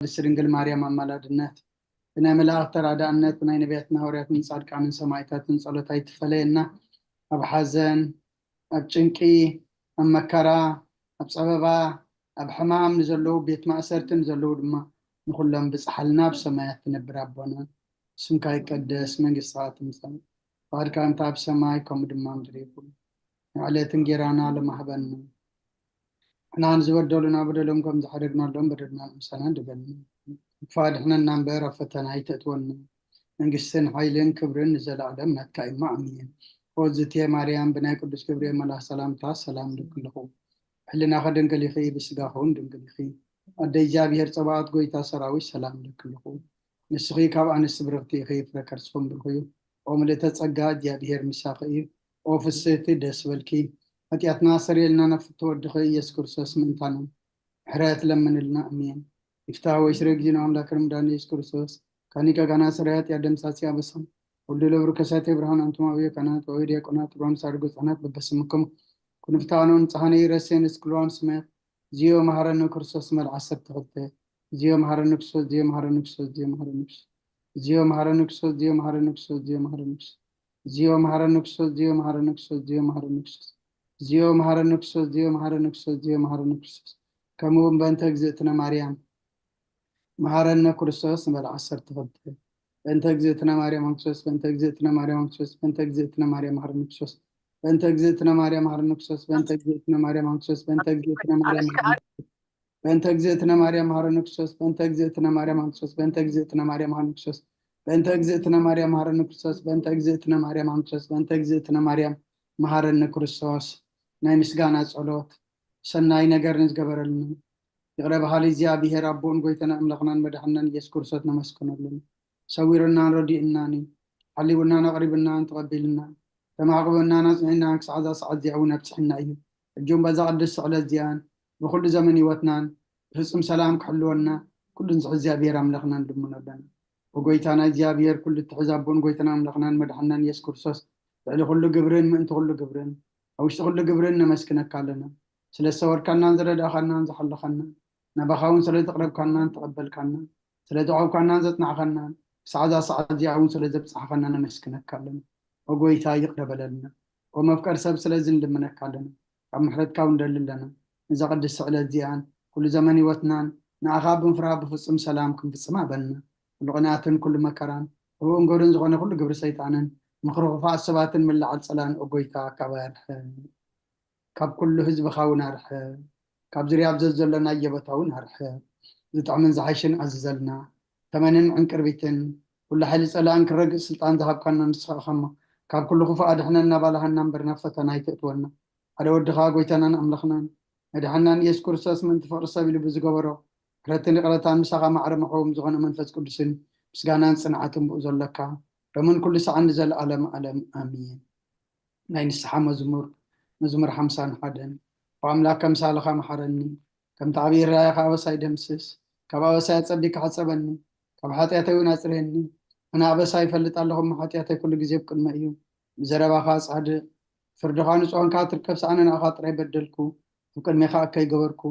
ቅድስት ድንግል ማርያም ኣማላድነት፣ ብናይ መላእኽቲ ተራዳእነት፣ ብናይ ነቢያትን ሃዋርያትን ጻድቃንን ሰማዕታትን ጸሎት ኣይትፈለየና። ኣብ ሓዘን፣ ኣብ ጭንቂ፣ ኣብ መከራ፣ ኣብ ጸበባ፣ ኣብ ሕማም ንዘለዉ፣ ቤት ማእሰርቲ ንዘለዉ ድማ ንኹሎም ብጽሓልና። ኣብ ሰማያት ትነብር ኣቦና፣ ስምካ ይቀደስ፣ መንግስትኻ ትምጻእ፣ ፍቓድካ እንተ ኣብ ሰማይ ከምኡ ድማ ምድሪ ይኹን። ንዕለት እንጌራና ሎሚ ሃበና። ንሕና ንዝበደሉና በደሎም ከም ዝሓደግናሎም በደልና ንምሳና ንበልና። ክፉእ ኣድሕነና እምበር ኣብ ፈተና ኣይተእትወና። መንግስትን ሓይልን ክብርን ንዘለኣለም ናትካ እዩ። ኣሜን። ኦዝቴ ማርያም ብናይ ቅዱስ ገብርኤል መልኣኽ ሰላምታ ሰላም ልክልኹ። ሕልናኸ ድንግል ኢኺ፣ ብስጋኹ እውን ድንግል ኢኺ። ኣደ እግዚኣብሔር ጸባኦት ጎይታ ሰራዊት ሰላም ልክልኹ። ንስኺ ካብ ኣንስቲ ብርኽቲ ኢኺ፣ ፍረ ከርስኹም ብሩኽ እዩ። ኦ ምልእተ ጸጋ እግዚኣብሔር ምሳኺ እዩ። ኦ ፍስህቲ ደስ በልኪ። ሓጢኣትና ሰሪየልና ናብ ፍትወ ወድኺ ኢየሱስ ክርስቶስ ምእንታና ምሕረት ለምንልና። ኣሜን። ይፍታ ወይ ስረ ጊዜና ኣምላክ ረምዳን ኢየሱስ ክርስቶስ ካኒ ከጋና ስረ ኃጢአት ደምሳሲ ኣበሳ ወልዱ ለብሩ ከሳቴ ብርሃን ኣንቱም ኣብዮ ካህናት ወይ ዲያቆናት ሮን ሳርጎ ህጻናት በበስምኩም ኩንፍታኖ ንጽሓነ ይረሴን እስክልዋን ስመት ዚዮ መሐረነ ክርስቶስ መል ዓሰርተ ክልተ ዚዮ መሐረነ ክርስቶስ ዚዮ መሐረነ ክርስቶስ ዚዮ መሐረነ ክርስቶስ ዚዮ መሐረነ ክርስቶስ ዚዮ መሐረነ ክርስቶስ ዚዮ መሐረነ ክርስቶስ ዚዮ መሐረነ ክርስቶስ ዚዮ መሐረነ ክርስቶስ ዚዮ መሐረነ ክርስቶስ ዚዮ መሐረነ ክርስቶስ ዚዮ መሐረነ ክርስቶስ ዚዮ መሐረነ ክርስቶስ ከምኡ እውን በእንተ እግዝእትነ ማርያም መሐረነ ክርስቶስ ንበል ዓሰርተ ክልተ በእንተ እግዝእትነ ማርያም ክርስቶስ በእንተ እግዝእትነ ማርያም ክርስቶስ በእንተ እግዝእትነ ማርያም መሐረነ ክርስቶስ በእንተ እግዝእትነ ማርያም መሐረነ ክርስቶስ በእንተ እግዝእትነ ማርያም ክርስቶስ በእንተ እግዝእትነ ማርያም በእንተ እግዝእትነ ማርያም መሐረነ ክርስቶስ በእንተ እግዝእትነ ማርያም ክርስቶስ በእንተ እግዝእትነ ማርያም መሐረነ ክርስቶስ በእንተ እግዝእትነ ማርያም መሐረነ ክርስቶስ በእንተ እግዝእትነ ማርያም ክርስቶስ በእንተ እግዝእትነ ማርያም መሐረነ ክርስቶስ ናይ ምስጋና ጸሎት ሰናይ ነገር ንዝገበረልና ይቕረ በሃሊ እግዚኣብሔር ኣቦን ጎይታና ኣምላኽናን መድሓንናን ኢየሱስ ክርስቶስ ነመስግነሉ። ሰዊሩናን ረዲኡናን እዩ። ሓሊውናን ኣቕሪቡናን ተቐቢሉናን ተማዕቑቡናን ኣጽኒዕናን ክሳዕ እዛ ሰዓት እዚኣ እውን ኣብጽሕና እዩ። ሕጂ እውን በዛ ቅድስቲ ዕለት እዚኣን ብኹሉ ዘመን ህይወትናን ብፍጹም ሰላም ክሕልወና ኩሉ ንዝሕ እግዚኣብሔር ኣምላኽና ንልምኖ ኣለና። ብጎይታና እግዚኣብሔር ኩሉ እትሕዝ ኣቦን ጎይታና ኣምላኽናን መድሓንናን ኢየሱስ ክርስቶስ ልዕሊ ኩሉ ግብርን ምእንቲ ኩሉ ግብርን ኣብ ውሽጢ ኩሉ ግብርን ነመስግነካ ኣለና። ስለ ዝሰወርካናን ዝረዳእኻናን ዝሓለኻናን ናባኻ እውን ስለ ዝቕረብካናን ተቐበልካናን ስለ ዘዕቆብካናን ዘጽናዕኻናን ክሳዕ እዛ ሰዓት እዚኣ እውን ስለ ዘብጽሓኻና ነመስግነካ ኣለና። ኦ ጎይታ ይቕረ በለልና። ኦ መፍቀር ሰብ ስለዚ ንልምነካ ኣለና። ካብ ምሕረትካ እውን ንደሊ ኣለና። ነዛ ቅድስቲ ዕለት እዚኣን ኩሉ ዘመን ህይወትናን ንኣኻ ብምፍራህ ብፍጹም ሰላም ክንፍጽማ በልና። ኩሉ ቅንኣትን ኩሉ መከራን ህቡእን ገሩን ዝኾነ ኩሉ ግብሪ ሰይጣንን ምኽሪ ክፉኣት ሰባትን ምልዓል ጸላን ኦ ጎይታ ካባይ ኣርሕቕ። ካብ ኩሉ ህዝብኻ እውን ኣርሕቕ። ካብ ዙርያ ኣብ ዘዘሎ ናየ ቦታ እውን ኣርሕቕ። ዝጥዕምን ዝሓይሽን ኣዝዘልና። ተመንን ዕንቅርቢትን ኩሉ ሓይሊ ጸላእን ክረግጽ ስልጣን ዝሃብካና ንስኻ ኢኻ እሞ ካብ ኩሉ ክፉእ ኣድሕነና ባልሃና እምበር ናብ ፈተና ኣይተእትወና። ሓደ ወድኻ ጎይታናን ኣምላኽናን መድሓንናን ኢየሱስ ክርስቶስ ምእንቲ ፍቕሪ ሰብ ኢሉ ብዝገበሮ ምሕረትን ይቕረታን ምሳኻ ማዕረ መሕቦም ዝኾነ መንፈስ ቅዱስን ምስጋናን ጽንዓትን ብኡ ዘሎካ ሎምን ኩሉ ሰዓን ንዘለኣለም ኣለም ኣሜን። ናይ ንስሓ መዝሙር መዝሙር ሓምሳን ሓደን ብኣምላክ ከምሳልኻ መሓረኒ ከምቲ ዓብዪ ራእይኻ ኣበሳይ ደምስስ ካብ ኣበሳይ ኣጸቢካ ሓጸበኒ ካብ ሓጢኣተይ እውን ኣጽርየኒ ኣነ ኣበሳ ይፈልጥ ኣለኹ እሞ ሓጢኣተይ ኩሉ ግዜ ብቅድመ እዩ ብዘረባኻ ጻድቕ ፍርድኻ ንጹህ እንካ ትርከብ ኣነ ንኣኻ ጥራይ በደልኩ ኣብ ቅድሜኻ እከይ ገበርኩ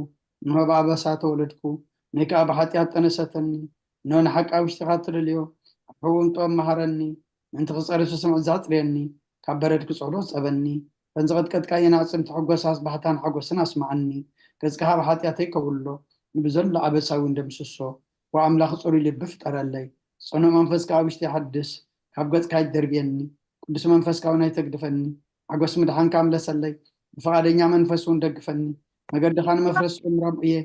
እንሆ ብኣበሳ ተወለድኩ ነይ ከኣ ብሓጢኣት ጠነሰተኒ እንሆ ንሓቂ ኣብ ውሽጢኻ ትደልዮ ኣብ ሕቡእም ጥበብ መሃረኒ ምእንቲ ክጸሪ ስስምዕ ዘጽርየኒ ካብ በረድ ክጸሎ ጸበኒ እተን ዝቐጥቀጥካየን ኣዕጽምቲ ሕጎሳስ ባህታን ሓጎስን ኣስምዓኒ ገጽካ ካብ ሓጢኣተይ ከውሎ ንብዘሎ ኣበሳ እውን ደምስሶ ዋ ኣምላኽ ጽሩይ ልቢ ፍጠረለይ ጽኑዕ መንፈስካ ኣብ ውሽጢ ሓድስ ካብ ገጽካ ይደርብየኒ ቅዱስ መንፈስካ እውን ኣይተግድፈኒ ሓጎስ ምድሓንካ ምለሰለይ ብፍቓደኛ መንፈስ እውን ደግፈኒ መገድኻ ንመፍረስ ጭምሮም እየ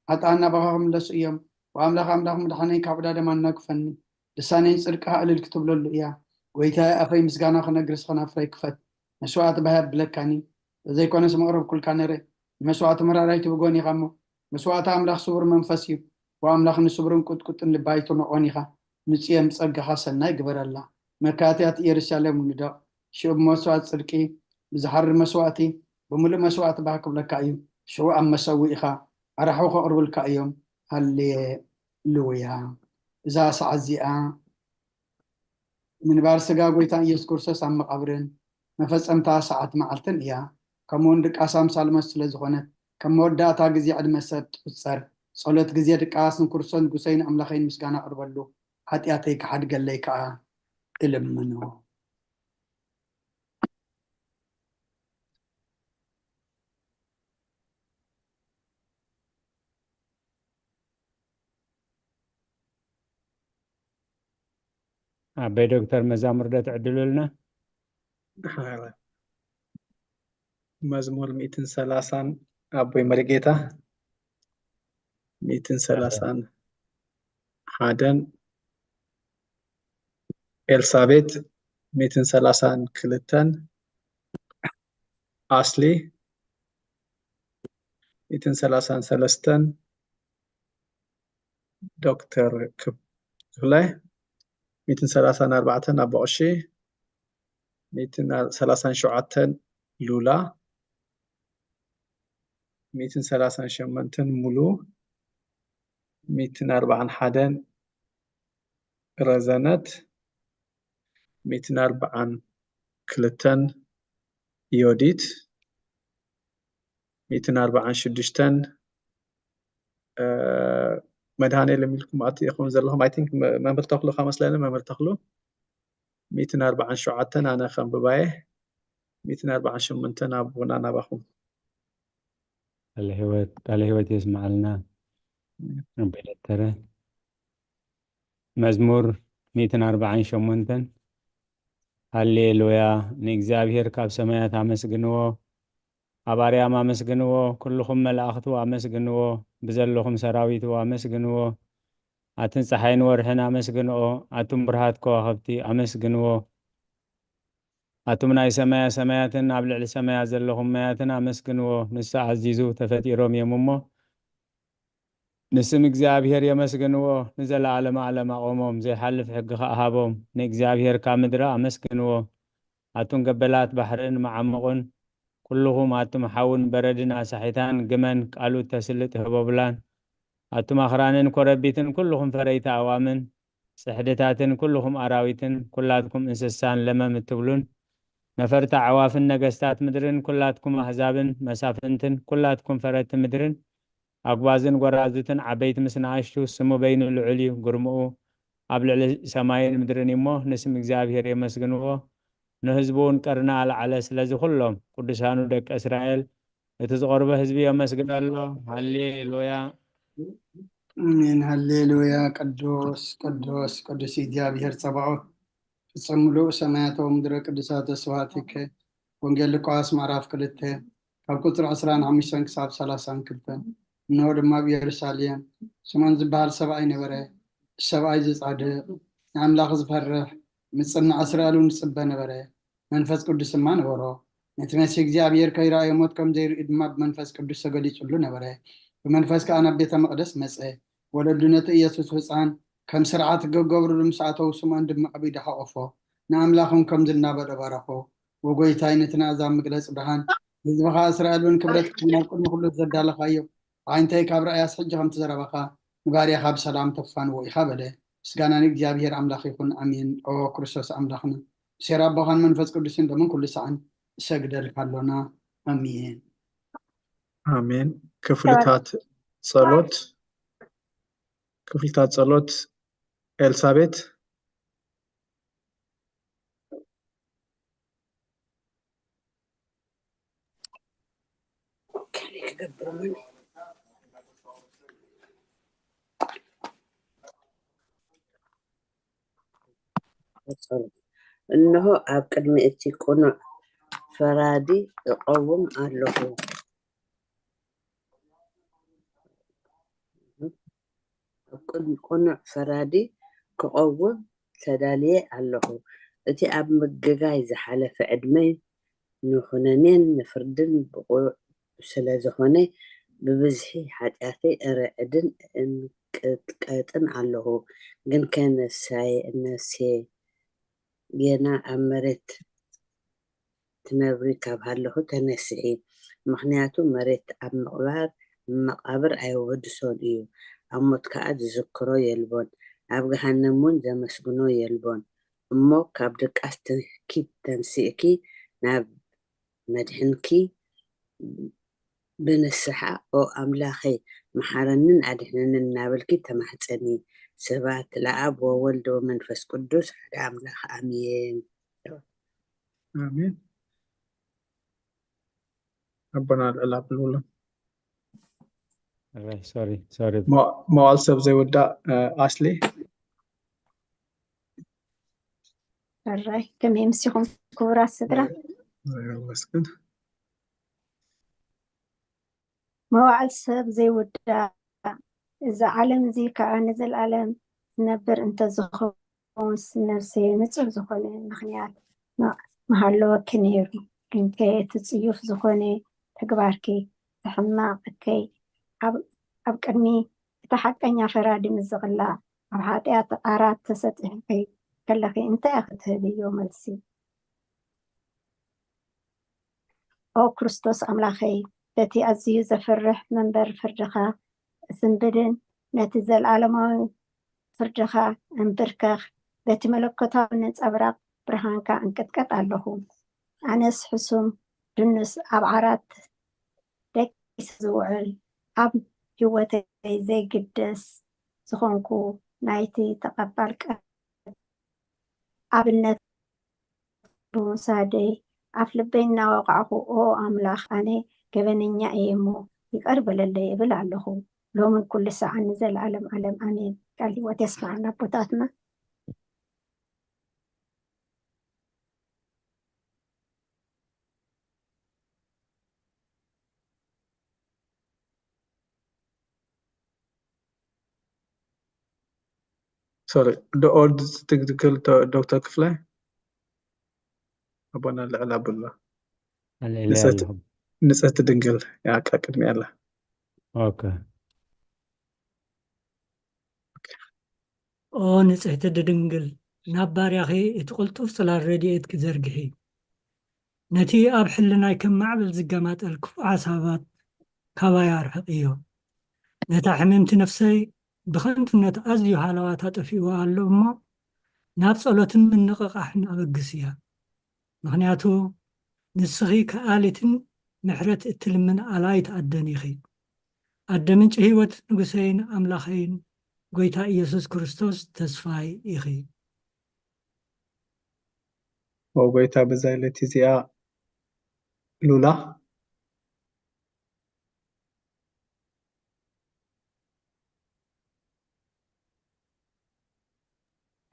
ሓጥኣን ናባኻ ክምለሱ እዮም ብኣምላኽ ኣምላኽ ምድሓነይ ካብ ዕዳ ደም ኣናግፈኒ ልሳነይ ጽድቅኻ እልል ክትብለሉ እያ ጎይታየ ኣፈይ ምስጋና ክነግርስ ከናፍረይ ክፈት መስዋዕቲ ባህ ኣብለካኒ ተዘይኮነስ መቕረብኩልካ ነረ ንመስዋዕቲ መራራይ ትብጎን ኢኻ እሞ መስዋዕቲ ኣምላኽ ስቡር መንፈስ እዩ ብኣምላኽ ንስቡርን ቁጥቁጥን ልባይ ትንቖን ኢኻ ንጽየም ጸጋኻ ሰናይ ግበረላ መካትያት ኢየሩሳሌም ንደቕ ሽዑ ብመስዋዕቲ ጽድቂ ብዝሓርር መስዋዕቲ ብምሉእ መስዋዕቲ ባህ ክብለካ እዩ ሽዑ ኣብ መሰውኢኻ ኣራሑ ከቕርብልካ እዮም ሃሌሉያ እዛ ሰዓት እዚኣ ምንባር ስጋ ጎይታ ኢየሱስ ክርስቶስ ኣብ መቓብርን መፈጸምታ ሰዓት መዓልትን እያ። ከምኡውን ድቃስ ኣምሳል ሞት ስለ ዝኾነት፣ ከም መወዳእታ ግዜ ዕድመ ሰብ ትቑጸር። ጸሎት ግዜ ድቃስ ንክርስቶስ ንጉሰይ ንኣምላኸይ ንምስጋና ኣቕርበሉ፣ ሓጢኣተይ ክሓድገለይ ከኣ እልምኖ። ኣበይ ዶክተር መዛሙር ዶ ትዕድሉልና? መዝሙር ሚእትን ሰላሳን ኣቦይ መሪጌታ ሚእትን ሰላሳን ሓደን ኤልሳቤት ሚእትን ሰላሳን ክልተን ኣስሊ ሚእትን ሰላሳን ሰለስተን ዶክተር ክፍላይ ሚእትን ሰላሳን ኣርባዕተን ኣቦ ቀሺ ሚእትን ሰላሳን ሸውዓተን ሉላ ሚእትን ሰላሳን ሸሞንተን ሙሉ ሚእትን ኣርባዓን ሓደን ረዘነት ሚእትን ኣርባዓን ክልተን ዮዲት ሚእትን ኣርባዓን ሽዱሽተን መድሃኔ ለሚልኩም ኣት ኢኹም ዘለኹም። I think መምህር ተኽሉ ከመስለኒ መምህር ተኽሉ ሚእትን ኣርባዓን ሸውዓተን ኣነ ከም ብባየ ሚእትን ኣርባዓን ሸሞንተን ኣቦና ናባኹም። ቃለ ህይወት የስምዓልና። ኣቦይ ደተረ መዝሙር ሚእትን ኣርባዓን ሸሞንተን ሃሌሉያ ንእግዚኣብሔር ካብ ሰማያት ኣመስግንዎ፣ ኣብ ኣርያም ኣመስግንዎ፣ ኩልኹም መላእኽቱ ኣመስግንዎ፣ ብዘለኹም ሰራዊቱ ኣመስግንዎ፣ ኣትን ፀሓይን ወርሕን ኣመስግንኦ፣ ኣቱም ብርሃት ከዋኽብቲ ኣመስግንዎ፣ ኣቱም ናይ ሰማያ ሰማያትን ኣብ ልዕሊ ሰማያት ዘለኹም ማያትን ኣመስግንዎ፣ ንሱ ኣዚዙ ተፈጢሮም እዮም እሞ ንስም እግዚኣብሔር የመስግንዎ፣ ንዘለዓለመ ዓለም ኣቖሞም፣ ዘይሓልፍ ሕጊ ኸኣ ሃቦም። ንእግዚኣብሔር ካብ ምድሪ ኣመስግንዎ፣ ኣቱም ገበላት ባሕርን መዓሙቕን፣ ኩልኹም ኣቱም ሓውን በረድን ኣሳሒታን፣ ግመን ቃሉ እተስልጥ ህቦብላን፣ ኣቱም ኣኽራንን ኮረቢትን፣ ኩልኹም ፈረይቲ ኣእዋምን፣ ጽሕድታትን ኩልኹም ኣራዊትን፣ ኩላትኩም እንስሳን ለመም እትብሉን፣ ነፈርቲ ኣዕዋፍን ነገስታት ምድርን፣ ኩላትኩም ኣህዛብን መሳፍንትን፣ ኩላትኩም ፈረቲ ምድርን፣ ኣጉባዝን ጎራዙትን ዓበይቲ ምስ ንኣሽቱ፣ ስሙ በይኑ ልዑል እዩ፣ ግርምኡ ኣብ ልዕሊ ሰማይን ምድርን እዩሞ፣ ንስም እግዚኣብሔር የመስግንዎ፣ ንህዝቡ እውን ቀርኒ ኣልዓለ። ስለዚ ኩሎም ቅዱሳኑ ደቂ እስራኤል፣ እቲ ዝቐርቦ ህዝቢ የመስግን ኣሎ። ሃሌሉያ። ኣሜን። ሃሌሉያ። ቅዱስ ቅዱስ ቅዱስ እግዚኣብሔር ጸባኦት፣ ፍጹም ምሉእ ሰማያት ወምድረ ቅዱሳተ ስብሐቲከ። ወንጌል ሉቃስ ምዕራፍ ክልተ ካብ ቁጽሪ ዕስራን ሓሙሽተን ክሳብ ሰላሳን ክልተን። እንሆ ድማ ኣብ ኢየሩሳሌም ስምዖን ዝበሃል ሰብኣይ ነበረ። እቲ ሰብኣይ እዚ ጻድቕ፣ ንኣምላኽ ዝፈርሕ፣ ምጽናዕ እስራኤል እውን ዝጽበ ነበረ። መንፈስ ቅዱስ ድማ ነበሮ። ነቲ መሲሕ እግዚኣብሔር ከይረኣዮ ሞት ከም ዘይርኢ ድማ ብመንፈስ ቅዱስ ተገሊጹሉ ነበረ። ብመንፈስ ከኣ ናብ ቤተ መቕደስ መጸ። ወለዱ ነቲ ኢየሱስ ህጻን ከም ስርዓት ክገብርሉ ምስ ኣተዉ፣ ስምዖን ድማ ኣብ ኢዱ ሓቖፎ፣ ንኣምላኽ እውን ከምዚ እናበለ ባረኾ፣ "ወጎይታይ፣ ነቲ ንኣሕዛብ ምግለጽ ብርሃን፣ ንህዝብኻ እስራኤል እውን ክብረትካ ናብ ቅድሚ ኩሉ ዘዳለኻዮ፣ ኣዒንተይ ካብ ረኣያስ ሕጂ ከምቲ ዘረባኻ ንባርያኻ ብሰላም ተፋንዎ ኢኻ" በለ። ምስጋና ንእግዚኣብሔር ኣምላኽ ይኹን፣ ኣሜን። ኦ ክርስቶስ ኣምላኽና፣ ብሴራ ኣቦኻን መንፈስ ቅዱስን ሎምን ኩሉ ሰዓን እሰግደልካ ኣሎና። ኣሜን። ኣሜን። ክፍልታት ጸሎት፣ ክፍልታት ጸሎት ኤልሳቤት። ከመይ ክገብር ምን እንሆ ኣብ ቅድሚ እቲ ቅኑዕ ፈራዲ እቐውም ኣለኹ። ኣብ ቅድሚ ቅኑዕ ፈራዲ ክቐውም ተዳልየ ኣለኹ። እቲ ኣብ ምግጋይ ዝሓለፈ ዕድመይ ንኹነኔን ንፍርድን ብቑዕ ስለ ዝኾነ፣ ብብዝሒ ሓጢኣተይ እርዕድን እንቅጥቀጥን ኣለኹ። ግንከ ነፍሳየ፣ ነፍሴ፣ ጌና ኣብ መሬት ትነብሪ ካብ ሃለኹ ተነስሒ። ምኽንያቱ መሬት ኣብ ምቕባር፣ መቓብር ኣየወድሶን እዩ። ኣብ ሞት ከኣ ዝዝክሮ የልቦን። ኣብ ገሃነም እውን ዘመስግኖ የልቦን። እሞ ካብ ድቃስ ትኪ ተንሲእኪ ናብ መድሕንኪ ብንስሓ፣ ኦ ኣምላኸይ፣ መሓረንን ኣድሕነንን እናበልኪ ተማሕፀኒ። ስብሐት ለኣብ ወወልድ ወመንፈስ ቅዱስ ሓደ ኣምላኽ ኣሜን። ኣሜን። ኣቦና ልዕል ኣብልብሎ። ራይ ሶሪ ሶሪ መዋል ሰብ ዘይወዳእ ኣስሊ ሕራይ ከመይ ምስኹም ክቡራት ስድራ? መስግን መዋዕል ሰብ ዘይውዳእ፣ እዚ ዓለም እዚ ከዓ ንዘለኣለም ዝነብር እንተዝኸውን፣ ነፍሰይ ንጹህ ዝኾነ ምኽንያት ምሃለወኪ ነይሩ። ግንከ እቲ ጽዩፍ ዝኾነ ተግባርኪ፣ እቲ ሕማቕ እከይ፣ ኣብ ቅድሚ እቲ ሓቀኛ ፈራዲ ምስ ዝቕላዕ፣ ኣብ ሓጢኣት ዓራት ተሰጢሕኪ ከለኺ እንታይ ክትህብዮ መልሲ? ኦ ክርስቶስ ኣምላኸይ፣ በቲ ኣዝዩ ዘፍርሕ መንበር ፍርድኻ እስንብድን ነቲ ዘለኣለማዊ ፍርድኻ እንብርከኽ፣ በቲ መለኮታዊ ነጸብራቕ ብርሃንካ እንቅጥቀጥ ኣለኹ። ኣነስ ሕሱም ድኑስ ኣብ ዓራት ደቂሰ ዝውዕል፣ ኣብ ህይወተይ ዘይግደስ ዝኾንኩ ናይቲ ተቐባል ኣብነት ብምውሳደይ ኣፍ ልበይ እናወቓዕኹ ኦ ኣምላኽ ኣነ ገበነኛ እየ እሞ ይቕር በለለይ እብል ኣለኹ። ሎምን ኩሉ ሰዓን ንዘለኣለም ዓለም ኣሜን። ቃል ህይወት የስምዓና ኣቦታትና። ሶሪ ኦርድ ትግድክል ዶክተር ክፍላይ ኣቦና ልዕል ኣብሎ ኣልዒለይ ኣለኹ። ንጽህቲ ድንግል ያቃ ቅድሚ ኣላ ኦኬ ኦ ንጽሕቲ ድንግል ናብ ባርያኺ እቲ ቅልጡፍ ጽላል ረድኤትኪ ዘርግሒ። ነቲ ኣብ ሕልናይ ከም ማዕበል ዝገማጠል ክፉእ ሓሳባት ካባይ ኣርሕቕዮ። ነታ ሕምምቲ ነፍሰይ ብኸንቱነት ኣዝዩ ሃለዋታ ጠፊእዋ ኣሎ እሞ ናብ ጸሎትን ምንቕቓሕን ኣበግስያ። ምኽንያቱ ንስኺ ከኣሊትን ምሕረት እትልምን ኣላይት ኣደን ኢኺ። ኣደ ምንጪ ህይወት ንጉሰይን ኣምላኸይን ጐይታ ኢየሱስ ክርስቶስ ተስፋይ ኢኺ። ኦ ጐይታ በዛ ለይቲ እዚኣ ሉላ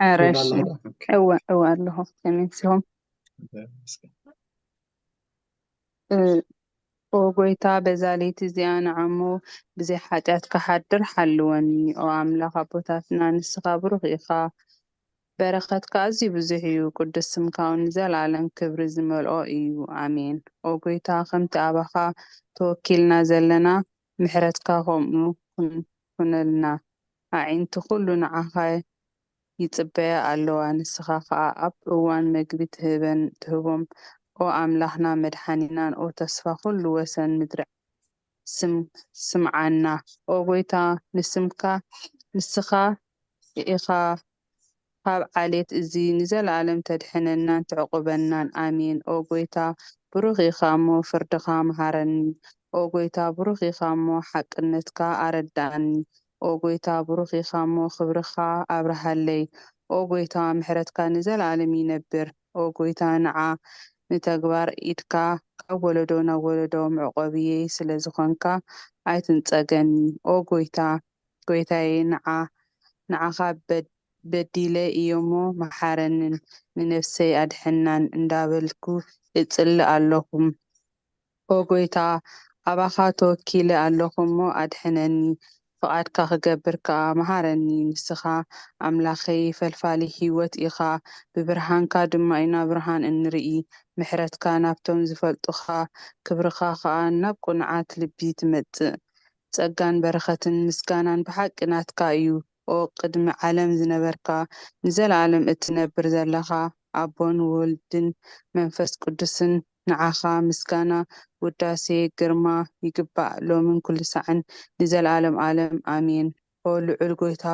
ኧረ እሺ እወ እወ ኣለኹ ከመይ ሲሆም ኦ ጎይታ በዛ ለይቲ እዚኣ ንዓሞ ብዘይ ሓጢኣት ክሓድር ሓልወኒ ኦ ኣምላኽ ኣቦታትና ንስኻ ብሩኽ ኢኻ በረኸትካ ኣዝዩ ብዙሕ እዩ ቅዱስ ስምካ እውን ንዘለኣለም ክብሪ ዝመልኦ እዩ ኣሜን ኦ ጎይታ ከምቲ ኣባኻ ተወኪልና ዘለና ምሕረትካ ከምኡ ኩነልና ኣዒንቲ ኩሉ ንዓኻ ይጽበያ ኣለዋ፣ ንስኻ ኸኣ ኣብ እዋን መግቢ ትህበን ትህቦም። ኦ ኣምላኽና መድሓኒናን ኦ ተስፋ ኩሉ ወሰን ምድሪ ስምዓና። ኦ ጎይታ ንስምካ ንስኻ ኢኻ ካብ ዓሌት እዚ ንዘለኣለም ተድሕነናን ተዕቁበናን። ኣሜን። ኦ ጎይታ ብሩኽ ኢኻ እሞ ፍርድኻ መሃረኒ። ኦ ጎይታ ብሩኽ ኢኻ እሞ ሓቅነትካ ኣረድኣኒ። ኦ ጎይታ ብሩኽ ኢኻ እሞ ክብርኻ ኣብርሃለይ። ኦ ጎይታ ምሕረትካ ንዘለኣለም ይነብር። ኦ ጎይታ ንዓ ንተግባር ኢድካ ካብ ወለዶ ናብ ወለዶ መዕቆብየይ ስለ ዝኾንካ ኣይትንጸገኒ። ኦ ጎይታ ጎይታየ ንዓ ንዓኻ በዲለ እየሞ መሓረንን ንነፍሰይ ኣድሕናን እንዳበልኩ እጽሊ ኣለኹ። ኦ ጎይታ ኣባኻ ተወኪለ ኣለኹ እሞ ኣድሕነኒ፣ ፍቓድካ ክገብር ከኣ መሃረኒ። ንስኻ ኣምላኸይ ፈልፋሊ ህይወት ኢኻ፣ ብብርሃንካ ድማ ኢና ብርሃን እንርኢ። ምሕረትካ ናብቶም ዝፈልጡኻ፣ ክብርኻ ከኣ ናብ ቅኑዓት ልቢ ትመጽእ። ጸጋን በረኸትን ምስጋናን ብሓቂ ናትካ እዩ። ኦ ቅድሚ ዓለም ዝነበርካ፣ ንዘለኣለም እትነብር ዘለኻ፣ ኣቦን ወልድን መንፈስ ቅዱስን ንዓኻ ምስጋና፣ ውዳሴ፣ ግርማ ይግባእ፣ ሎምን ኩሉ ሳዕን ንዘለኣለም ኣለም ኣሜን። ኦ ልዑል ጎይታ፣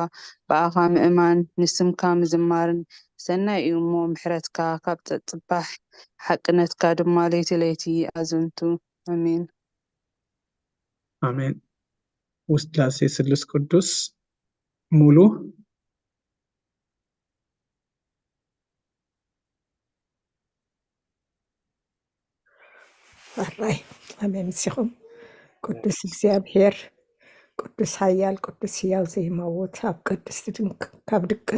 ብኣኻ ምእማን፣ ንስምካ ምዝማርን ሰናይ እዩ እሞ፣ ምሕረትካ ካብ ጸጽባሕ፣ ሓቅነትካ ድማ ለይቲ ለይቲ ኣዘንቱ። ኣሜን። ኣሜን። ውስላሴ ስሉስ ቅዱስ ሙሉ። ኣራይ ኣሜን። ንስኹም ቅዱስ እግዚኣብሔር፣ ቅዱስ ሓያል፣ ቅዱስ ሕያው ዘይመውት፣ ኣብ ቅድስቲ ድንክ-፣ ካብ ድቅ-፣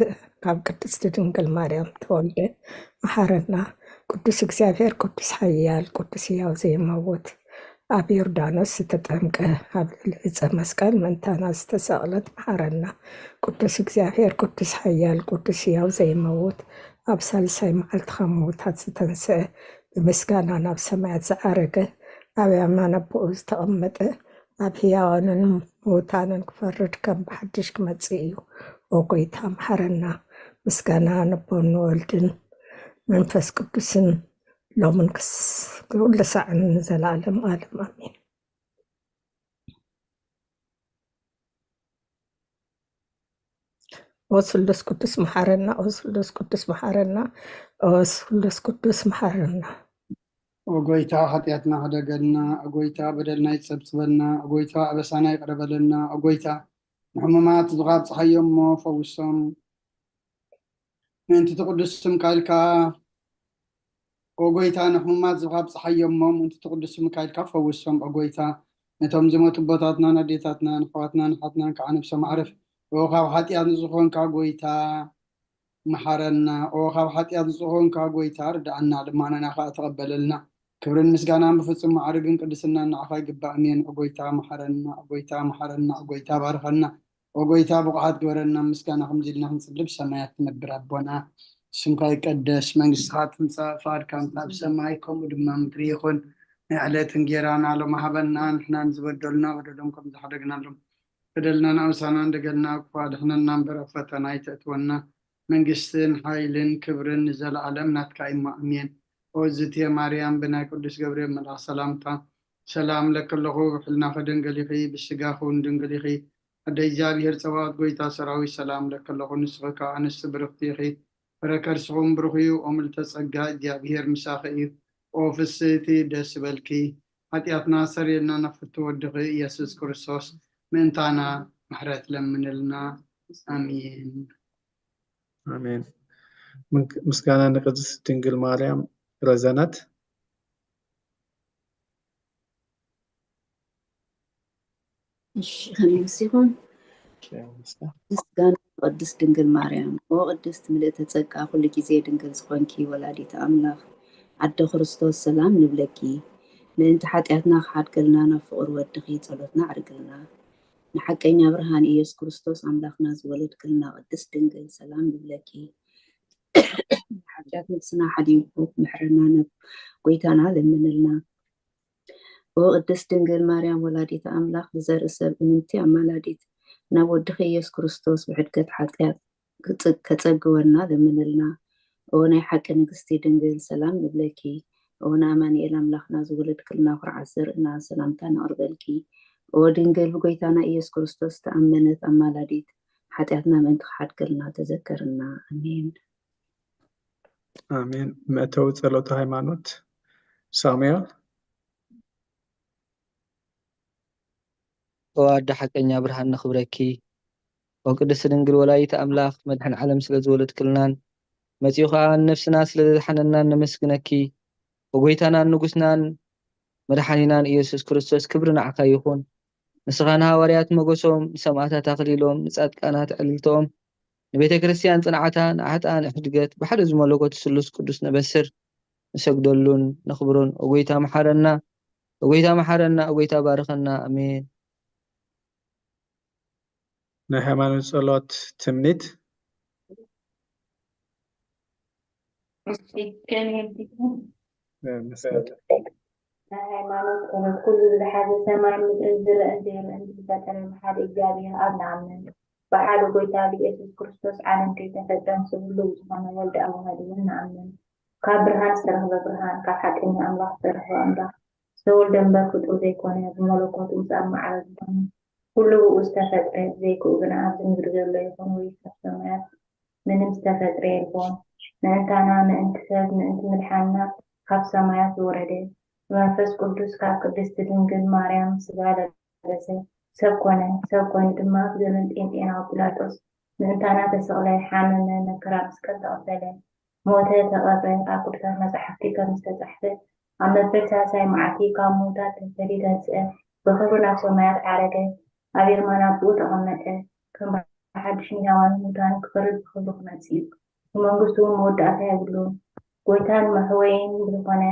ካብ ቅድስቲ ድንግል ማርያም ተወልደ፣ መሓረና። ቅዱስ እግዚኣብሔር፣ ቅዱስ ሓያል፣ ቅዱስ ሕያው ዘይመውት፣ ኣብ ዮርዳኖስ ዝተጠምቀ፣ ኣብ ልዕሊ ዕፀ መስቀል ምእንታና ዝተሰቕለት፣ መሓረና። ቅዱስ እግዚኣብሔር፣ ቅዱስ ሓያል፣ ቅዱስ ሕያው ዘይመውት፣ ኣብ ሳልሳይ መዓልቲ ካብ ምውታት ዝተንስአ፣ ብምስጋና ናብ ሰማያት ዝዓረገ፣ ኣብ የማን ኣቦኡ ዝተቐመጠ፣ ኣብ ሕያዋንን ምውታንን ክፈርድ ከም ብሓድሽ ክመጽእ እዩ። ኦ ጎይታ፣ መሓረና። ምስጋና ንቦን ንወልድን መንፈስ ቅዱስን ሎምን ክስ-፣ ኩሉ ሳዕን ንዘለዓለም ዓለም ኣሜን። ኦ ስሉስ ቅዱስ መሓረና፣ ኦ ስሉስ ቅዱስ መሓረና፣ ኦ ስሉስ ቅዱስ መሓረና። ኦ ጎይታ፣ ሓጢኣትና ሕደገልና። ኦ ጎይታ፣ በደልና ይጸብጽበልና። ኦ ጎይታ፣ ኣበሳና ይቕረ በለልና። ኦ ጎይታ፣ ንሕሙማት ዝኻብ ጸሓዮም እሞ ፈውሶም። ምእንቲ እቲ ቅዱስ ስምካ ኢልካ፣ ኦ ጎይታ፣ ንሕሙማት ዝኻብ ጸሓዮም እሞ፣ ምእንቲ እቲ ቅዱስ ስምካ ኢልካ ፈውሶም። ኦ ጎይታ፣ ነቶም ዝሞቱ ኣቦታትናን ኣዴታትናን ኣሕዋትናን ኣሓትናን ከዓ ነብሶም ኣዕርፍ። ኦ ካብ ሓጢኣት ንጹህ ዝኾንካ ጎይታ፣ መሓረና። ኦ ካብ ሓጢኣት ንጹህ ዝኾንካ ጎይታ፣ ርድኣና፣ ልማኖና ከዓ ተቐበለልና። ክብርን ምስጋናን ብፍጹም ማዕርግን ቅድስናን ንዓኻ ይግባእ። ኣሜን። ኦ ጎይታ፣ መሓረና። ኦ ጎይታ፣ መሓረና። ኦ ጎይታ፣ ባርኸና። ኦ ጎይታ፣ ብቑዓት ግበረና። ምስጋና ከምዚ ኢልና ክንጽሊ ብሰማያት ትነብር ኣቦና፣ ስምካ ይቀደስ፣ መንግስትኻ ትምጻእ፣ ፍቓድካ እንተ ኣብ ሰማይ ከምኡ ድማ ምድሪ ይኹን። ናይ ዕለት እንጌራና ሎሚ ሃበና፣ ንሕና ንዝበደሉና በደሎም ከም ዝሓደግናሎም በደልና ንኣውሳና፣ እንደገና ክፉእ ኣድሕነና እምበር ኣብ ፈተና ኣይተእትወና። መንግስትን ሓይልን ክብርን ንዘለኣለም ናትካ እዩ እሞ፣ ኣሜን። ኦ ዝትየ ማርያም፣ ብናይ ቅዱስ ገብርኤል መልኣኽ ሰላምታ ሰላም እለኪ ኣለኹ፣ ብሕልናኺ ድንግል ኢኺ፣ ብስጋኺ እውን ድንግል ኢኺ። ኣደ እግዚኣብሔር ጸባኦት፣ ጎይታ ሰራዊት፣ ሰላም እለኪ ኣለኹ፣ ንስኺ ከኣ ኣንስቲ ብርኽቲ ኢኺ፣ ፍረ ከርስኺ እውን ብሩኽ እዩ። ኦ ምልዕተ ጸጋ፣ እግዚኣብሔር ምሳኺ እዩ። ኦ ፍስህቲ፣ ደስ ይበልኪ፣ ሓጢኣትና ሰርየልና፣ ናብ ፍትው ወድኺ ኢየሱስ ክርስቶስ ምእንታና ምሕረት ለምንልና። ኣሜን። ኣሜን። ምንክ-፣ ምስጋና ንቅድስት ድንግል ማርያም። ረዘነት። እሺ፣ ከመይ መሲኹም? ምስጋና ንቅድስት ድንግል ማርያም። ኦ ቅድስት ምልእተ ጸጋ፣ ኩሉ ግዜ ድንግል ዝኾንኪ ወላዲተ ኣምላኽ፣ ኣደ ክርስቶስ፣ ሰላም ንብለኪ። ምእንቲ ሓጢኣትና ክሓድገልና ናብ ፍቕሪ ወድኺ ጸሎትና ኣዕርግልና። ንሓቀኛ ብርሃን ኢየሱስ ክርስቶስ ኣምላኽና ዝወለድክልና ቅድስት ድንግል፣ ሰላም ንብለኪ። ሓጢኣት ነብስና ሓዲጉ ምሕረና ናብ ጎይታና ለምንልና። ኦ ቅድስት ድንግል ማርያም ወላዲተ ኣምላኽ፣ ብዘርኢ ሰብ እምንቲ ኣማላዲት፣ ናብ ወድኺ ኢየሱስ ክርስቶስ ብሕድገት ሓጢኣት ክጽ-፣ ከጸግወና ለምንልና። ኦ ናይ ሓቂ ንግስቲ ድንግል፣ ሰላም ንብለኪ። ኦ ንኣማኑኤል ኣምላኽና ዝወለድክልና ኩርዓት ዘርእና፣ ሰላምታ ነቕርበልኪ። ኦ ድንግል ብጎይታና ኢየሱስ ክርስቶስ ተኣመነት ኣማላዲት፣ ሓጢኣትና ምእንቲ ክሓድገልና ተዘከርና። ኣሜን። ኣሜን። መእተዊ ጸሎተ ሃይማኖት ሳሙኤል። ኦ ኣደ ሓቀኛ ብርሃን ነኽብረኪ። ኦ ቅድስት ድንግል ወላዲተ ኣምላኽ መድሕን ዓለም ስለ ዝወለድክልናን መጺኡ ኸኣ ንነፍስና ስለ ዘድሓነናን ነመስግነኪ። ኦ ጎይታናን ንጉስናን መድሓኒናን ኢየሱስ ክርስቶስ ክብሪ ንዓኻ ይኹን። ንስኻ ንሃዋርያት ሞገሶም፣ ንሰማእታት ኣኽሊሎም፣ ንጻድቃናት ዕልልተኦም፣ ንቤተ ክርስቲያን ጽንዓታ፣ ንኣሕጣን ሕድገት ብሓደ ዝመለኮት ስሉስ ቅዱስ ነበስር፣ ንሰግደሉን ነኽብሮን። ኦ ጎይታ መሓረና፣ ኦ ጎይታ መሓረና፣ ኦ ጎይታ ባርኸና። ኣሜን። ናይ ሃይማኖት ጸሎት ትምኒት። እሺ፣ ከመይ ኣቢልኩም? ናይ ሃይማኖት ጸሎት። ኩሉ ዝሓዘ ሰማይን ምድርን ዝረእን ዘይረእን ዝፈጠረ ብሓደ እግዚኣብሔር ኣብ ንኣምን። ብሓደ ጎይታ ብኢየሱስ ክርስቶስ ዓለም ከይተፈጥረ ምስ ህሉው ዝኾነ ወልድ ኣዋህድ እውን ንኣምን። ካብ ብርሃን ዝተረኽበ ብርሃን፣ ካብ ሓቀኛ ኣምላኽ ዝተረኽበ ኣምላኽ፣ ዝተወልደ እምበር ፍጡር ዘይኮነ፣ ብመለኮቱ ምስ ኣብ ማዕረ ዝኾነ፣ ኩሉ ብኡ ዝተፈጥረ፣ ዘይክኡ ግና ኣብዚ ምድሪ ዘሎ ይኹን ወይ ኣብ ሰማያት ምንም ዝተፈጥረ የልቦን። ምእንታና፣ ምእንቲ ሰብ፣ ምእንቲ ምድሓንና ካብ ሰማያት ዝወረደ፣ ብመንፈስ ቅዱስ ካብ ቅድስቲ ድንግል ማርያም ስጋ ለበሰ፣ ሰብ ኮነ። ሰብ ኮይኑ ድማ ኣብ ዘመን ጴንጤናዊ ጲላጦስ ምእንታና ተሰቕለ፣ ሓመመ፣ መከራ መስቀል ተቐበለ፣ ሞተ፣ ተቐብረ፣ ኣብ ቅዱሳት መጻሕፍቲ ከም ዝተጻሕፈ ኣብ መበል ሳልሳይ መዓልቲ ካብ ምዉታት ተፈልዩ ተንስአ፣ ብኽብሪ ናብ ሰማያት ዓረገ፣ ኣብ የማን ኣቦኡ ተቐመጠ፣ ከም ብሓድሽ ንሕያዋንን ምዉታንን ክፈርድ ብኽብሪ ክመጽእ እዩ። ንመንግስቱ እውን መወዳእታ የብሉን። ጎይታን መሕወይን ብዝኾነ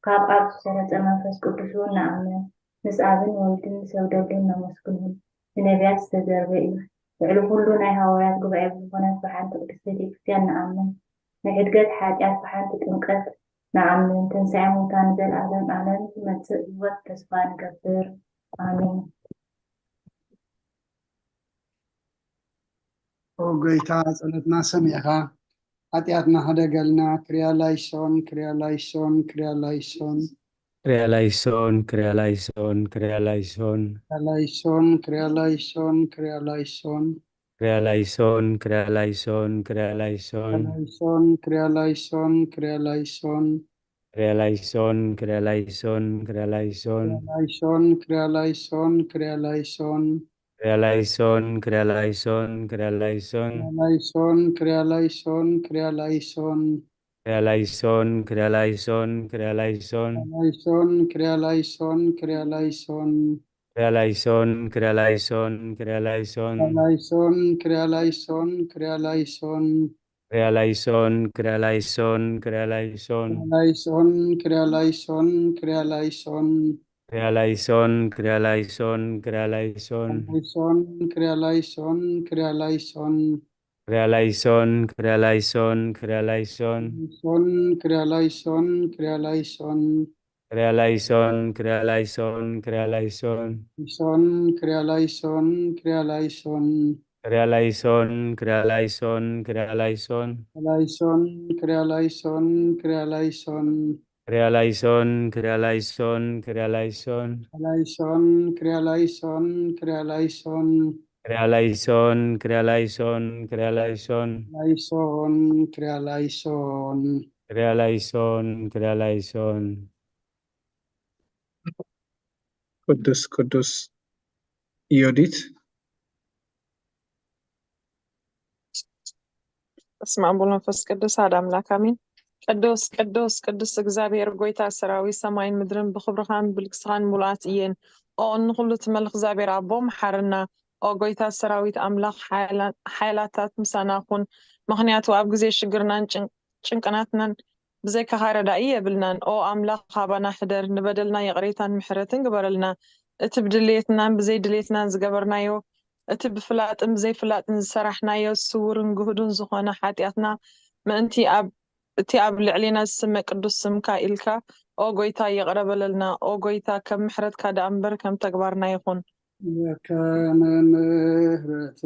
ካብ ኣብ ዝሰረጸ መንፈስ ቅዱስ እውን ንኣምን። ምስ ኣብን ወልድን ንሰብ ደብሉን ነመስግኑን። ብነቢያት ዝተዘርበ እዩ። ልዕሊ ኩሉ ናይ ሃዋርያት ጉባኤ ብዝኾነት ብሓንቲ ቅድስቲ ቤተ ክርስቲያን ንኣምን። ንሕድገት ሓጢኣት ብሓንቲ ጥምቀት ንኣምን። ትንሳኤ ሙታን ንዘለዓለም ዓለም ዝመጽእ ህይወት ተስፋ ንገብር። ኣሜን። ኦ ጎይታ ጸሎትና ሰሚዕኻ ሓጢኣትና ሕደገልና። ክሪያ ላይሶን ክሪያ ላይሶን ክሪያ ላይሶን ክሪያ ላይሶን ክሪያ ላይሶን ክሪያ ላይሶን ላይሶን ክሪያ ላይሶን ክሪያ ላይሶን ክሪያ ላይሶን ክሪያ ላይሶን ክሪያ ላይሶን ላይሶን ክሪያ ላይሶን ክሪያ ላይሶን ክሪያ ላይሶን ክሪያ ላይሶን ክሪያ ላይሶን ላይሶን ክሪያ ላይሶን ክሪያ ላይሶን ክሪያ ላይሶን ክሪያ ላይሶን ክሪያ ላይሶን ላይሶን ክሪያ ላይሶን ክሪያ ላይሶን ክሪያ ላይሶን ክሪያ ላይሶን ክሪያ ላይሶን ላይሶን ክሪያ ላይሶን ክሪያ ላይሶን ክሪያ ላይሶን ክሪያ ላይሶን ክሪያ ላይሶን ላይሶን ክሪያ ላይሶን ክሪያ ላይሶን ክሪያ ላይሶን ክሪያ ላይሶን ክሪያ ላይሶን ላይሶን ክሪያ ላይሶን ክሪያ ላይሶን ክሪያ ላይሶን ክሪያ ላይሶን ክሪያ ላይሶን ላይሶን ክሪያ ላይሶን ክሪያ ላይሶን ክሪያ ላይሶን ክሪያ ላይሶን ክሪያ ላይሶን ሶን ክሪያ ላይሶን ክሪያ ላይሶን ክሪያ ላይሶን ክሪያ ላይሶን ክሪያ ላይሶን ሶን ክሪያ ላይሶን ክሪያ ላይሶን ክሪያ ላይሶን ክሪያ ላይሶን ክሪያ ላይሶን ላይሶን ክሪያ ላይሶን ክሪያ ላይሶን ክሪያ ላይሶን ክሪያ ላይሶን ክሪያ ላይሶን ላይሶን ክሪያ ላይሶን ክሪያ ላይሶን ክሪያ ላይሶን ክሪያ ላይሶን ክሪያ ላይሶን ላይሶን ክሪያ ላይሶን ክሪያ ላይሶን ክሪያ ላይሶን ቅዱስ ቅዱስ ዮዲት በስመ አብ ወወልድ ወመንፈስ ቅዱስ አሐዱ አምላክ አሜን። ቅዱስ ቅዱስ ቅዱስ እግዚኣብሔር ጎይታ ሰራዊት ሰማይን ምድርን ብክብርኻን ብልግስኻን ሙሉኣት እየን። ኦ ንኩሉ ትመልኽ እግዚኣብሔር አቦ መሓርና። ኦ ጎይታ ሰራዊት አምላክ ሓይላ- ሓይላታት ምሳና ኩን። ምክንያቱ ኣብ ግዜ ሽግርናን ጭን- ጭንቅናትናን ብዘይካኻ ረዳኢ የብልናን። ኦ ኣምላኽ ካባና ሕደር፣ ንበደልና ይቕሬታን ምሕረትን ግበረልና። እቲ ብድልየትናን ብዘይድልየትናን ዝገበርናዮ፣ እቲ ብፍላጥን ብዘይፍላጥን ዝሰራሕናዮ ስውርን ግህዱን ዝኾነ ሓጢኣትና ምእንቲ ኣብ እቲ ኣብ ልዕሌና ዝስመ ቅዱስ ስምካ ኢልካ ኦ ጎይታ ይቕረ በለልና። ኦ ጎይታ ከም ምሕረትካ ደኣ እምበር ከም ተግባርና ይኹን። ከመ ምሕረትከ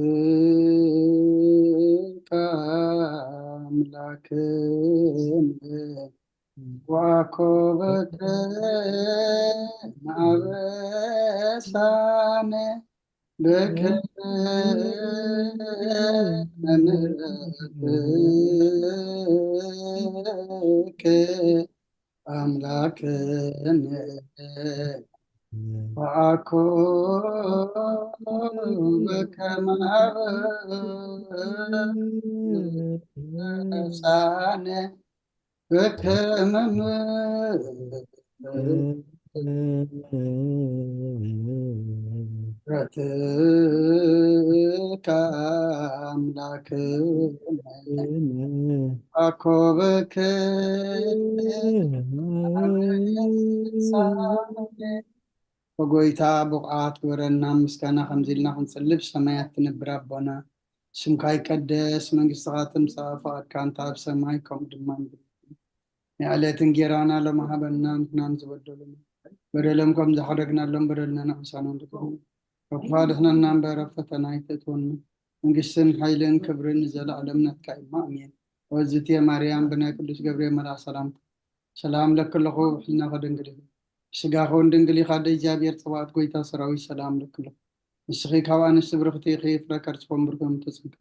አምላክነ ወአኮበከ ማበሳነ በከመ ምሕረትከ አምላክነ ወአኮበከ ማበሳነ በከመ ምሕረትከ አምላክነ አኮበከ በጎይታ ብቑዓት ግበረና ምስጋና ከምዚ ኢልና ክንጽልብ ሰማያት ትነብር ኣቦና ስምካ ይቀደስ መንግስትኻ ትምጻእ ፍቓድካ እንተ ኣብ ሰማይ ከምኡ ድማ ምድሪ ናይ ዕለት እንጌራና ሎም ሃበና ንሕናን ዝበደሉና በደሎም ከም ዝሓደግናሎም በደልና ንሕሳና ንድግሩ ካብ ክፋ ድሕነና እምበር ኣብ ፈተና ኣይተእትወና መንግስትን ሓይልን ክብርን ንዘለኣለም ናትካ እዩ ኣሜን ወዝትየ ማርያም ብናይ ቅዱስ ገብርኤል መልኣኽ ሰላምታ ሰላም ለኪ ኣለኹ ብሕልናኺ ድንግል ኢኺ ብስጋኺ እውን ድንግል ኢኻ ኣደ እግዚኣብሔር ጸባኦት ጎይታ ሰራዊት ሰላም ለኪ ኣለኹ ንስኺ ካብ ኣንስቲ ብርኽቲ ኢኺ ፍረ ከርስኺ እውን ብሩኽ እዩ ተጸንካ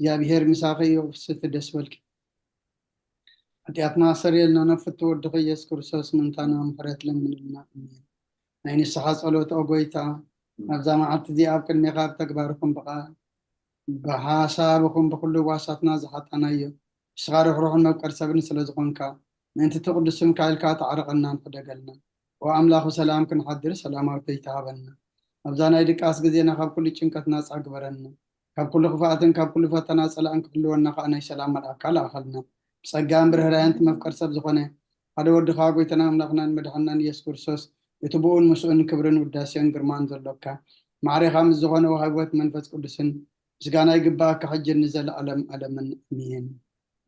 እግዚኣብሔር ምሳኺ እዩ ፍስሕቲ ደስ በልኪ ሓጢኣትና ኣሰርየልና ናብ ፍትው ወድኺ ኢየሱስ ክርስቶስ ምእንታና ምሕረት ለምንልና ኣሜን ናይ ንስሓ ጸሎት ኦ ጎይታ ኣብዛ መዓልቲ እዚኣ ኣብ ቅድሜኻ ብተግባርኹም ብቓል ብሓሳብኹም ብኹሉ ዋሳትና ዝሓጣናዮ ንስኻ ርሕሩሕን መፍቀር ሰብን ስለ ዝኾንካ ምእንቲ እቲ ቅዱስ ስምካ ኢልካ ተዓረቐናን ሕደገልና። ኦ ኣምላኽ ብሰላም ክንሓድር ሰላማዊ ተይተሃበና። ኣብዛ ናይ ድቃስ ግዜና ካብ ኩሉ ጭንቀት ናጻ ግበረና። ካብ ኩሉ ክፍኣትን ካብ ኩሉ ፈተና ጸላእን ክሕልወና ከኣ ናይ ሰላም መልኣካ ለኣኸልና። ብጸጋን ብርህራየን እቲ መፍቀር ሰብ ዝኾነ ሓደ ወድኻ ጎይታና ኣምላኽናን መድሓንናን ኢየሱስ ክርስቶስ እቲ ብኡን ምስኡን ክብርን ውዳሴን ግርማን ዘሎካ ማዕሬኻ ምስ ዝኾነ ወሃቢ ሕይወት መንፈስ ቅዱስን ምስጋና ይግባኣካ ሕጂ ንዘለኣለም ኣለምን ኣሜን።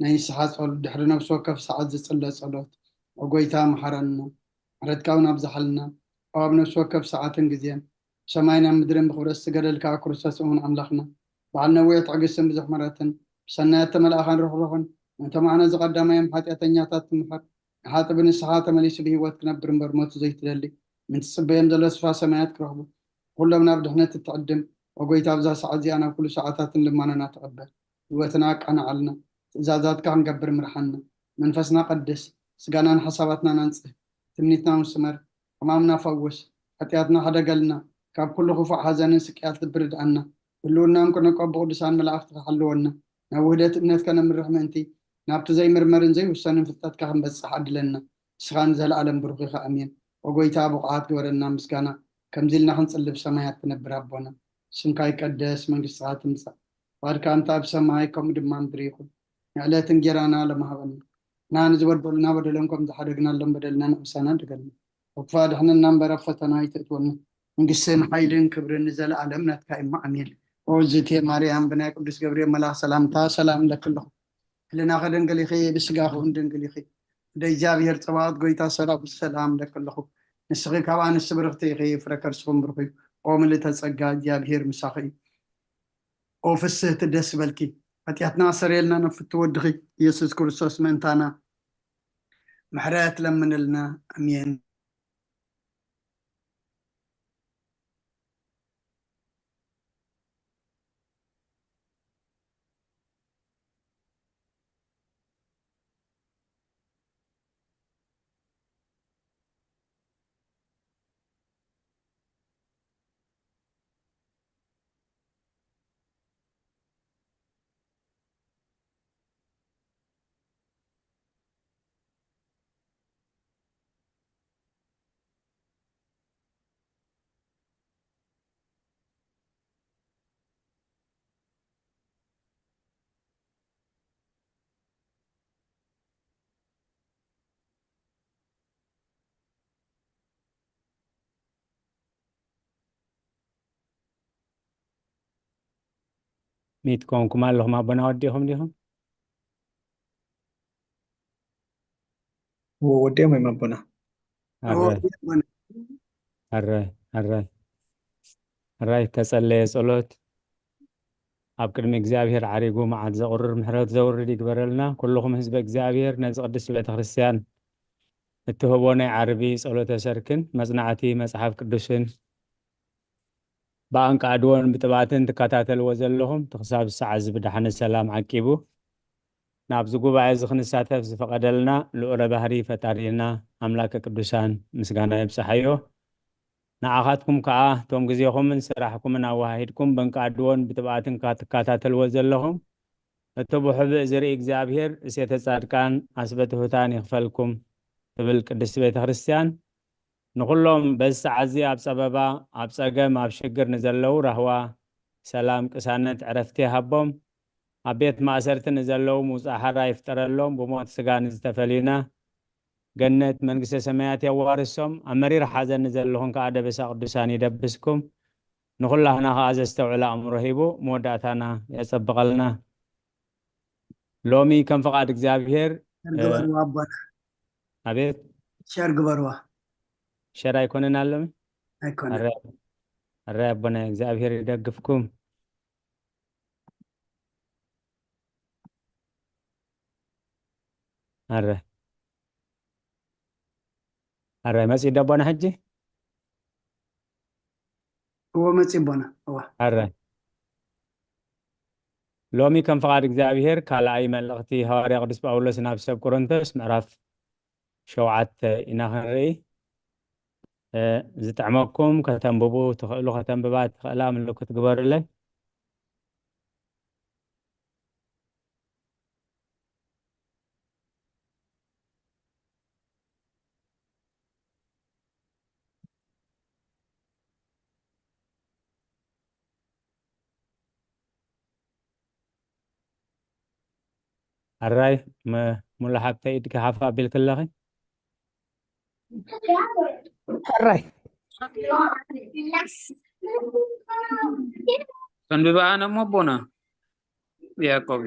ናይ ንስሓ ጸሎት ድሕሪ ነፍሲ ወከፍ ሰዓት ዝጽለ ጸሎት። ኦ ጎይታ መሓረና፣ ምሕረትካ እውን ኣብዝሓልና። ኣብ ነፍሲ ወከፍ ሰዓትን ግዜን ሰማይን ኣብ ምድርን ብኽብረት ዝገደልካ ክርስቶስ እውን ኣምላኽና በዓል ነዊሕ ትዕግስትን ብዙሕ ምሕረትን ብሰናያት ተመልኣኻን ርሕሩሕን ነቶም ኣነ ዝቐዳማዮም ሓጢኣተኛታት ትምሕር ንሓጢ ብንስሓ ተመሊሱ ብህይወት ክነብር እምበር ሞቱ ዘይትደሊ ምእንቲ ትጽበዮም ዘሎ ስፍራ ሰማያት ክረኽቡ ኩሎም ናብ ድሕነት እትዕድም ኦ ጎይታ ኣብዛ ሰዓት እዚኣ ናብ ኩሉ ሰዓታትን ልማናና ተቐበል። ህይወትና ኣቃንዓልና። ትእዛዛትካ ክንገብር ምርሓና። መንፈስና ቀድስ። ስጋናን ሓሳባትናን ኣንጽህ። ትምኒትና እውን ስመር። ሕማምና ፈውስ። ሓጢኣትና ሕደገልና። ካብ ኩሉ ክፉእ ሓዘንን ስቅያት ልቢ ርድኣና። ህልውናን ክንቆ ብቅዱሳን መላእኽትኻ ሓልወና። ናብ ውህደት እምነት ከነምርሕ ምእንቲ ናብቲ ዘይምርመርን ዘይውሰንን ፍልጠትካ ክንበጽሕ ዓድለና። ንስኻ ንዘለኣለም ብሩኽ ኢኻ። ኣሜን። ኦ ጎይታ ብቑዓት ግበረና ምስጋና ከምዚ ኢልና ክንጽልብ ሰማያት ትነብር ኣቦና። ስምካ ይቀደስ፣ መንግስትኻ ትምጻእ፣ ፍቓድካ እንተ ኣብ ሰማይ ከምኡ ድማ ምድሪ ይኹን። ንዕለት እንጌራና ሎሚ ሃበና። ንሕና ንዝበደሉና በደሎም ከም ዝሓደግናሎም በደልና ንዕብሳና ድገልና። ወክፋ ድሕንና እምበር ኣብ ፈተና ኣይተእትወና። መንግስትን ሓይልን ክብርን ንዘለኣለም ናትካ እሞ ኣሜን። ኦ ዝቴ ማርያም ብናይ ቅዱስ ገብርኤል መልኣኽ ሰላምታ ሰላም እለኪ ኣለኹ። ህልናኺ ድንግል ኢኺ፣ ብስጋኺ እውን ድንግል ኢኺ። ወደ እግዚኣብሔር ጸባኦት ጎይታ ሰራዊት ሰላም እለኪ ኣለኹ። ንስኺ ካብ ኣንስቲ ብርኽቲ ኢኺ፣ ፍረ ከርስኹም ብሩኽ እዩ። ኦ ምልእተ ጸጋ እግዚኣብሔር ምሳኺ እዩ። ኦ ፍስህቲ ደስ በልኪ፣ ሓጢኣትና ኣሰረየልና ነፍቲ ወድኺ ኢየሱስ ክርስቶስ ምእንታና ምሕረት ለምንልና። ኣሜን። ሚት ኮንኩም ኣለኹም ኣቦና ወዲኹም ዲኹም? ወዲኦም እዮም ኣቦና። ኣራይ ኣራይ ኣራይ ተጸለየ ጸሎት ኣብ ቅድሚ እግዚኣብሔር ዓሪጉ መዓት ዘቑርር ምሕረት ዘውርድ ይግበረልና። ኩልኹም ህዝበ እግዚኣብሔር ነዚ ቅድስቲ ቤተ ክርስቲያን እትህቦ ናይ ዓርቢ ጸሎተ ሰርክን መጽናዕቲ መጽሓፍ ቅዱስን ብኣንቃ ኣድዎን ብጥባትን ትከታተልዎ ዘለኹም እቲ ክሳብ ሰዓት እዚ ብደሓነ ሰላም ዓቂቡ ናብዚ ጉባኤ እዚ ክንሳተፍ ዝፈቐደልና ልዑለ ባህሪ ፈጣሪና ኣምላከ ቅዱሳን ምስጋና የብጽሓዮ። ንዓኻትኩም ከኣ እቶም ግዜኹምን ስራሕኩምን ኣወሃሂድኩም ብንቃድዎን ብትብኣትን ትከታተልዎ ዘለኹም እቲ ብሕቡእ ዝርኢ እግዚኣብሔር እሴተ ጻድቃን ኣስበ ትሑታን ይኽፈልኩም ትብል ቅድስቲ ቤተ ክርስቲያን። ንኹሎም በዚ ሰዓት እዚ ኣብ ጸበባ፣ ኣብ ጸገም፣ ኣብ ሽግር ንዘለዉ ራህዋ፣ ሰላም፣ ቅሳነት፣ ዕረፍቲ ይሃቦም። ኣብ ቤት ማእሰርቲ ንዘለዉ ምውጻእ ሓራ ይፍጠረሎም። ብሞት ስጋ ንዝተፈልዩና ገነት መንግስተ ሰማያት የዋርሶም። ኣብ መሪር ሓዘን ንዘለኹም ከኣ ደበሳ ቅዱሳን ይደብስኩም። ንኹላህና ከኣ ዘስተውዕል ኣእምሮ ሂቡ መወዳእታና የጸብቐልና። ሎሚ ከም ፍቓድ እግዚኣብሔር ግበርዋ ኣቦና። ኣቤት ሸር ግበርዋ። ሸር ኣይኮነን ኣሎሚ ኣይኮነ ኣረ ኣረ ኣቦና እግዚኣብሔር ይደግፍኩም። ኣረ ኣረ መጺ ደቦና ሕጂ እዎ መጺ ኣቦና። እዋ ኣረ ሎሚ ከም ፍቓድ እግዚኣብሔር ካልኣይ መልእኽቲ ሃዋርያ ቅዱስ ጳውሎስ ናብ ሰብ ቆሮንቶስ ምዕራፍ ሸውዓተ ኢና ክንርኢ። እ፣ ዝጥዕመኩም ከተንብቡ ትኽእሉ፣ ከተንብባ ትኽእላ ምልክት ግበሩለይ። ኣራይ፣ መ-፣ ሙሉ ሓብተይ፣ ኢድኪ ሓፍ ኣቢልኪ ኣለኺ። ሕራይ። ከንብባ ኣነ እሞ ኣቦና ያዕቆብ።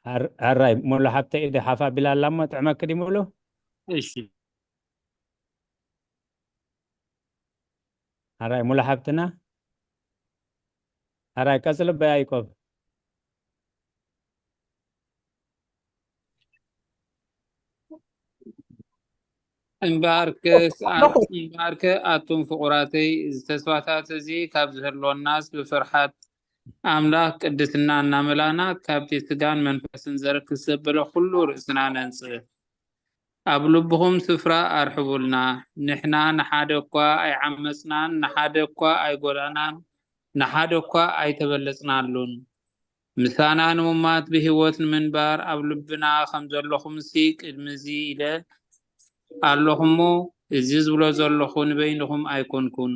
ኣር-፣ ኣራይ፣ ሙሉ ሓብተይ ኢዱ ሓፍ ኣቢላ ኣላ እሞ፣ ጥዕመኪ ድዩ ሙሉ? እሺ። ኣራይ፣ ሙሉ ሓብትና። ኣራይ፣ ቀጽሊ ኣቦ ያዕቆብ። እምበኣርከስ፣ እምበኣርከ ኣቱም ፍቑራተይ፣ እዚ ተስፋታት እዚ ካብ ዝህልወናስ፣ ብፍርሓት ኣምላኽ ቅድስና እናመላእና፣ ካብቲ ስጋን መንፈስን ዘርክስ ዘበለ ኩሉ ርእስና ነንጽህ። ኣብ ልብኹም ስፍራ ኣርሕቡልና። ንሕና ንሓደ እኳ ኣይዓመጽናን፣ ንሓደ እኳ ኣይጎዳእናን፣ ንሓደ እኳ ኣይተበለጽናሉን። ምሳና ንሙማት ብህይወት ንምንባር ኣብ ልብና ከም ዘለኹምሲ ቅድሚ እዚ ኢለ ኣለኹ እሞ፣ እዚ ዝብሎ ዘለኹ ንበይንኹም ኣይኮንኩን።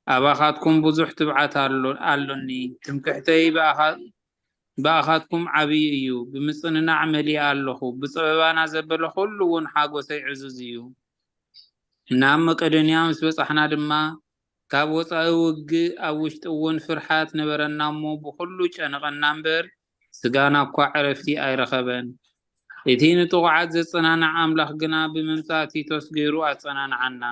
ኣባኻትኩም ብዙሕ ትብዓት ኣሎ-፣ ኣሎኒ። ትምክሕተይ ብኣኻ-፣ ብኣኻትኩም ዓብዪ እዩ። ብምጽንናዕ መሊኣ ኣለኹ። ብጸበባና ዘበለ ኩሉ እውን ሓጎሰይ ዕዙዝ እዩ። ናብ መቄዶንያ ምስ በጻሕና ድማ፣ ካብ ወጻኢ ውግእ ኣብ ውሽጢ እውን ፍርሓት ነበረና እሞ፣ ብኹሉ ጨነቐና እምበር፣ ስጋና እኳ ዕረፍቲ ኣይረኸበን። እቲ ንጥቑዓት ዘጸናንዕ ኣምላኽ ግና ብምምጻእ ቲቶስ ገይሩ ኣጸናንዓና።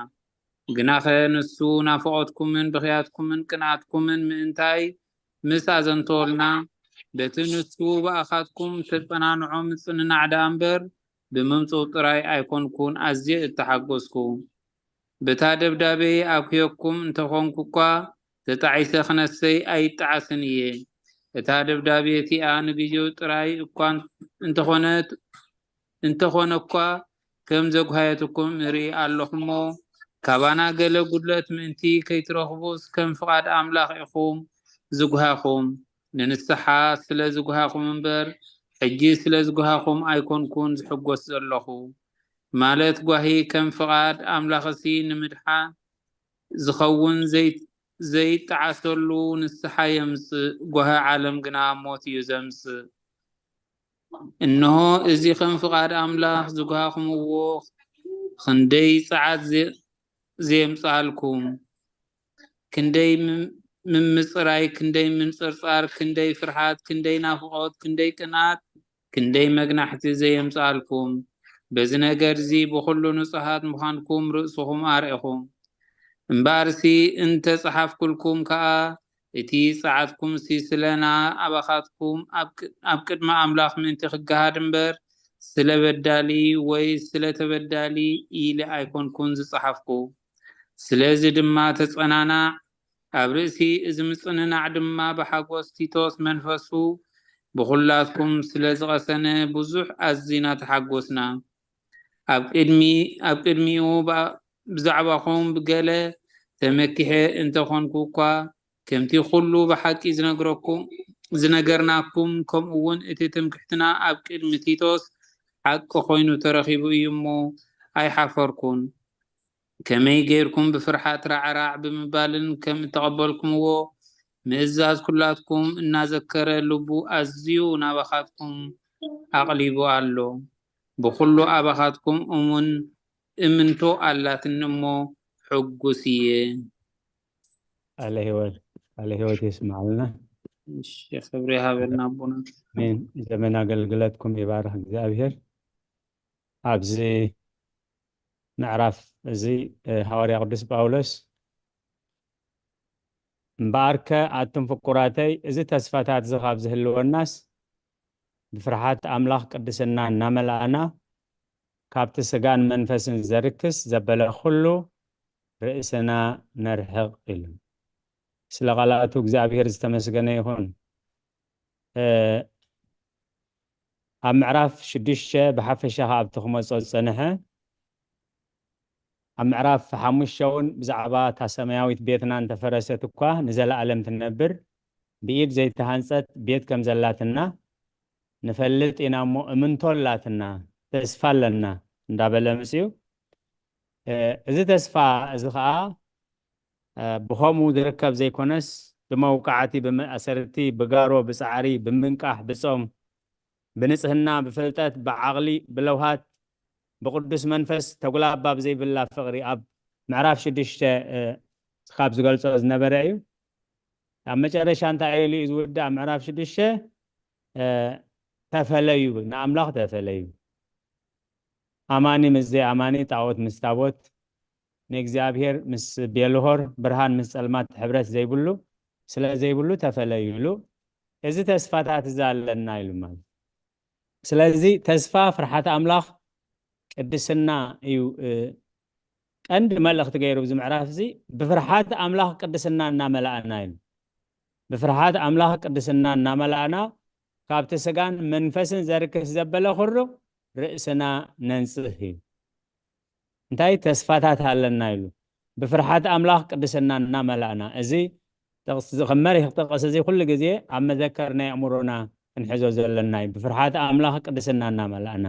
ግናኸ ንሱ ናፍቖትኩምን ብኽያትኩምን ቅንኣትኩምን ምእንታይ ምስ ኣዘንተወልና፣ በቲ ንሱ ብኣኻትኩም ተጸናንዖ ምጽንናዕ ደኣ እምበር፣ ብምምጽኡ ጥራይ ኣይኮንኩን ኣዝየ እተሓጎስኩ። በታ ደብዳቤ ኣብክየኩም እንተኾንኩ እኳ፣ ተጣዒሰ ክነሰይ ኣይጣዓስን እየ። እታ ደብዳቤ እቲኣ ንግዜኡ ጥራይ እኳ እንተኾነት፣ እንተኾነ እኳ፣ ከም ዘጉሃየትኩም እርኢ ኣለኹ እሞ፣ ካባና ገለ ጉድለት ምእንቲ ከይትረኽቡስ፣ ከም ፍቓድ ኣምላኽ ኢኹም ዝጉሃኹም። ንንስሓ ስለ ዝጉሃኹም እምበር፣ ሕጂ ስለ ዝጉሃኹም ኣይኮንኩን ዝሕጎስ ዘለኹ። ማለት ጓሂ ከም ፍቓድ ኣምላኽሲ ንምድሓን ዝኸውን ዘይ-፣ ዘይጠዓሰሉ ንስሓ የምጽእ፣ ጓሂ ዓለም ግና ሞት እዩ ዘምጽእ። እንሆ፣ እዚ ከም ፍቓድ ኣምላኽ ዝጓሃኹምዎ ክንደይ ጸዓት ዘ-፣ ዘየምጽኣልኩም፣ ክንደይ ምም-፣ ምምጽራይ፣ ክንደይ ምንጽርጻር፣ ክንደይ ፍርሃት፣ ክንደይ ናፍቖት፣ ክንደይ ቅንኣት፣ ክንደይ መግናሕቲ ዘየምጽኣልኩም። በዚ ነገርዚ ብኹሉ ንጹሃት ምዃንኩም ርእስኹም ኣርኢኹም። እምበኣርሲ እንተ ጸሓፍኩልኩም ከኣ፣ እቲ ጸዓትኩምሲ ስለ ናባኻትኩም ኣብ ቅ-፣ ኣብ ቅድሚ ኣምላኽ ምእንቲ ክገሃድ እምበር፣ ስለ በዳሊ ወይ ስለ ተበዳሊ ኢለ ኣይኮንኩን ዝጸሓፍኩ። ስለዚ ድማ ተጸናናዕ፣ ኣብ ርእሲ እዚ ምጽንናዕ ድማ ብሓጎስ ቲቶስ መንፈሱ ብኹላትኩም ስለ ዝቐሰነ ብዙሕ ኣዚና ተሓጎስና። ኣብ ቅድሚ-፣ ኣብ ቅድሚኡ ብኣ-፣ ብዛዕባኹም ብገለ ተመኪሐ እንተኾንኩ እኳ፣ ከምቲ ኩሉ ብሓቂ ዝነግረኩም፣ ዝነገርናኩም፣ ከምኡ እውን እቲ ትምክሕትና ኣብ ቅድሚ ቲቶስ ሓቂ ኮይኑ ተረኺቡ እዩ እሞ ኣይሓፈርኩን። ከመይ ጌርኩም ብፍርሓት ራዕራዕ ብምባልን ከም እተቐበልኩምዎ ምእዛዝ ኩላትኩም እናዘከረ ልቡ ኣዝዩ ናባኻትኩም ኣቕሊቡ ኣሎ። ብኹሉ ኣባኻትኩም እሙን እምንቶ ኣላትኒ እሞ ሕጉስ እየ። ቃለ ህይወት፣ ቃለ ህይወት የስምዓልና። እሺ፣ ክብሪ ይሃበልና ኣቦና። ኣሜን። ዘመን ኣገልግሎትኩም ይባርኽ እግዚኣብሔር። ኣብዚ ምዕራፍ እዚ፣ እ፣ ሃዋርያ ቅዱስ ጳውሎስ፣ "እምበኣርከ ኣቱም ፍቁራተይ፣ እዚ ተስፋታት እዚ ካብ ዝህልወናስ፣ ብፍርሃት ኣምላኽ ቅድስና እናመላእና፣ ካብቲ ስጋን መንፈስን ዘርክስ ዘበለ ኩሉ ርእስና ነርሕቕ" ኢሉ። ስለ ቃላቱ እግዚኣብሔር ዝተመስገነ ይኹን። እ፣ ኣብ ምዕራፍ ሽዱሽተ ብሓፈሻ ከኣ ኣብቲ ክመጾ ዝጸንሐ፣ ኣብ ምዕራፍ ሓሙሽተ እውን ብዛዕባ እታ ሰማያዊት ቤትና እንተፈረሰት እኳ ንዘለኣለም ትነብር ብኢድ ዘይተሃንጸት ቤት ከም ዘላትና ንፈልጥ ኢና እሞ እምንቶ ኣላትና፣ ተስፋ ኣለና እንዳበለ ምጽኡ። እዚ ተስፋ እዚ ኸዓ ብኸምኡ ዝርከብ ዘይኮነስ ብመውቃዕቲ፣ ብመእሰርቲ፣ ብጋሮ፣ ብጻዕሪ፣ ብምንቃሕ፣ ብጾም፣ ብንጽህና፣ ብፍልጠት፣ ብዓቕሊ፣ ብለውሃት፣ ብቅዱስ መንፈስ ተጉላባ ብዘይብላ ፍቕሪ ኣብ ምዕራፍ ሽዱሽተ ካብ ዝገልጾ ዝነበረ እዩ። ኣብ መጨረሻ እንታይ ኢሉ እዩ ዝውዳእ? ምዕራፍ ሽዱሽተ ተፈለዩ፣ ንኣምላኽ ተፈለዩ። ኣማኒ ምስ ዘይኣማኒ፣ ጣዖት ምስ ታቦት፣ ንእግዚኣብሔር ምስ ቤልሆር፣ ብርሃን ምስ ጸልማት ሕብረት ዘይብሉ ስለ ዘይብሉ ተፈለዩ ኢሉ። እዚ ተስፋታት እዚ ኣለና ኢሉ ማለት። ስለዚ ተስፋ ፍርሓት ኣምላኽ ቅድስና እዩ። ቀንዲ መልእኽቲ ገይሩ እዚ ምዕራፍ እዚ ብፍርሓት ኣምላኽ ቅድስና እናመላእና እዩ። ብፍርሓት ኣምላኽ ቅድስና እናመላእና ካብቲ ስጋን መንፈስን ዘርክስ ዘበለ ኩሩ ርእስና ነንጽህ እዩ። እንታይ ተስፋታት ኣለና ኢሉ። ብፍርሓት ኣምላኽ ቅድስና እናመላእና። እዚ ጥቕስ፣ ከም መሪኽ ጥቕስ እዚ ኩሉ ግዜ ኣብ መዘከር ናይ ኣእምሮና ክንሕዞ ዘለና እዩ። ብፍርሓት ኣምላኽ ቅድስና እናመላእና።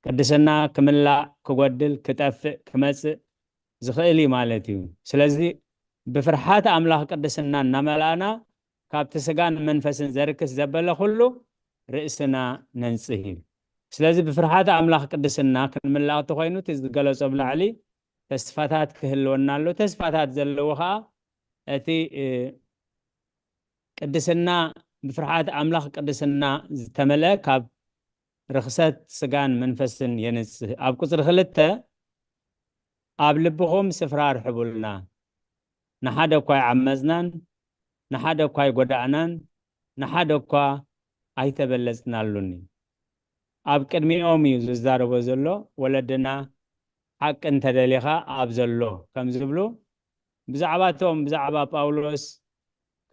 ቅድስና ክምላእ፣ ክጎድል፣ ክጠፍእ፣ ክመጽእ ዝኽእል እዩ ማለት እዩ። ስለዚ ብፍርሓት ኣምላኽ ቅድስና እናመላእና ካብቲ ስጋን መንፈስን ዘርክስ ዘበለ ኩሉ ርእስና ነንጽህ እዩ። ስለዚ ብፍርሓት ኣምላኽ ቅድስና ክንምላእ እንተኾይኑ እቲ ዝገለጾ ብላዕሊ ተስፋታት ክህልወና ኣሎ። ተስፋታት ዘለዎ ኸዓ እቲ ቅድስና ብፍርሓት ኣምላኽ ቅድስና ዝተመልአ ካብ ርኽሰት ስጋን መንፈስን የንጽህ። ኣብ ቁጽሪ ክልተ ኣብ ልብኹም ስፍራ ርሕቡልና፣ ንሓደ እኳ ኣይዓመጽናን፣ ንሓደ እኳ ኣይጎዳእናን፣ ንሓደ እኳ ኣይተበለጽናሉን። ኣብ ቅድሚኦም እዩ ዝዛረቦ ዘሎ። ወለድና ሓቂ እንተደሊኻ ኣብ ዘሎ ከም ዝብሉ ብዛዕባ እቶም ብዛዕባ ጳውሎስ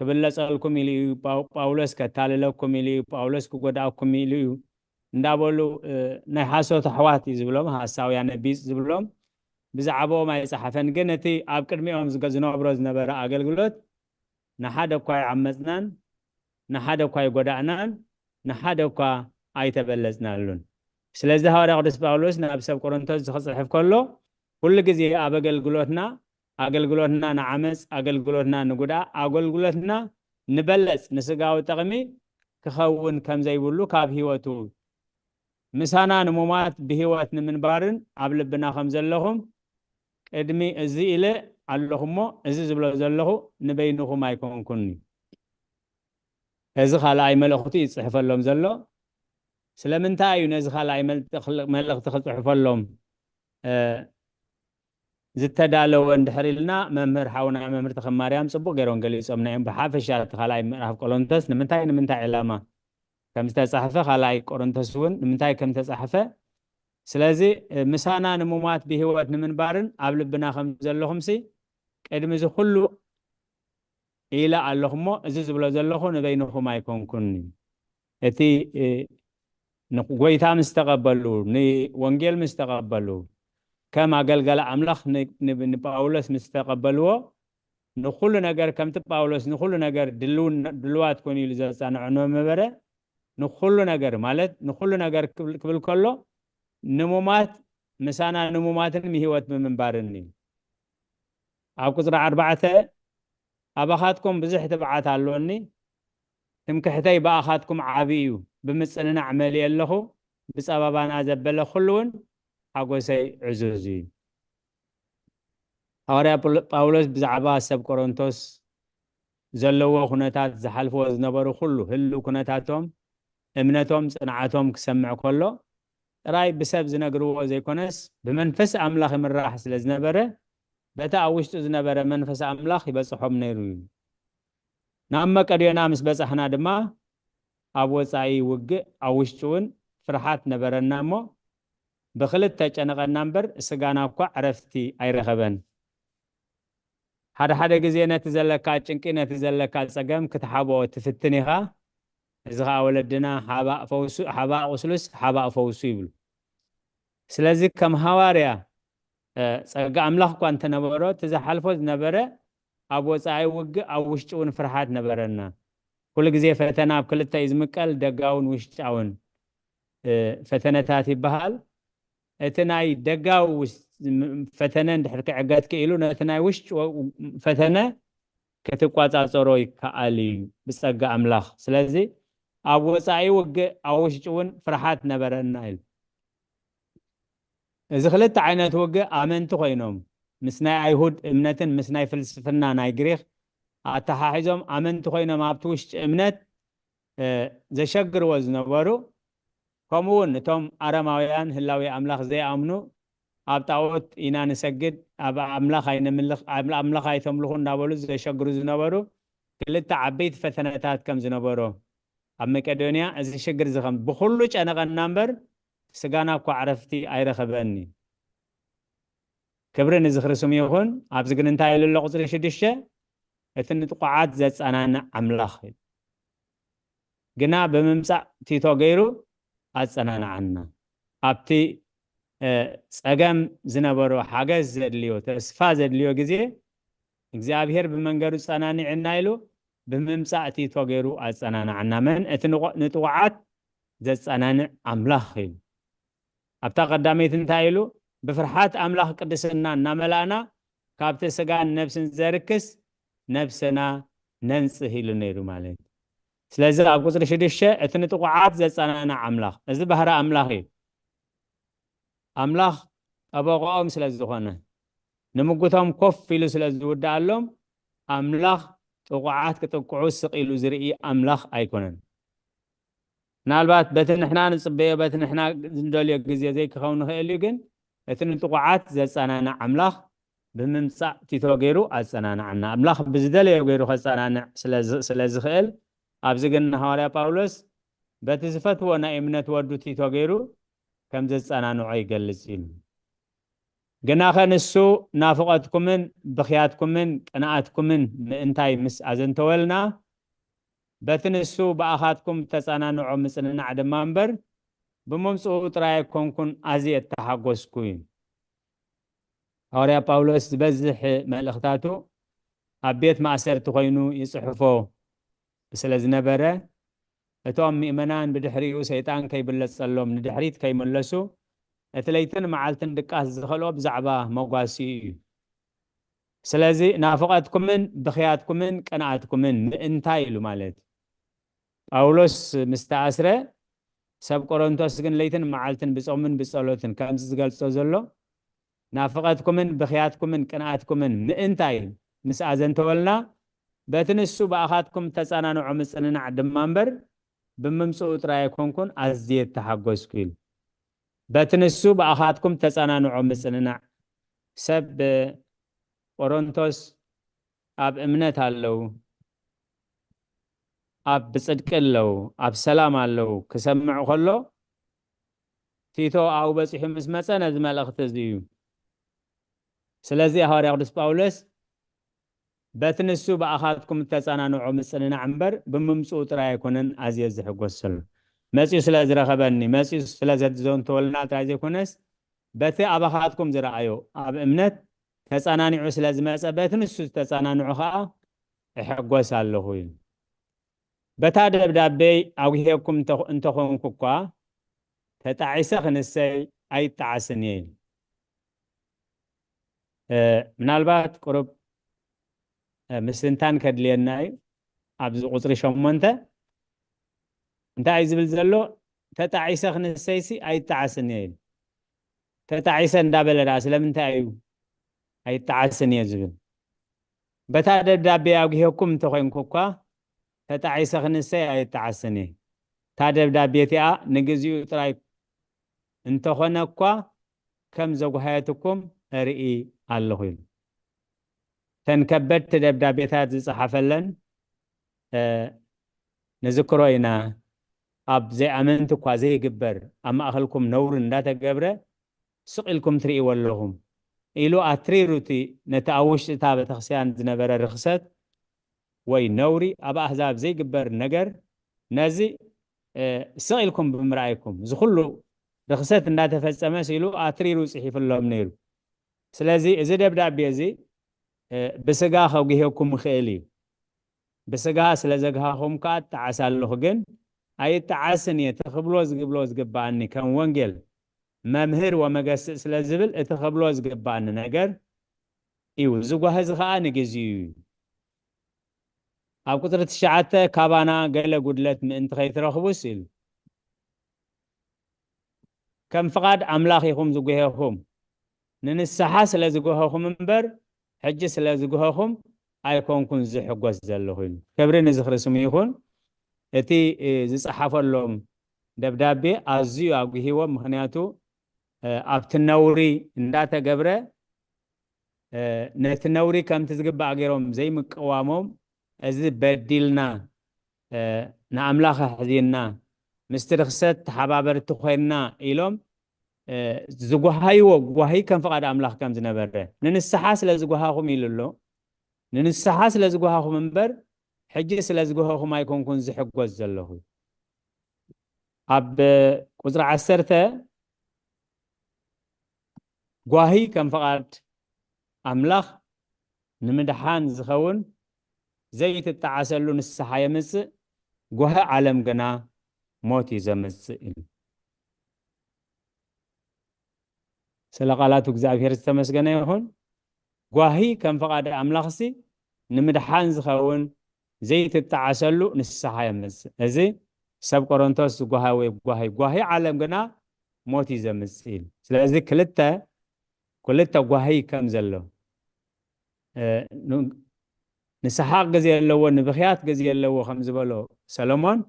ክብለጸልኩም ኢሉ እዩ፣ ጳው-፣ ጳውሎስ ከታልለኩም ኢሉ እዩ፣ ጳውሎስ ክጎድኣኩም ኢሉ እዩ እንዳበሉ ናይ ሓሶት ኣሕዋት እዩ ዝብሎም፣ ሓሳውያን ነቢጽ ዝብሎም ብዛዕባኦም ኣይጸሓፈን። ግን እቲ ኣብ ቅድሚኦም ዝገ-፣ ዝነብሮ ዝነበረ ኣገልግሎት ንሓደ እኳ ኣይዓመጽናን፣ ንሓደ እኳ ኣይጎዳእናን፣ ንሓደ እኳ ኣይተበለጽናሉን። ስለዚ ሃዋርያ ቅዱስ ጳውሎስ ናብ ሰብ ቆሮንቶስ ክጽሕፍ ከሎ ኩሉ ግዜ ኣብ ኣገልግሎትና፣ ኣገልግሎትና ንዓመጽ፣ ኣገልግሎትና ንጉድኣ፣ ኣገልግሎትና ንበለጽ፣ ንስጋዊ ጥቕሚ ክኸውን ከም ዘይብሉ ካብ ህይወቱ ምሳና ንሙማት ብህይወት ንምንባርን ኣብ ልብና ከም ዘለኹም ቅድሚ እዚ ኢለ ኣለኹ እሞ፣ እዚ ዝብሎ ዘለኹ ንበይንኹም ኣይኮንኩን እዩ። እዚ ካልኣይ መልእኽቱ እዩ ዝጽሕፈሎም ዘሎ። ስለምንታይ እዩ ነዚ ካልኣይ መል-፣ መልእኽቲ ክጽሕፈሎም ዝተዳለወ እንድሕር ኢልና፣ መምህር ሓውና መምህር ተኸማርያም ጽቡቕ ገይሮም ገሊጾምና እዮም። ብሓፈሻ እቲ ካልኣይ ምዕራፍ ቆሮንቶስ ንምንታይ፣ ንምንታይ ዕላማ ከም ዝተጻሕፈ፣ ካልኣይ ቆሮንቶስ እውን ንምንታይ ከም ዝተጻሕፈ። ስለዚ ምሳና ንሙማት ብህይወት ንምንባርን ኣብ ልብና ከም ዘለኹምሲ ቅድሚ እዚ ኩሉ ኢለ ኣለኹ እሞ፣ እዚ ዝብሎ ዘለኹ ንበይንኹም ኣይኮንኩን። እቲ ንጎይታ ምስ ተቐበሉ፣ ንወንጌል ምስ ተቐበሉ፣ ከም ኣገልጋሊ ኣምላኽ ን-፣ ን-፣ ንጳውሎስ ምስ ተቐበልዎ፣ ንኹሉ ነገር ከምቲ ጳውሎስ ንኹሉ ነገር ድልው-፣ ድልዋት ኮይኑ ኢሉ ዘጻንዖ ነበረ። ንኹሉ ነገር ማለት ንኹሉ ነገር ክብል፣ ክብል ከሎ ንሙማት ምሳና ንሙማትን ህይወት ብምንባርን እዩ። ኣብ ቁጽሪ ኣርባዕተ ኣባኻትኩም ብዙሕ ትብዓት ኣሎኒ፣ ትምክሕተይ ብኣኻትኩም ዓቢ እዩ፣ ብምጽንናዕ መሊእ ኣለኹ፣ ብጸባባና ዘበለ ኩሉ እውን ሓጎሰይ ዕዙዝ እዩ። ሃዋርያ ጳውሎስ ብዛዕባ ሰብ ቆሮንቶስ ዘለዎ ኩነታት፣ ዝሓልፍዎ ዝነበሩ ኩሉ ህልው ኩነታቶም፣ እምነቶም፣ ጽንዓቶም ክሰምዕ ከሎ ጥራይ ብሰብ ዝነግርዎ ዘይኮነስ ብመንፈስ ኣምላኽ ይምራሕ ስለ ዝነበረ በቲ ኣብ ውሽጡ ዝነበረ መንፈስ ኣምላኽ ይበጽሖም ነይሩ እዩ። ናብ መቄዶንያ ምስ በጻሕና ድማ ኣብ ወጻኢ ውግእ ኣብ ውሽጢ እውን ፍርሓት ነበረና እሞ ብኽልተ ጨነቐና እምበር ስጋና እኳ ዕረፍቲ ኣይረኸበን። ሓደ ሓደ ግዜ ነቲ ዘለካ ጭንቂ፣ ነቲ ዘለካ ጸገም ክትሓብኦ ትፍትን ኢኻ። እዚ ኸኣ ወለድና ሓባእ ፈውሱ፣ ሓባእ ቁስሉስ ሓባእ ፈውሱ ይብሉ። ስለዚ ከም ሃዋርያ እ፣ ጸጋ ኣምላኽ እኳ እንተነበሮ፣ እቲ ዝሓልፎ ዝነበረ ኣብ ወጻኢ ውግእ፣ ኣብ ውሽጢ እውን ፍርሃት ነበረና። ኩሉ ግዜ ፈተና ኣብ ክልተ እዩ ዝምቀል፣ ደጋውን ውሽጣውን፣ እ፣ ፈተነታት ይበሃል። እቲ ናይ ደጋዊ ውስ-፣ ም-፣ ፈተነ እንድሕር ክዕገት ክኢሉ፣ ነቲ ናይ ውሽጢ ወ-፣ ፈተነ ክትቋጻጸሮ ይከኣል እዩ ብጸጋ ኣምላኽ። ስለዚ ኣብ ወጻኢ ውግእ፣ ኣብ ውሽጢ እውን ፍርሃት ነበረና ኢሉ። እዚ ክልተ ዓይነት ውግእ ኣመንቲ ኮይኖም፣ ምስ ናይ ኣይሁድ እምነትን ምስ ናይ ፍልስፍና ናይ ግሪኽ ኣተሓሒዞም ኣመንቲ ኮይኖም ኣብቲ ውሽጢ እምነት፣ እ፣ ዘሸግርዎ ዝነበሩ፣ ከምኡ እውን እቶም ኣረማውያን ህላዌ ኣምላኽ ዘይኣምኑ፣ ኣብ ጣዖት ኢና ንሰግድ፣ ኣብ ኣምላኽ ኣይነምልኽ፣ ኣብ ኣምላኽ ኣይተምልኹ እንዳበሉ ዘሸግሩ ዝነበሩ ክልተ ዓበይቲ ፈተነታት ከም ዝነበሮ ኣብ መቄዶንያ እዚ ሽግር እዚ ከም ብኹሉ ጨነቐና እምበር ስጋና እኳ ዕረፍቲ ኣይረኸበን እዩ። ክብሪ ንዝኽሪ ስሙ ይኹን። ኣብዚ ግን እንታይ ኢሉ ኣሎ? ቁጽሪ ሽዱሽተ፣ እቲ ንጥቑዓት ዘጸናንዕ ኣምላኽ እዩ። ግና ብምምጻእ ቲቶ ገይሩ ኣጸናንዓና። ኣብቲ፣ እ፣ ጸገም ዝነበሮ፣ ሓገዝ ዘድልዮ፣ ተስፋ ዘድልዮ ግዜ እግዚኣብሔር ብመንገዱ ጸናኒዕና ኢሉ ብምምጻእ ቲቶ ገይሩ ኣጸናንዓና። መን? እቲ ንቑ-፣ ንጥቑዓት ዘጸናንዕ ኣምላኽ ኢሉ። ኣብታ ቀዳመይቲ እንታይ ኢሉ? ብፍርሓት ኣምላኽ ቅድስና እናመላእና ካብቲ ስጋን ነብስን ዘርክስ ነብስና ነንጽህ ኢሉ ነይሩ ማለት እዩ። ስለዚ ኣብ ቁጽሪ ሽዱሽተ እቲ ንጥቑዓት ዘጸናንዕ ኣምላኽ፣ እዚ ባህሪ ኣምላኽ እዩ። ኣምላኽ ጠበቆኦም ስለ ዝኾነ፣ ንምጉቶም ኮፍ ኢሉ ስለ ዝውድኣሎም፣ ኣምላኽ ጥቑዓት ክጥቅዑ ስቕ ኢሉ ዝርኢ ኣምላኽ ኣይኮነን። ምናልባት በቲ ንሕና ንጽበዮ፣ በቲ ንሕና ዝንደልዮ ግዜ ዘይክኸውን ይኽእል እዩ፣ ግን እቲ ንጥቑዓት ዘጸናንዕ ኣምላኽ ብምምጻእ ቲቶ ገይሩ ኣጸናንዓና። ኣምላኽ ብዝደለዮ ገይሩ ከጸናንዕ ስለ ዝ-፣ ስለ ዝኽእል፣ ኣብዚ ግን ንሃዋርያ ጳውሎስ በቲ ዝፈትዎ ናይ እምነት ወዱ ቲቶ ገይሩ ከም ዘጸናንዖ ይገልጽ እዩ። ግናኸ ንሱ ናፍቐትኩምን ብኽያትኩምን ቅንኣትኩምን ምእንታይ ምስ ኣዘንተወልና፣ በቲ ንሱ ብኣኻትኩም ተጸናንዖ ምጽንናዕ ድማ እምበር፣ ብምምጽኡ ጥራይ ኣይኮንኩን ኣዝየ እተሓጎስኩ እዩ። ሃዋርያ ጳውሎስ ዝበዝሕ መልእኽታቱ ኣብ ቤት ማእሰርቲ ኮይኑ ይጽሕፎ ስለ ዝነበረ፣ እቶም ምእመናን ብድሕሪኡ ሰይጣን ከይብለጸሎም ንድሕሪት ከይመለሱ፣ እቲ ለይትን መዓልትን ድቃስ ዝኸልኦ ብዛዕባ መጓሲኡ እዩ። ስለዚ ናፍቐትኩምን ብኽያትኩምን ቅንኣትኩምን ምእንታይ ኢሉ ማለት እዩ። ጳውሎስ ምስ ተኣስረ፣ ሰብ ቆሮንቶስ ግን ለይትን መዓልትን ብጾምን ብጸሎትን ከምዚ ዝገልጾ ዘሎ፣ ናፍቐትኩምን ብኽያትኩምን ቅንኣትኩምን ምእንታይ ምስ ኣዘንተወልና፣ በቲ ንሱ ብኣኻትኩም ተጸናንዖ ምጽንናዕ ድማ እምበር፣ ብምምጽኡ ጥራይ ኣይኮንኩን ኣዝየ እተሓጎስኩ ኢሉ። በቲ ንሱ ብኣኻትኩም ተጸናንዖ ምጽንናዕ። ሰብ ቆሮንቶስ ኣብ እምነት ኣለዉ፣ ኣብ ብጽድቂ ኣለዉ፣ ኣብ ሰላም ኣለዉ ክሰምዕ ከሎ፣ ቲቶ ኣብኡ በጺሑ ምስ መጸ ነዚ መልእኽቲ እዚ እዩ። ስለዚ ሃዋርያ ቅዱስ ጳውሎስ በቲ ንሱ ብኣኻትኩም እተጸናንዖ ምጽንናዕ እምበር ብምምጽኡ ጥራይ ኣይኮነን ኣዝየ ዝሕጎስ ዘሎ። መጺኡ ስለ ዝረኸበኒ፣ መጺኡ ስለ ዘዘንተወልና ጥራይ ዘይኮነስ፣ በቲ ኣባኻትኩም ዝረኣዮ ኣብ እምነት ተጸናኒዑ ስለ ዝመጸ፣ በቲ ንሱ ዝተጸናንዑ ኸኣ እሕጎስ ኣለኹ ኢሉ። በታ ደብዳቤይ ኣጉሄኩም እንተ-፣ እንተኾንኩ እኳ፣ ተጣዒሰ ክንሰይ ኣይጣዓስን እየ ኢሉ። እ፣ ምናልባት ቁሩብ፣ እ፣ ምስትንታን ከድልየና እዩ። ኣብዚ ቁጽሪ ሸሞንተ እንታይ እዩ ዝብል ዘሎ? ተጣዒሰ ክንሰይሲ ኣይጣዓስን እየ ኢሉ። ተጣዒሰ እንዳበለ ደኣ ስለምንታይ እዩ ኣይጣዓስን እየ ዝብል? በታ ደብዳቤ ኣጉሄኩም እንተኾይንኩ እኳ፣ ተጣዒሰ ክንሰይ ኣይጣዓስን እየ። እታ ደብዳቤ እቲኣ ንግዚኡ ጥራይ እንተኾነ እኳ፣ ከም ዘጉሃየትኩም እርኢ ኣለኹ ኢሉ። እተን ከበድቲ ደብዳቤታት ዝጸሓፈለን፣ እ፣ ንዝክሮ ኢና። ኣብ ዘይኣመንቲ እኳ ዘይግበር፣ ኣብ ማእከልኩም ነውሪ እንዳተገብረ ስቕ ኢልኩም ትርእይዎ ኣለኹም ኢሉ ኣትሪሩ፣ እቲ ነቲ ኣብ ውሽጢ እታ ቤተክርስትያን ዝነበረ ርኽሰት ወይ ነውሪ፣ ኣብ ኣህዛብ ዘይግበር ነገር፣ ነዚ፣ እ፣ ስቕ ኢልኩም ብምርኣይኩም፣ እዚ ኩሉ ርኽሰት እንዳተፈጸመስ ኢሉ ኣትሪሩ ጽሒፍሎም ነይሩ። ስለዚ እዚ ደብዳቤ እዚ ብስጋ ከጉሄኩም ይኽእል እዩ። ብስጋ ስለ ዘግሃኹም ከዓ እጠዓስ ኣለኹ፣ ግን ኣይጠዓስን እየ። እቲ ክብሎ ዝግብሎ ዝግባኣኒ ከም ወንጌል መምህር ወመገስእ ስለ ዝብል እቲ ክብሎ ዝግባኣኒ ነገር እዩ። እዚ ጓሂ እዚ ከዓ ንግዚኡ እዩ። ኣብ ቁፅሪ ትሽዓተ ካባና ገለ ጉድለት ምእንቲ ከይትረኽቡስ ኢሉ። ከም ፍቓድ ኣምላኽ ኢኹም ዝጉሄኹም፣ ንንስሓ ስለ ዝጉሀኹም እምበር ሕጂ ስለ ዝጉሀኹም ኣይኮንኩን ዝሕጎስ ዘለኹ ኢሉ። ክብሪ ንዝኽሪ ስሙ ይኹን። እቲ ዝጸሓፈሎም ደብዳቤ ኣዝዩ ኣጉሂዎም። ምኽንያቱ ኣብቲ ነውሪ እንዳተገብረ ነቲ ነውሪ ከምቲ ዝግባእ ገይሮም ዘይምቅዋሞም፣ እዚ በዲልና፣ ንኣምላኽ ኣሕዚንና፣ ምስቲ ርኽሰት ተሓባበርቲ ኮይንና ኢሎም ዝጓሃይዎ ጓሂ ከም ፍቓድ ኣምላኽ ከም ዝነበረ፣ ንንስሓ ስለ ዝጓሃኹም ኢሉ ኣሎ። ንንስሓ ስለ ዝጓሃኹም እምበር ሕጂ ስለ ዝጓሃኹም ኣይኮንኩን ዝሕጎስ ዘለኹ። ኣብ ቁፅሪ ዓሰርተ ጓሂ ከም ፍቓድ ኣምላኽ ንምድሓን ዝኸውን ዘይትጠዓሰሉ ንስሓ የምጽእ፣ ጓሂ ዓለም ግና ሞት እዩ ዘምጽእ ኢሉ። ስለ ቃላቱ እግዚኣብሔር ዝተመስገነ ይኹን። ጓሂ ከም ፍቓድ ኣምላኽሲ ንምድሓን ዝኸውን ዘይትጠዓሰሉ ንስሓ የምጽእ። እዚ ሰብ ቆሮንቶስ ዝጓሃ ወይ ጓሂ፣ ጓሂ ዓለም ግና ሞት እዩ ዘምጽእ ኢሉ። ስለዚ ክልተ ክልተ ጓሂ ከም ዘሎ፣ ንስሓቕ ግዜ ኣለዎ፣ ንብኽያት ግዜ ኣለዎ ከም ዝበሎ ሰሎሞን፣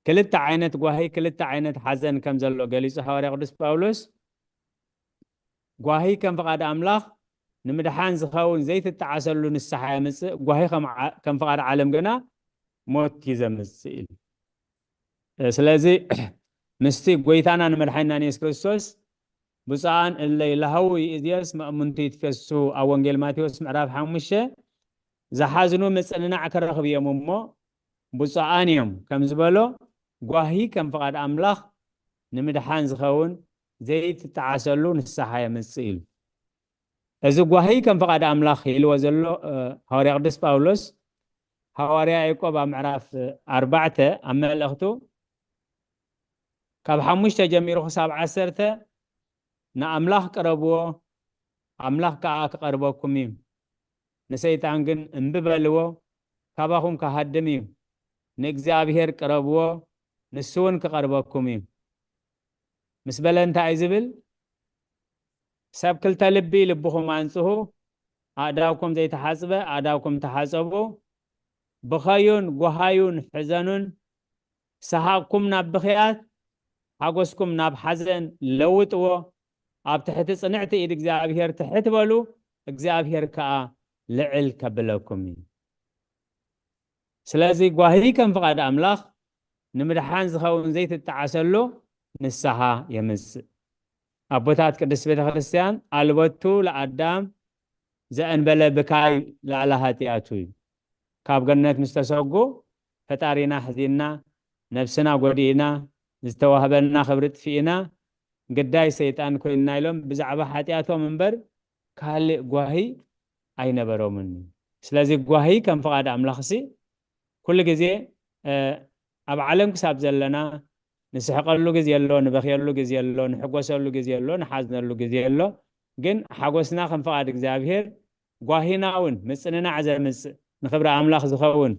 ክልተ ዓይነት ጓሂ፣ ክልተ ዓይነት ሓዘን ከም ዘሎ ገሊጹ ሃዋርያ ቅዱስ ጳውሎስ። ጓሂ ከም ፍቓድ ኣምላኽ ንምድሓን ዝኸውን ዘይትጠዓሰሉ ንስሓ የምጽእ፣ ጓሂ ከም ፍቓድ ዓለም ግና ሞት እዩ ዘምጽእ ኢሉ። ስለዚ ምስቲ ጎይታና ንመድሓኒናን የሱስ ክርስቶስ ብፁዓን እለ ይልሃዉ ይእዜስ መእሙንቱ ይትፌሱ ኣብ ወንጌል ማቴዎስ ምዕራፍ ሓሙሽተ ዝሓዝኑ ምጽንናዕ ክረኽቡ እዮም እሞ ብፁዓን እዮም ከም ዝበሎ ጓሂ ከም ፍቓድ ኣምላኽ ንምድሓን ዝኸውን ዘይትጠዓሰሉ ንስሓ የምጽእ ኢሉ። እዚ ጓሂ ከም ፍቓድ ኣምላኽ ኢልዎ ዘሎ ሃዋርያ ቅዱስ ጳውሎስ ሃዋርያ ያዕቆብ ኣብ ምዕራፍ ኣርባዕተ ኣብ መልእኽቱ ካብ ሓሙሽተ ጀሚሩ ክሳብ ዓሰርተ ንኣምላኽ ቅረብዎ ኣምላኽ ከኣ ክቐርበኩም እዩ። ንሰይጣን ግን እምቢ በልዎ ካባኹም ክሃድም እዩ። ንእግዚኣብሔር ቅረብዎ ንሱ እውን ክቐርበኩም እዩ። ምስ በለ እንታይ እዩ ዝብል? ሰብ ክልተ ልቢ ልብኹም ኣንጽሁ፣ ኣእዳውኩም ዘይተሓጽበ ኣእዳውኩም ተሓጸቡ፣ ብኸዩን ጓሃዩን ሕዘኑን ሰሓቕኩም ናብ ብኽያት ሓጎስኩም ናብ ሓዘን ለውጥዎ፣ ኣብ ትሕቲ ጽንዕቲ ኢድ እግዚኣብሔር ትሕት በሉ፣ እግዚኣብሔር ከኣ ልዕል ከብለኩም እዩ። ስለዚ ጓሂ ከም ፍቓድ ኣምላኽ ንምድሓን ዝኸውን ዘይትጠዓሰሉ ንስሓ የምጽእ። ኣቦታት ቅድስት ቤተ ክርስቲያን ኣልበቱ ለኣዳም ዘእንበለ ብካይ ላዕለ ሃጢኣቱ እዩ። ካብ ገነት ምስ ተሰጉ ፈጣሪና ሕዚንና ነብስና ጎዲእና ዝተዋህበና ክብሪ ጥፊእና ግዳይ ሰይጣን ኮይንና ኢሎም ብዛዕባ ሓጢኣቶም እምበር ካልእ ጓሂ ኣይነበሮምን። ስለዚ ጓሂ ከም ፍቓድ ኣምላኽሲ ኩሉ ግዜ ኣብ ዓለም ክሳብ ዘለና ንስሕቀሉ ግዜ ኣሎ፣ ንበኽየሉ ግዜ ኣሎ፣ ንሕጎሰሉ ግዜ ኣሎ፣ ንሓዝነሉ ግዜ ኣሎ። ግን ሓጎስና ከም ፍቓድ እግዚኣብሔር ጓሂና እውን ምጽንናዕ ዘምጽእ ንክብሪ ኣምላኽ ዝኸውን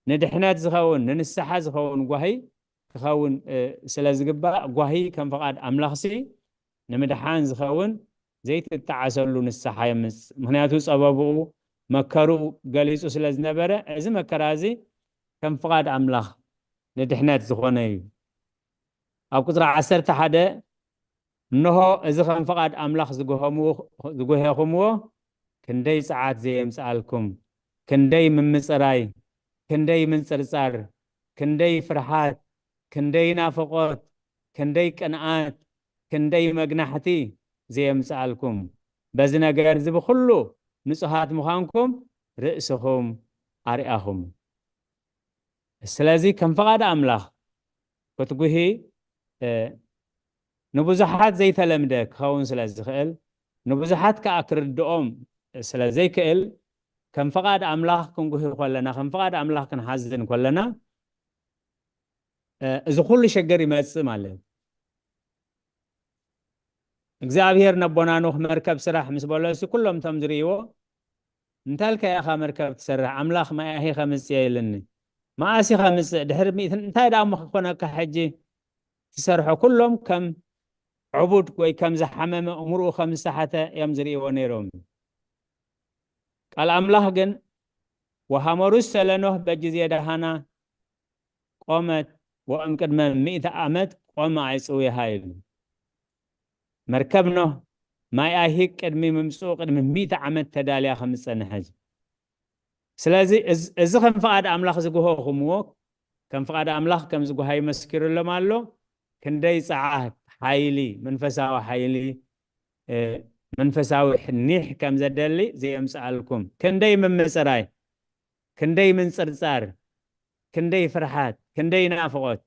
ንድሕነት ዝኸውን ንንስሓ ዝኸውን ጓሂ ክኸውን ስለ ዝግባእ ጓሂ ከም ፍቓድ ኣምላኽሲ ንምድሓን ዝኸውን ዘይትጠዓሰሉ ንስሓ የምጽእ። ምኽንያቱ ጸበብኡ መከርኡ ገሊጹ ስለ ዝነበረ እዚ መከራ እዚ ከም ፍቓድ ኣምላኽ ንድሕነት ዝኾነ እዩ። ኣብ ቁጽሪ ዓሰርተ ሓደ እንሆ እዚ ከም ፍቓድ ኣምላኽ ዝጎሄኹምዎ ክንደይ ጸዓት ዘየምጽኣልኩም፣ ክንደይ ምምጽራይ፣ ክንደይ ምንጽርጻር፣ ክንደይ ፍርሓት፣ ክንደይ ናፍቖት፣ ክንደይ ቅንኣት፣ ክንደይ መግናሕቲ ዘየምጽኣልኩም፣ በዚ ነገር እዚ ብኹሉ ንጹሃት ምዃንኩም ርእስኹም ኣርኣኹም። ስለዚ ከም ፍቓድ ኣምላኽ ክትጉሂ ንብዙሓት ዘይተለምደ ክኸውን ስለ ዝኽእል ንብዙሓት ከዓ ክርድኦም ስለ ዘይክእል፣ ከም ፍቓድ ኣምላኽ ክንጉሂ ከለና፣ ከም ፍቓድ ኣምላኽ ክንሓዝን ከለና፣ እ፣ እዚ ኩሉ ሸገር ይመጽእ ማለት እዩ። እግዚኣብሔር ነቦና ኖህ መርከብ ስራሕ ምስ በሎ፣ እሱ ኩሎም እቶም ዝርእይዎ፣ "እንታይ ኢልካ ኢኻ መርከብ ትሰርሕ? ኣምላኽ መያሂ ከምጽእ ኢልኒ። መኣስ ኢኻ ምጽእ? ድሕሪ ሚእቲ እንታይ ደኣ እሞ ክኾነካ ሕጂ ትሰርሖ?" ኩሎም ከም ዕቡድ ወይ ከም ዝሓመመ፣ እምርኡ ከም ዝሰሓተ እዮም ዝርእይዎ ነይሮም። ቃል ኣምላኽ ግን፣ "ወሐመሩ እሰለ ኖህ በጊዜ ደሃና ቆመት ወእምቅድመ ሚእቲ ዓመት ቆመ ኣይጽውሃ" ኢሉ። መርከብ ኖህ ማይ ኣይሂቅ ቅድሚ ምምጽኡ ቅድሚ ሚእቲ ዓመት ተዳልያ ከም ዝጸንሐት። ስለዚ እዚ፣ እዚ ከም ፍቓድ ኣምላኽ ዝጉሆኹምዎ፣ ከም ፍቓድ ኣምላኽ ከም ዝጉሃይ መስኪሩሎም ኣሎ። ክንደይ ጸዓት፣ ሓይሊ፣ መንፈሳዊ ሓይሊ፣ እ፣ መንፈሳዊ ኒሕ ከም ዘደሊ ዘየምጽኣልኩም። ክንደይ ምምጽራይ፣ ክንደይ ምንጽርጻር፣ ክንደይ ፍርሓት፣ ክንደይ ናፍቖት፣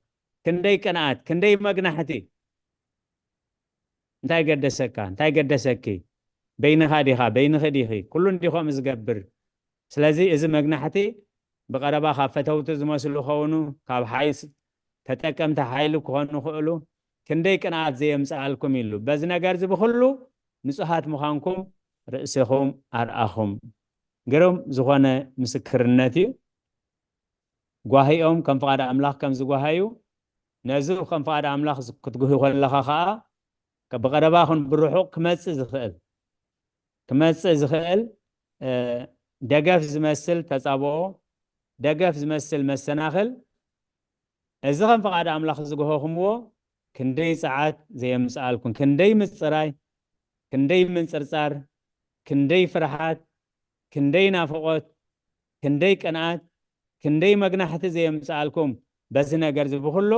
ክንደይ ቅንኣት፣ ክንደይ መግናሕቲ። እንታይ ገደሰካ? እንታይ ገደሰኪ? በይንኻ ዲኻ? በይንኺ ዲኺ? ኩሉ እንዲ ከምኡ ዝገብር። ስለዚ እዚ መግናሕቲ ብቐረባ ካብ ፈተውቲ ዝመስሉ ኸውን፣ ካብ ሓይስ ተጠቀምቲ ሓይሊ ክኾኑ ይኽእሉ። ክንደይ ቅንኣት ዘየምጽኣልኩም ኢሉ። በዚ ነገር እዚ ብኹሉ ንጹሃት ምዃንኩም ርእስኹም ኣርኣኹም። ግሩም ዝኾነ ምስክርነት እዩ። ጓሂኦም ከም ፍቓድ ኣምላኽ ከም ዝጓሃዩ፣ ነዚ ከም ፍቓድ ኣምላኽ ዝ-፣ ክትጉሂ ከለኻ ኸኣ፣ ከ-፣ ብቐረባ ኹን ብርሑቕ ክመጽእ ዝኽእል፣ ክመጽእ ዝኽእል፣ እ፣ ደገፍ ዝመስል ተጻብኦ፣ ደገፍ ዝመስል መሰናኽል፣ እዚ ከም ፍቓድ ኣምላኽ ዝገሆኹምዎ ክንደይ ጸዓት ዘየምጽኣልኩም፣ ክንደይ ምጽራይ፣ ክንደይ ምንጽርጻር፣ ክንደይ ፍርሓት፣ ክንደይ ናፍቖት፣ ክንደይ ቅንኣት፣ ክንደይ መግናሕቲ ዘየምጽኣልኩም፣ በዚ ነገር እዚ ብኹሉ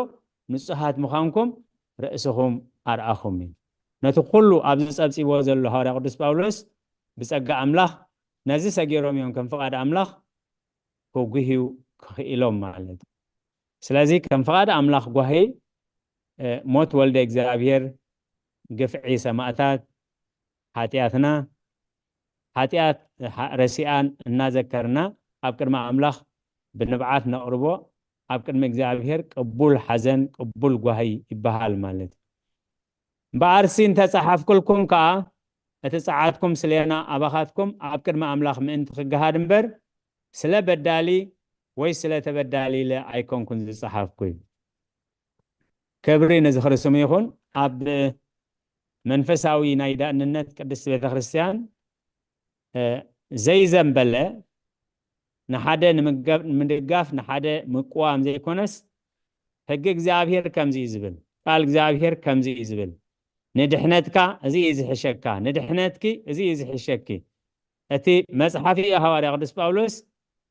ንጹሃት ምዃንኩም ርእስኹም ኣርኣኹም እዩ። ነቲ ኩሉ ኣብዚ ጸብጺብዎ ዘሎ ሃዋርያ ቅዱስ ጳውሎስ ብጸጋ ኣምላኽ ነዚ ሰጊሮም እዮም ከም ፍቓድ ኣምላኽ ክጉህዩ ክኽኢሎም ማለት እዩ። ስለዚ ከም ፍቓድ ኣምላኽ ጓሂ፣ እ፣ ሞት ወልደ እግዚኣብሔር፣ ግፍዒ ሰማእታት፣ ሓጢኣትና፣ ሓጢኣት ሓ-፣ ረሲኣን እናዘከርና ኣብ ቅድሚ ኣምላኽ ብንብዓት ነቕርቦ፣ ኣብ ቅድሚ እግዚኣብሔር ቅቡል ሓዘን፣ ቅቡል ጓሂ ይበሃል ማለት እዩ። እምበኣርሲ እንተ ጸሓፍኩልኩም ከኣ፣ እቲ ጸዓትኩም ስሌና ኣባኻትኩም ኣብ ቅድሚ ኣምላኽ ምእንቲ ክገሃድ እምበር፣ ስለ በዳሊ ወይ ስለ ተበዳሊ ኢለ ኣይኮንኩን ዝጸሓፍኩ እዩ። ክብሪ ንዝኽሪ ስሙ ይኹን። ኣብ መንፈሳዊ ናይ ዳእንነት ቅድስት ቤተ ክርስቲያን፣ እ፣ ዘይዘንበለ ንሓደ ንምገብ-፣ ንምድጋፍ፣ ንሓደ ምቅዋም ዘይኮነስ፣ ሕጊ እግዚኣብሔር ከምዚ እዩ ዝብል፣ ቃል እግዚኣብሔር ከምዚ እዩ ዝብል፣ ንድሕነትካ እዚ እዩ ዝሕሸካ፣ ንድሕነትኪ እዚ እዩ ዝሕሸኪ። እቲ መጽሓፊ ሃዋርያ ቅዱስ ጳውሎስ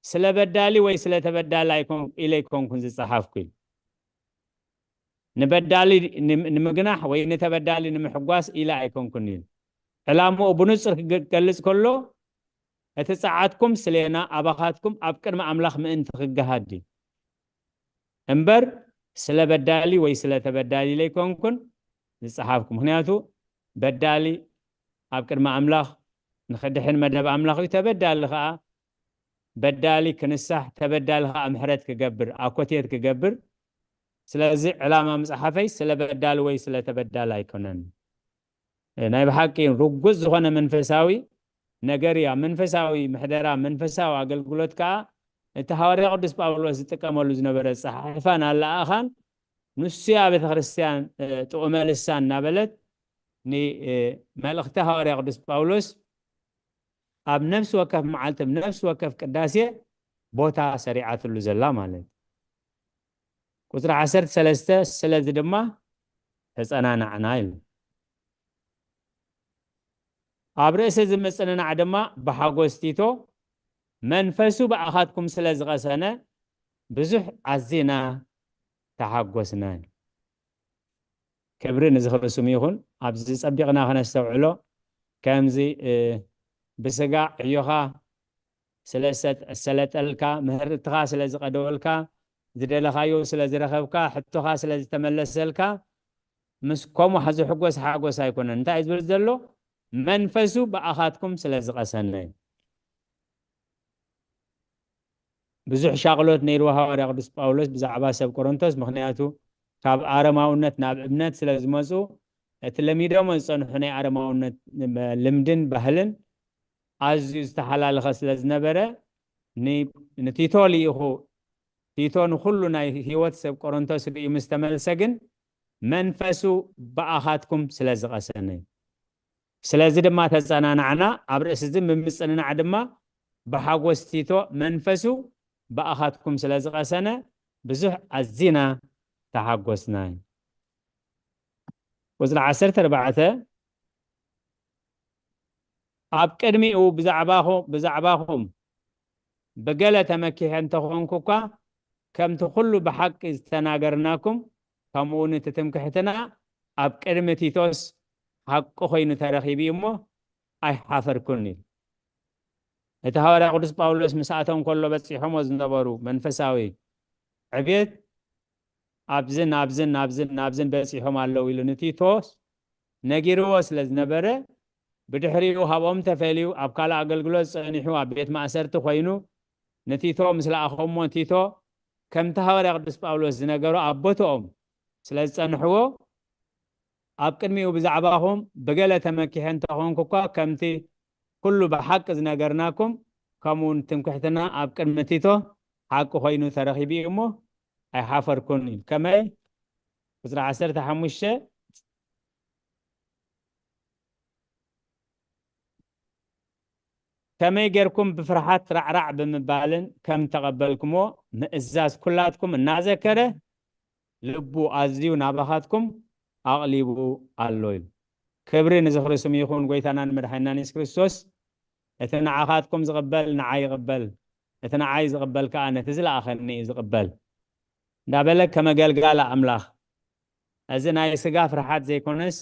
ስለ በዳሊ ወይ ስለ ተበዳሊ ኣይኮን-፣ ኢለ ኣይኮንኩን ዝጸሓፍኩ ኢሉ። ንበዳሊ ንም-፣ ንምግናሕ ወይ ንተበዳሊ ንምሕጓስ ኢለ ኣይኮንኩን ኢሉ። ዕላምኡ ብንጹር ክገልጽ ከሎ፣ እቲ ጸዓትኩም ስሌና ኣባኻትኩም ኣብ ቅድሚ ኣምላኽ ምእንቲ ክገሃድ እዩ። እምበር ስለ በዳሊ ወይ ስለ ተበዳሊ ኢለ ኣይኮንኩን ዝጸሓፍኩ። ምኽንያቱ በዳሊ ኣብ ቅድሚ ኣምላኽ ንኽድሕን መደብ ኣምላኽ እዩ። ተበዳሊ ኸኣ፣ በዳሊ ክንሳሕ፣ ተበዳሊ ኸኣ ምሕረት ክገብር፣ ኣኮቴት ክገብር። ስለዚ ዕላማ ምጽሓፈይ ስለ በዳሊ ወይ ስለ ተበዳሊ ኣይኮነን። እ፣ ናይ ብሓቂ ርጉጽ ዝኾነ መንፈሳዊ ነገር እዩ። ኣብ መንፈሳዊ ምሕደራ፣ መንፈሳዊ ኣገልግሎት ከኣ እቲ ሃዋርያ ቅዱስ ጳውሎስ ዝጥቀመሉ ዝነበረ ጸሓሕፋን ኣለኣኻን ንሱ እያ ቤተ ክርስቲያን፣ እ፣ ጥዑመ ልሳን እናበለት ን-፣ እ፣ መልእኽቲ ሃዋርያ ቅዱስ ጳውሎስ ኣብ ነፍሲ ወከፍ መዓልቲ፣ ኣብ ነፍሲ ወከፍ ቅዳሴ ቦታ ሰሪዓትሉ ዘላ ማለት እዩ። ቁጽሪ ዓሰርተ ሰለስተ፣ ስለዚ ድማ ተጸናናዕና ኢሉ። ኣብ ርእሲ እዚ ምጽንናዕ ድማ ብሓጎስ ቲቶ መንፈሱ ብኣኻትኩም ስለ ዝቐሰነ ብዙሕ ኣዚና ተሓጎስና። ክብሪ ንዝኽሪ ስሙ ይኹን። ኣብዚ ጸቢቕና ከነስተውዕሎ፣ ከምዚ፣ እ፣ ብስጋ ዕዮኻ ስለ ዝሰጥ-፣ ዝሰለጠልካ፣ ምህርትኻ ስለ ዝቐደወልካ፣ ዝደለኻዮ ስለ ዝረኸብካ፣ ሕቶኻ ስለ ዝተመለሰልካ፣ ምስ ከምኡ ዝሕጎስ ሓጎስ ኣይኮነን። እንታይ እዩ ዝብል ዘሎ? መንፈሱ ብኣኻትኩም ስለ ዝቐሰነ። ብዙሕ ሻቕሎት ነይርዎ ሃዋርያ ቅዱስ ጳውሎስ ብዛዕባ ሰብ ቆሮንቶስ፣ ምኽንያቱ ካብ ኣረማውነት ናብ እምነት ስለ ዝመፁ፣ እቲ ለሚዶሞ ዝፀንሑ ናይ ኣረማውነት ልምድን ባህልን ኣዝዩ ዝተሓላለኸ ስለ ዝነበረ፣ ኒ-፣ ንቲቶ ልኢኹ፣ ቲቶ ንኹሉ ናይ ህይወት ሰብ ቆሮንቶስ ርእዩ ምስ ተመልሰ ግን፣ መንፈሱ ብኣኻትኩም ስለ ዝቐሰነ። ስለዚ ድማ ተጸናናዕና፣ ኣብ ርእሲ እዚ ብምጽንናዕ ድማ ብሓጎስ ቲቶ መንፈሱ ብኣኻትኩም ስለ ዝቐሰነ ብዙሕ ኣዚና ተሓጎስና። ቁጽሪ ዓሰርተ ኣርባዕተ፣ ኣብ ቅድሚኡ ብዛዕባኹ-፣ ብዛዕባኹም ብገለ ተመኪሐ እንተኾንኩ እኳ፣ ከምቲ ኩሉ ብሓቂ ዝተናገርናኩም፣ ከምኡ እውን እቲ ትምክሕትና ኣብ ቅድሚ ቲቶስ ሓቂ ኮይኑ ተረኺቡ እዩ እሞ ኣይሓፈርኩን ኢሉ። እቲ ሃዋርያ ቅዱስ ጳውሎስ ምስኣቶም ከሎ በጺሖሞ ዝነበሩ መንፈሳዊ ዕብየት ኣብዝን ኣብዝን ኣብዝን ኣብዝን በጺሖም ኣለዉ ኢሉ ንቲቶስ ነጊርዎ ስለ ዝነበረ፣ ብድሕሪኡ ካብኦም ተፈልዩ ኣብ ካልእ ኣገልግሎት ጸኒሑ ኣብ ቤት ማእሰርቲ ኮይኑ ንቲቶ ምስ ለኣኸሞ፣ ቲቶ ከምቲ ሃዋርያ ቅዱስ ጳውሎስ ዝነገሮ ኣብ ቦትኦም ስለ ዝጸንሕዎ፣ ኣብ ቅድሚኡ ብዛዕባኹም ብገለ ተመኪሐ እንተኾንኩ እኳ፣ ከምቲ ኩሉ ብሓቂ ዝነገርናኩም፣ ከምኡ እውን ትምክሕትና ኣብ ቅድሚ ቲቶ ሓቂ ኮይኑ ተረኺቡ እዩ እሞ ኣይሓፈርኩን ኢሉ። ከመይ? ቁጽሪ ዓሰርተ ሓሙሽተ፣ ከመይ ጌርኩም ብፍርሃት ራዕራዕ ብምባልን ከም ተቐበልኩምዎ ምእዛዝ ኩላትኩም እናዘከረ፣ ልቡ ኣዝዩ ናባኻትኩም ኣቕሊቡ ኣሎ ኢሉ። ክብሪ ንዝኽሪ ስሙ ይኹን፣ ጎይታናን መድሓኒናን የሱስ ክርስቶስ። እቲ ንዓኻትኩም ዝቕበል ንዓይ ይቕበል፣ እቲ ንዓይ ዝቕበል ከኣ ነቲ ዝለኣኸኒ እዩ ዝቕበል እንዳበለ፣ ከም ኣገልጋሊ ኣምላኽ፣ እዚ ናይ ስጋ ፍርሓት ዘይኮነስ፣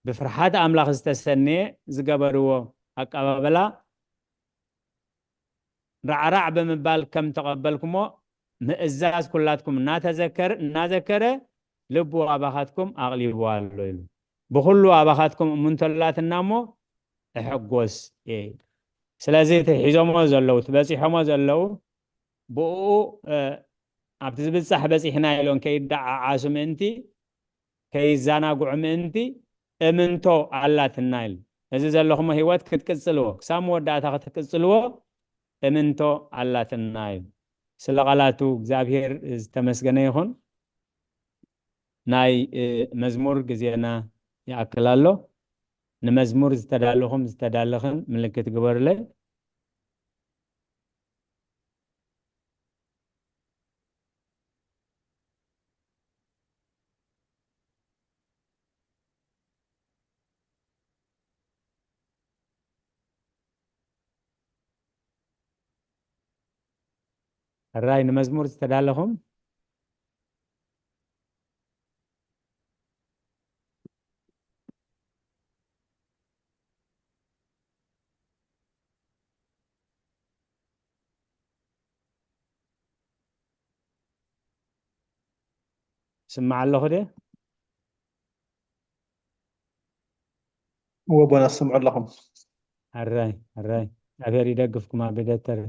ብፍርሓት ኣምላኽ ዝተሰነየ ዝገበርዎ ኣቀባብላ፣ ራዕራዕ ብምባል ከም ተቐበልኩሞ ምእዛዝ ኩላትኩም እናተዘከር-፣ እናዘከረ፣ ልቡ ኣባኻትኩም ኣቕሊቡ ኣሎ ኢሉ። ብኹሉ ኣባኻትኩም እምንቶ ኣላትና እሞ እሕጎስ እየ። ስለዚ እቲ ሒዞሞ ዘለዉ፣ እቲ በጺሖሞ ዘለዉ፣ ብእኡ፣ እ፣ ኣብቲ ዝብጻሕ በጺሕና ኢሎም ከይደዓዓሱ ምእንቲ፣ ከይዘናግዑ ምእንቲ እምንቶ ኣላትና ኢሉ። እዚ ዘለኹሞ ህይወት ክትቅጽልዎ፣ ክሳብ መወዳእታ ክትቅጽልዎ እምንቶ ኣላትና ኢሉ። ስለ ቃላቱ እግዚኣብሔር ዝተመስገነ ይኹን። ናይ፣ እ፣ መዝሙር ግዜና ይኣክል ኣሎ። ንመዝሙር ዝተዳለኹም ዝተዳለኽን ምልክት ግበሩለይ። ሕራይ ንመዝሙር ዝተዳለኹም። ስማዕ ኣለኹ ድየ? እወ፣ ኣቦና፣ ትሰምዑ ኣለኹም። ኣራይ፣ ኣራይ። እግዚኣብሔር ይደግፍኩም፣ ኣቤ ደተር።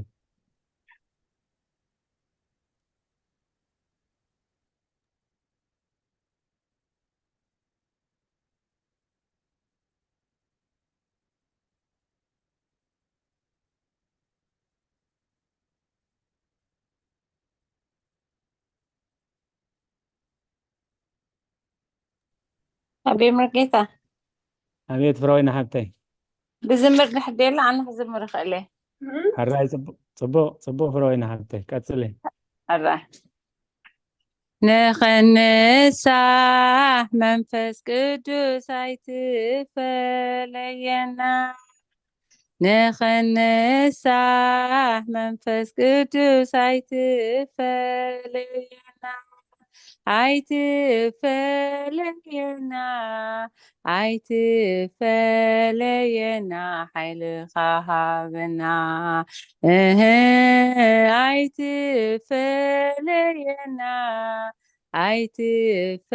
ኣቤ መርጌታ። ኣቤት ፍረወይና ሓብተይ። ብዝምር ድሕር ደላ ኣነ ክዝምር እኽእል እየ። ሕራይ ጽቡቕ፣ ጽቡቕ፣ ጽቡቕ ፍረወይና ሓብተይ። ቀጽሊ። ሕራይ። ንኽንሳሕ መንፈስ ቅዱስ ኣይትፈለየና። ንኽንሳሕ መንፈስ ቅዱስ ኣይትፈለየና። ኣይትፈለየና። ኣይትፈለየና። ሓይልኻ ሃበና። እህ፣ ኣይትፈለየና። ኣይትፈለየና።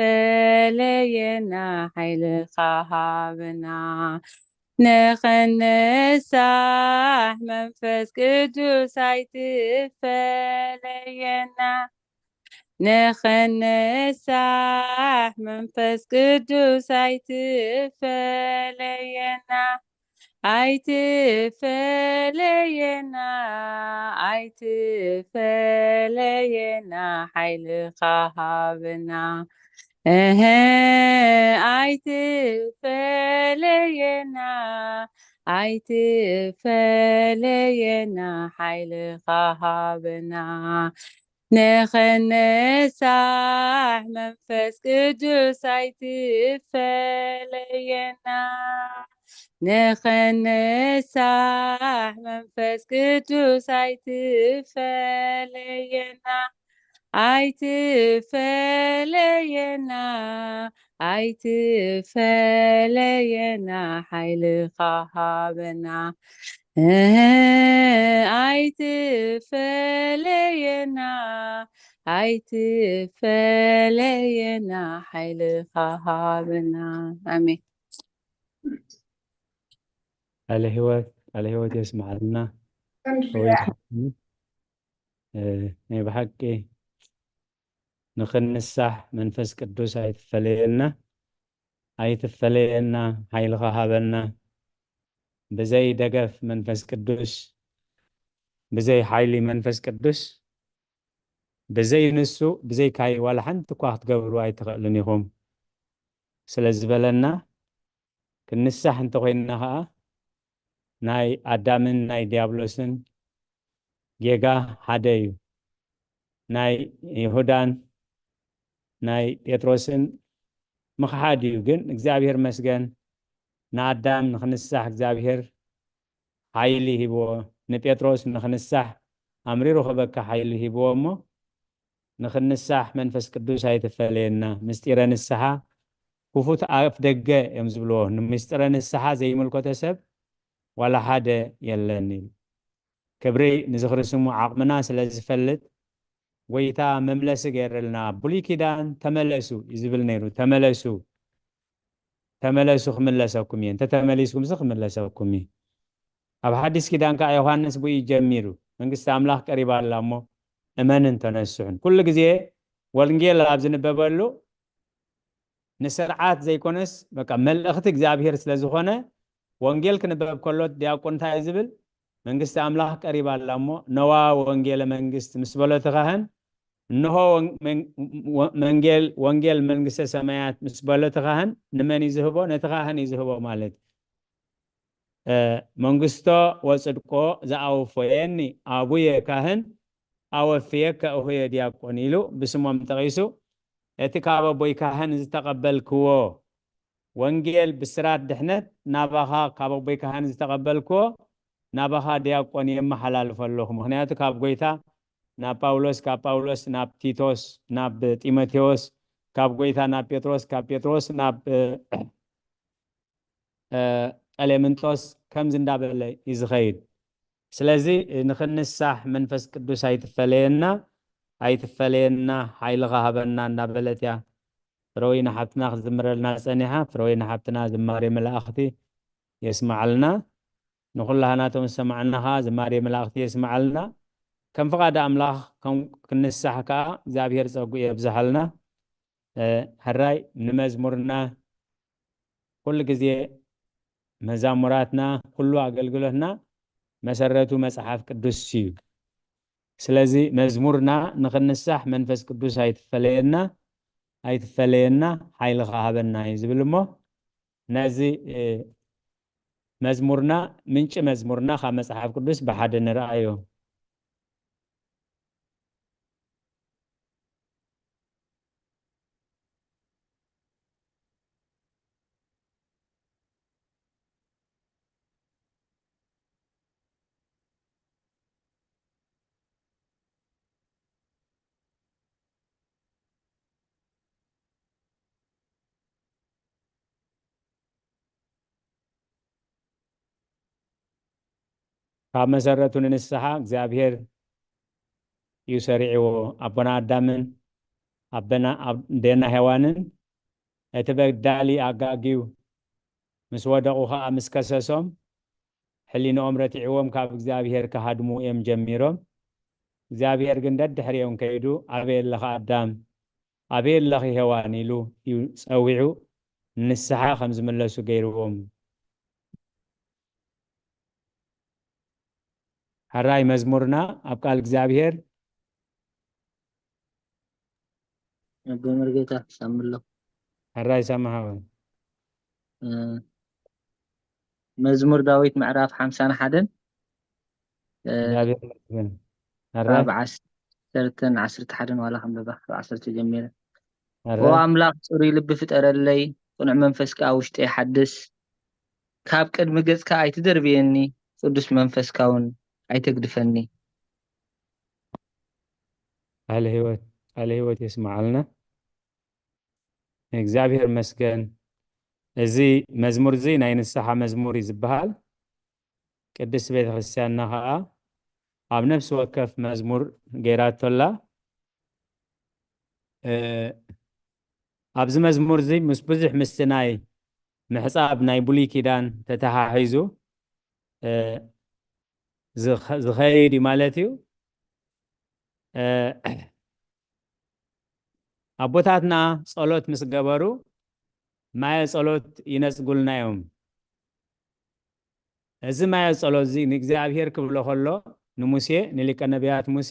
ሓይልኻ ሃበና። ንኽንሳሕ መንፈስ ቅዱስ ኣይትፈለየና። ንኽንሳሕ መንፈስ ቅዱስ ኣይትፈለየና። ኣይትፈለየና፣ ኣይትፈለየና፣ ሓይልኻ ሃበና። እህ፣ ኣይትፈለየና፣ ኣይትፈለየና፣ ሓይልኻ ሃበና። ንኽንሳሕ መንፈስ ቅዱስ ኣይትፈለየና። ንኽንሳሕ መንፈስ ቅዱስ ኣይትፈለየና። ኣይትፈለየና፣ ኣይትፈለየና፣ ሓይልኻ ሃበና። እህ፣ ኣይትፈለየና፣ ኣይትፈለየና፣ ሓይልኻ ሃበና። ኣሜን። ቃለ ህይወት፣ ቃለ ህይወት የስምዓልና። ኣሜን። እ፣ ናይ ብሓቂ ንኽንሳሕ መንፈስ ቅዱስ ኣይትፈለየና፣ ኣይትፈለየና፣ ሓይልኻ ሃበና። ብዘይ ደገፍ መንፈስ ቅዱስ፣ ብዘይ ሓይሊ መንፈስ ቅዱስ፣ ብዘይ ንሱ፣ ብዘይካይ ዋላ ሓንቲ እኳ ክትገብሩ ኣይትኽእሉን ኢኹም ስለ ዝበለና፣ ክንሳሕ እንተኾይንና ኸዓ ናይ ኣዳምን ናይ ዲያብሎስን ጌጋ ሓደ እዩ። ናይ ይሁዳን ናይ ጴጥሮስን ምኽሓድ እዩ። ግን እግዚኣብሔር መስገን፣ ንኣዳም ንኽንሳሕ እግዚኣብሔር ሓይሊ ሂብዎ፣ ንጴጥሮስ ንኽንሳሕ ኣምሪሩ ክበካ ሓይሊ ሂብዎ እሞ፣ ንኽንሳሕ መንፈስ ቅዱስ ኣይትፈለየና። ምስጢረ ንስሓ ክፉት ኣፍ ደገ እዮም ዝብልዎ። ንምስጢረ ንስሓ ዘይምልከቶ ሰብ ዋላ ሓደ የለን ኢሉ። ክብሪ ንዝኽሪ ስሙ። ዓቕምና ስለ ዝፈልጥ፣ ጎይታ መምለሲ ገይርልና። ብሉይ ኪዳን "ተመለሱ" እዩ ዝብል ነይሩ። "ተመለሱ፣ ተመለሱ፣ ክምለሰኩም እየ። እንተ ተመሊስኩምሲ ክምለሰኩም እዩ።" ኣብ ሓዲስ ኪዳን ከኣ ዮሃንስ ብኡ ጀሚሩ፣ "መንግስቲ ኣምላኽ ቀሪባ ኣላ እሞ እመንን ተነስሑን።" ኩሉ ግዜ ወንጌል ኣብ ዝንበበሉ ንስርዓት ዘይኮነስ፣ በቃ፣ መልእኽቲ እግዚኣብሔር ስለ ዝኾነ፣ ወንጌል ክንበብ ከሎ ዲያቆን እንታይ እዩ ዝብል? "መንግስቲ ኣምላኽ ቀሪባ ኣላ እሞ ነዋ ወንጌለ መንግስት" ምስ በሎ እቲ ካህን፣ "እንሆ ወን-፣ መን-፣ ወ-፣ መንጌል፣ ወንጌል መንግስተ ሰማያት" ምስ በሎ እቲ ካህን፣ ንመን እዩ ዝህቦ? ነቲ ካህን እዩ ዝህቦ ማለት እዩ። እ፣ "መንግስቶ ወጽድቆ ዘኣወፈየኒ ኣቡየ ካህን ኣወፍየከ እሁየ ዲያቆን" ኢሉ ብስሞም ጠቒሱ፣ "እቲ ካብ ኣቦይ ካህን ዝተቐበልክዎ ወንጌል ብስራት ድሕነት ናባኻ፣ ካብ ኣቦይ ካህን ዝተቐበልክዎ ናባኻ ዲያቆን የመሓላልፎ ኣለኹ። ምኽንያቱ ካብ ጎይታ ናብ ጳውሎስ፣ ካብ ጳውሎስ ናብ ቲቶስ፣ ናብ ጢሞቴዎስ፣ ካብ ጎይታ ናብ ጴጥሮስ፣ ካብ ጴጥሮስ ናብ፣ እ፣ እ፣ ቀሌምንጦስ ከምዚ እንዳበለ እዩ ዝኸይድ። ስለዚ ንኽንሳሕ መንፈስ ቅዱስ ኣይትፈለየና፣ ኣይትፈለየና፣ ሓይልኻ ሃበና" እንዳበለት እያ ፍረወይኒ ሓብትና ክትዝምረልና ጸኒሓ። ፍረወይኒ ሓብትና ዝማሬ መላእኽቲ የስምዓልና። ንኹላህና እቶም ዝሰማዕና ኸዓ ዝማሬ መላእኽቲ የስምዓልና። ከም ፍቓድ ኣምላኽ ከም ክንሳሕ ከኣ እግዚኣብሔር ጸጉኡ የብዝሓልና። እ፣ ሕራይ ንመዝሙርና ኩሉ ግዜ መዛሙራትና ኩሉ ኣገልግሎትና መሰረቱ መጽሓፍ ቅዱስ እዩ። ስለዚ መዝሙርና ንኽንሳሕ መንፈስ ቅዱስ ኣይትፈለየና፣ ኣይትፈለየና፣ ሓይልኻ ሃበና እዩ ዝብል እሞ ነዚ፣ እ፣ መዝሙርና፣ ምንጪ መዝሙርና ካብ መጽሓፍ ቅዱስ ብሓደ ንርኣዮ። ካብ መሰረቱ ንንስሓ እግዚኣብሔር እዩ ሰሪዕዎ። ኣቦና ኣዳምን ኣበና፣ ኣብ-፣ ኣዴና ሄዋንን እቲ በዳሊ ኣጋግዩ ምስ ወደቑ ኸኣ ምስ ከሰሶም፣ ሕሊንኦም ረቲዕዎም ካብ እግዚኣብሔር ክሃድሙ እዮም ጀሚሮም። እግዚኣብሔር ግን ደድሕሪኦም ከይዱ፣ "ኣበይ ኣለኻ ኣዳም? ኣበይ ኣለኺ ሄዋን?" ኢሉ እዩ ጸዊዑ፣ ንስሓ ከም ዝምለሱ ገይርዎም። ሕራይ መዝሙርና ኣብ ቃል እግዚኣብሔር። ኣቦ መርጌታ ሳምሎ። ሕራይ ሰማሃወ። እ፣ መዝሙር ዳዊት ምዕራፍ ሓምሳን ሓደን፣ እ፣ እግዚኣብሔር ይመስገን። ሕራይ ካብ ዓሰርተን ዓሰርተ ሓደን ዋላ ከንብባ፣ ካብ ዓሰርተ ጀሚረ። "ኦ ሕራይ ኣምላኽ፣ ጽሩይ ልቢ ፍጠረለይ፣ ቅኑዕ መንፈስ ከኣ ውሽጠይ ሓድስ። ካብ ቅድሚ ገጽካ ኣይትደርብየኒ፣ ቅዱስ መንፈስካ እውን ኣይተግድፈኒ።" ቃለ ህይወት፣ ቃለ ህይወት የስምዓልና። እግዚኣብሔር ይመስገን። እዚ መዝሙር እዚ ናይ ንስሓ መዝሙር እዩ ዝበሃል። ቅድስት ቤተ ክርስቲያንና ኸኣ ኣብ ነፍሲ ወከፍ መዝሙር ገይራቶ ኣላ። እ፣ ኣብዚ መዝሙር እዚ ምስ ብዙሕ ምስቲ ናይ ምሕጻብ ናይ ብሉይ ኪዳን ተተሓሒዙ፣ እ፣ ዝኸ-፣ ዝኸይድ እዩ ማለት እዩ። እ፣ ኣቦታትና ጸሎት ምስ ገበሩ ማየ ጸሎት ይነጽጉልና እዮም። እዚ ማየ ጸሎት እዚ ንእግዚኣብሔር ክብሎ ከሎ ንሙሴ፣ ንሊቀ ነቢያት ሙሴ፣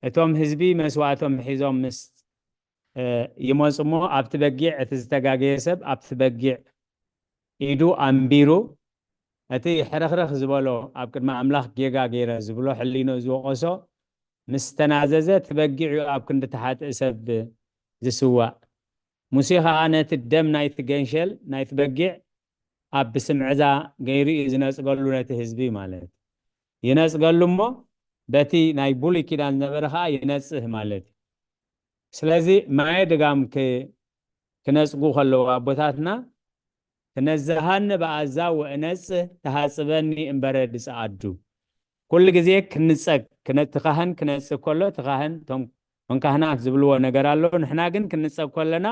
እቶም ህዝቢ መስዋእቶም ሒዞም ምስ፣ እ፣ ይመጹ እሞ ኣብቲ በጊዕ፣ እቲ ዝተጋገየ ሰብ ኣብቲ በጊዕ ኢዱ ኣንቢሩ፣ እቲ ሕርኽርኽ ዝበሎ ኣብ ቅድሚ ኣምላኽ ጌጋ ገይረ ዝብሎ ሕሊንኡ ዝወቐሶ ምስ ተናዘዘ፣ እቲ በጊዕ እዩ ኣብ ክንዲ ተሓጥእ ሰብ ዝስዋእ። ሙሴ ኸኣ ነቲ ደም ናይቲ ገንሸል ናይቲ በጊዕ ኣብ ብስምዕዛ ገይሩ እዩ ዝነጽገሉ ነቲ ህዝቢ ማለት እዩ። ይነጽገሉ እሞ በቲ ናይ ብሉይ ኪዳን ዝነበረ ኸኣ ይነጽህ ማለት እዩ። ስለዚ ማየ ድጋም ክ-፣ ክነጽጉ ከለዉ ኣቦታትና፣ "ክነዝሃኒ ብኣዛ ወእነጽህ ተሃጽበኒ እምበረ ድጸኣዱ።" ኩሉ ግዜ ክንጸግ፣ ክነ-፣ እቲ ካህን ክነጽግ ከሎ፣ እቲ ካህን፣ እቶም፣ እቶም ካህናት ዝብልዎ ነገር ኣሎ። ንሕና ግን ክንጸግ ከለና፣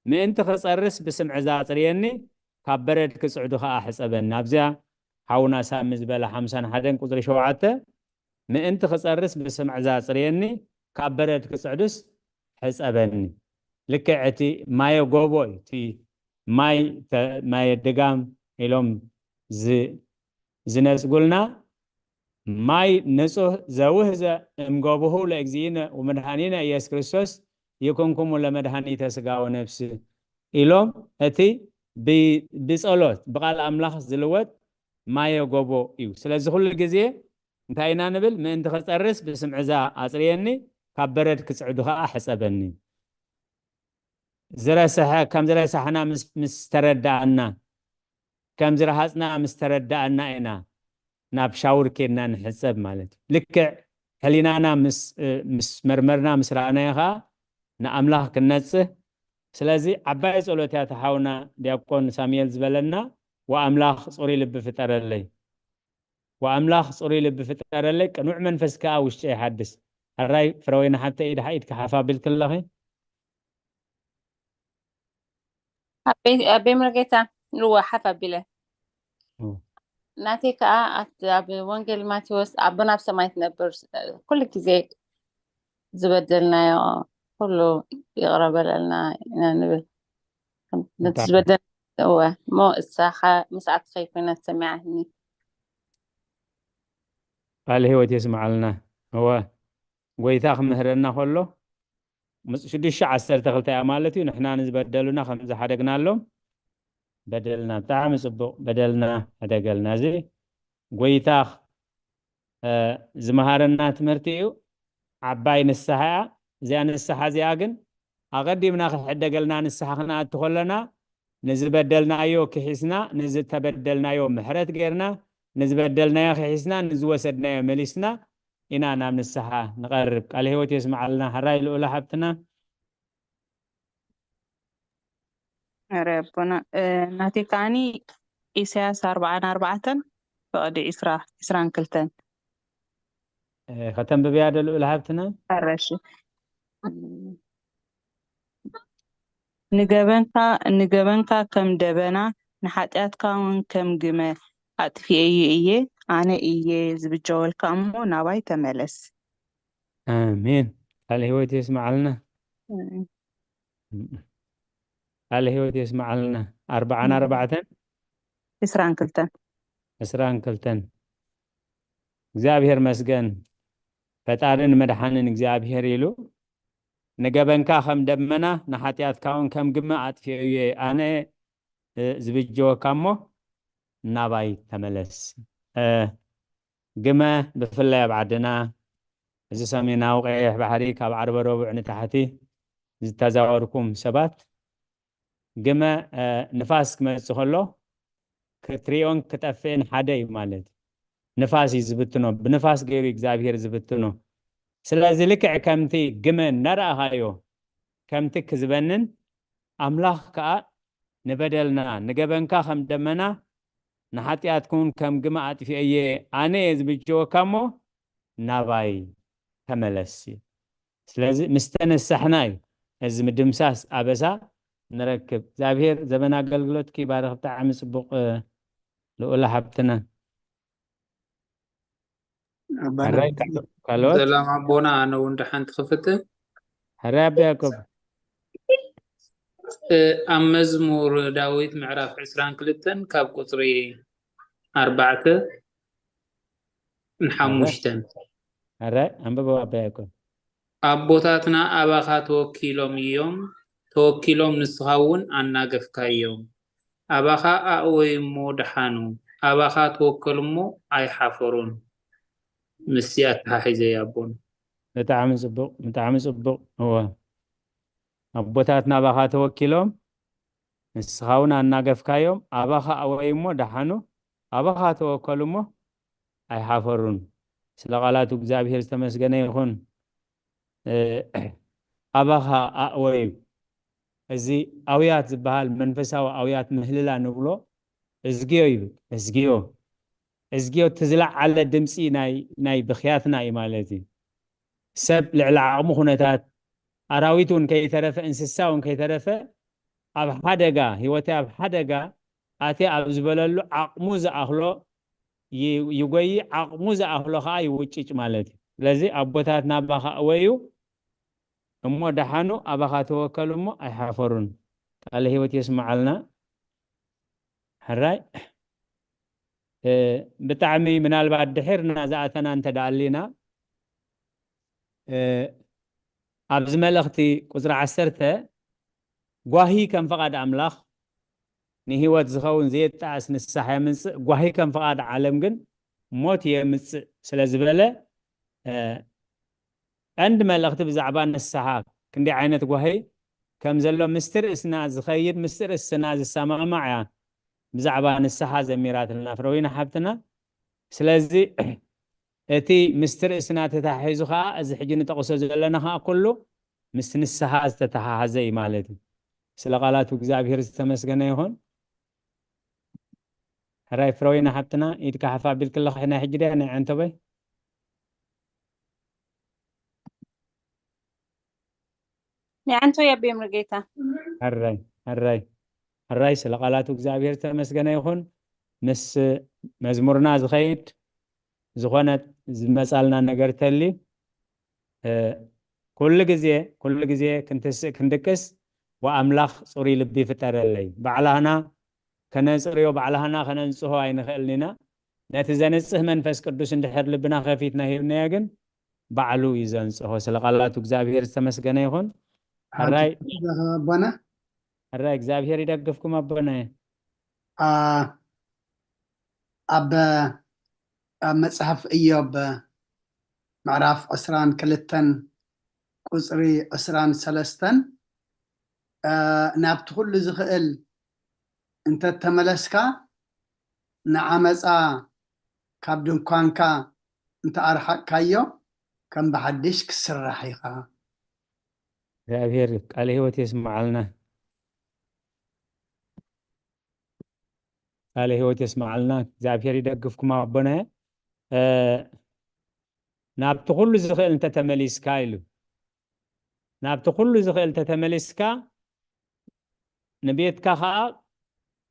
"ምእንቲ ክጸርስ ብስምዕዛ ኣጽርየኒ፣ ካብ በረድ ክጽዕዱ ኸኣ ሕጸበኒ።" ኣብዚኣ ሓውና ሳሚ ዝበላ ሓምሳን ሓደን ቁጽሪ ሸውዓተ፣ "ምእንቲ ክጸርስ ብስምዕዛ ኣጽርየኒ፣ ካብ በረድ ክጽዕዱስ ሕጸበኒ።" ልክዕ እቲ ማየ ጎቦ እዩ፣ እቲ ማይ ተ-፣ ማየ ድጋም ኢሎም ዝ-፣ ዝነጽጉልና፣ "ማይ ንጹህ ዘውህዘ እምጎብሁ ለእግዚእነ ወመድኃኒነ ኢየሱስ ክርስቶስ ይኩንኩሙ ለመድኃኒተ ሥጋ ወነፍስ" ኢሎም፣ እቲ ብ-፣ ብጸሎት ብቃል ኣምላኽ ዝልወጥ ማየ ጎቦ እዩ። ስለዚ ኩሉ ግዜ እንታይ ኢና ንብል? "ምእንቲ ክጸርስ ብስምዕዛ ኣጽርየኒ፣ ካብ በረድ ክጽዕዱ ኸኣ ሕጸበኒ።" ዝረስሐ፣ ከም ዝረሳሕና ምስ፣ ምስ ተረዳእና፣ ከም ዝረሃጽና ምስ ተረዳእና ኢና ናብ ሻውር ኬድና ንሕጸብ ማለት እዩ። ልክዕ ሕሊናና ምስ፣ እ፣ ምስ መርመርና፣ ምስ ረኣናዮ ኸኣ ንኣምላኽ ክንነጽህ። ስለዚ ዓባይ ጸሎት እያ፣ እቲ ሓውና ዲያቆን ሳሙኤል ዝበለና፣ "ወኣምላኽ ጽሩይ ልቢ ፍጠረለይ፣ ወኣምላኽ ጽሩይ ልቢ ፍጠረለይ፣ ቅኑዕ መንፈስ ከኣ ውሽጠይ ሓድስ።" ሕራይ ፍረወይኒ ሓብተይ፣ ኢድኻ ኢድኪ ሓፍ ኣቢልኪ ኣለኺ። ኣቤ ኣቤ መርጌታ፣ ንዋ ሓፍ ኣቢለ። እም። ናተይ ከኣ ኣብቲ፣ ኣብ ወንጌል ማቴዎስ ኣቦና ኣብ ሰማይ ትነብር፣ ኩሉ ግዜ ዝበደልናዮ ኩሉ ይቕረ በለልና ኢና ንብል። ነቲ እንታይ? ዝበደል፣ እወ፣ እሞ እሳኻ ምስኣት ከይኮይና ሰሚዓትኒ። ቃል ህይወት የስምዓልና። እወ፣ ጎይታ ክምህረና ከሎ፣ ምስ ሽዱሽተ ዓሰርተ ክልተ እያ ማለት እዩ። ንሕና ንዝበደሉና ከም ዝሓደግናሎም በደልና፣ ብጣዕሚ ጽቡቕ፣ በደልና ሕደገልና። እዚ ጎይታ፣ እ፣ ዝመሃረና ትምህርቲ እዩ። ዓባይ ንስሓ እያ። እዚኣ ንስሓ እዚኣ ግን ኣቐዲምና ክሕደገልና ንስሓ ክንኣቱ ከለና፣ ንዝበደልናዮ ክሒስና፣ ንዝተበደልናዮ ምሕረት ጌርና፣ ንዝበደልናዮ ክሒስና፣ ንዝወሰድናዮ መሊስና ኢና ናብ ንስሓ ንቐርብ። ቃለ ህይወት የስምዓልና። ሕራይ ልኡላ ሓብትና። ኧረ ኣቦና፣ እ፣ ናተይ ከዓኒ ኢሳያስ ኣርብዓን ኣርባዕተን ፍቕዲ ዒስራ፣ ዒስራን ክልተን። እ፣ ከተንብብያ ዶ ልኡላ ሓብትና? ሕረሺ። ንገበንካ፣ ንገበንካ ከም ደበና፣ ንሓጢኣትካ እውን ከም ግመ ኣጥፊኤዮ እየ። ኣነ እየ ዝብጀወልካ እሞ ናባይ ተመለስ። ኣሜን። ቃለ ህይወት የስምዓልና። ቃለ ህይወት የስምዓልና። ኣርባዓን ኣርባዕተን ዕስራን ክልተን ዕስራን ክልተን እግዚኣብሔር መስገን። ፈጣርን መድሓንን እግዚኣብሔር ኢሉ ንገበንካ ከም ደመና ንሓጢኣትካ እውን ከም ግመ ኣጥፊኤዮ እየ። ኣነ ዝብጀወካ እሞ ናባይ ተመለስ። ግመ ብፍላይ ኣብ ዓድና እዚ ሰሜናዊ ቀይሕ ባሕሪ ካብ ዓርበ ረቡዕ ንታሕቲ ዝተዛወርኩም ሰባት ግመ ንፋስ ክመፅእ ከሎ ክትሪኦን ክጠፍእን ሓደ እዩ ማለት እዩ። ንፋስ እዩ ዝብትኖ፣ ብንፋስ ገይሩ እግዚኣብሔር ዝብትኖ። ስለዚ ልክዕ ከምቲ ግመ እናረኣኻዮ ከምቲ ክዝበንን ኣምላኽ ከዓ ንበደልና ንገበንካ ከም ደመና ንሓጢኣትኩን ከም ግመ ኣጥፊኤየ ኣነ እየ ዝብጀወካ እሞ ናባይ ተመለስ። ስለዚ ምስ ተነሳሕና እዩ እዚ ምድምሳስ ኣበሳ ንረክብ። እግዚኣብሔር ዘበን ኣገልግሎትኪ ይባርኽ። ብጣዕሚ ፅቡቕ ልኡላ ሓብትና። ኣባና ካልኦት ሰላም ኣቦና፣ ኣነ እውን ደሓን ትኽፍት። ሕራይ ኣባ ያዕቆብ። ኣብ መዝሙር ዳዊት ምዕራፍ ዕስራን ክልተን ካብ ቁፅሪ ኣርባዕተ ንሓሙሽተን ሕራይ ኣንብቦ ኣባ ያዕቆብ። ኣቦታትና ኣባኻ ተወኪሎም እዮም፣ ተወኪሎም ንስኻ እውን ኣናገፍካዮም። ኣባኻ ኣእወዩ እሞ ደሓኑ፣ ኣባኻ ተወከሉ እሞ ኣይሓፈሩን። ምስዚ ኣተሓሒዘ ኣቦን ብጣዕሚ ፅቡቕ፣ ብጣዕሚ ፅቡቕ። እወ ኣቦታትና ኣባኻ ተወኪሎም ንስኻ እውን ኣናገፍካዮም። ኣባኻ ኣእወዩ እሞ ደሓኑ፣ ኣባኻ ተወከሉ እሞ ኣይሓፈሩን። ስለ ቃላቱ እግዚኣብሔር ዝተመስገነ ይኹን። ኣባኻ ኣእወዩ። እዚ ኣውያት ዝበሃል መንፈሳዊ ኣውያት ምህልላ ንብሎ እዝግዮ ይብል። እዝግዮ እዝግዮ እቲ ዝለዓለ ድምፂ ናይ ብኽያትና እዩ ማለት እዩ። ሰብ ልዕሊ ዓቕሙ ኩነታት ኣራዊት እውን ከይተረፈ እንስሳ እውን ከይተረፈ ኣብ ሓደጋ ህይወተይ ኣብ ሓደጋ ኣትየ ኣብ ዝበለሉ ዓቕሙ ዝኣኽሎ ይጎይ፣ ዓቕሙ ዝኣኽሎ ከዓ ይውጭጭ ማለት እዩ። ስለዚ ኣቦታትና ኣባኻ ኣእወዩ እሞ ደሓኑ ኣባኻ ተወከሉ እሞ ኣይሓፈሩን። ቃለ ህይወት የስምዓልና። ሕራይ ብጣዕሚ ምናልባት ድሒርና ዝኣተና እንተ ደኣ ኣሊና ኣብዚ መልእኽቲ ቁፅሪ ዓሰርተ ጓሂ ከም ፈቓድ ኣምላኽ ንህይወት ዝኸውን ዘየጣዕስ ንስሓ የምፅእ፣ ጓሂ ከም ፈቓድ ዓለም ግን ሞት የምፅእ ስለ ዝበለ ቀንዲ መልእኽቲ ብዛዕባ ንስሓ ክንደይ ዓይነት ጓሂ ከም ዘሎ ምስቲ ርእስና ዝኸይድ ምስቲ ርእስና ዝሰማማዕ እያ ብዛዕባ ንስሓ ዘሚራትልና ፍረዊና ሓብትና። ስለዚ እቲ ምስቲ ርእስና ተታሒዙ ከዓ እዚ ሕጂ ንጠቕሶ ዘለና ከዓ ኩሉ ምስ ንስሓ ዝተተሓሓዘ እዩ ማለት እዩ። ስለ ቃላቱ እግዚኣብሔር ዝተመስገነ ይኹን። ሕራይ ፍረዊና ሓብትና ኢድካ ሓፍ ኣቢልክለኻ ናይ ሕጂ ድያ ናይ ዓንተቦይ? ንዓንቶ የቤ ምርጌታ ሕራይ ሕራይ ሕራይ ስለ ቃላቱ እግዚኣብሔር ዝተመስገነ ይኹን። ምስ መዝሙርና ዝኸይድ ዝኾነ ዝመፃልና ነገር ተሊ ኩሉ ግዜ ኩሉ ግዜ ክንትስእ ክንድቅስ ወኣምላኽ ፅሩይ ልቢ ይፍጠረለይ። ባዕላህና ከነፅርዮ ባዕላህና ከነንፅሆ ኣይንኽእልን ኢና። ነቲ ዘንፅህ መንፈስ ቅዱስ እንድሕር ልብና ከፊትና ሂብናዮ ግን ባዕሉ እዩ ዘንፅሆ። ስለ ቃላቱ እግዚኣብሔር ዝተመስገነ ይኹን። ሕራይ ኣቦና ሕራይ እግዚኣብሔር ይደግፍኩም ኣቦነ። ኣብ ኣብ መጽሓፍ ኢዮብ ምዕራፍ ዕስራን ክልተን ቁጽሪ ዕስራን ሰለስተን ናብቲ ኩሉ ዝኽእል እንተ ተመለስካ ንዓመጻ ካብ ድንኳንካ እንተ ኣርሓቅካዮ ከም ብሓድሽ ክስራሕ ኢኻ። እግዚኣብሔር ቃለ ህይወት የስምዓልና። ቃለ ህይወት የስምዓልና። እግዚኣብሔር ይደግፍኩም ኣቦነ። ናብቲ ኩሉ ዝኽእል እንተተመሊስካ ኢሉ ናብቲ ኩሉ ዝኽእል እንተተመሊስካ ንቤትካ ከዓ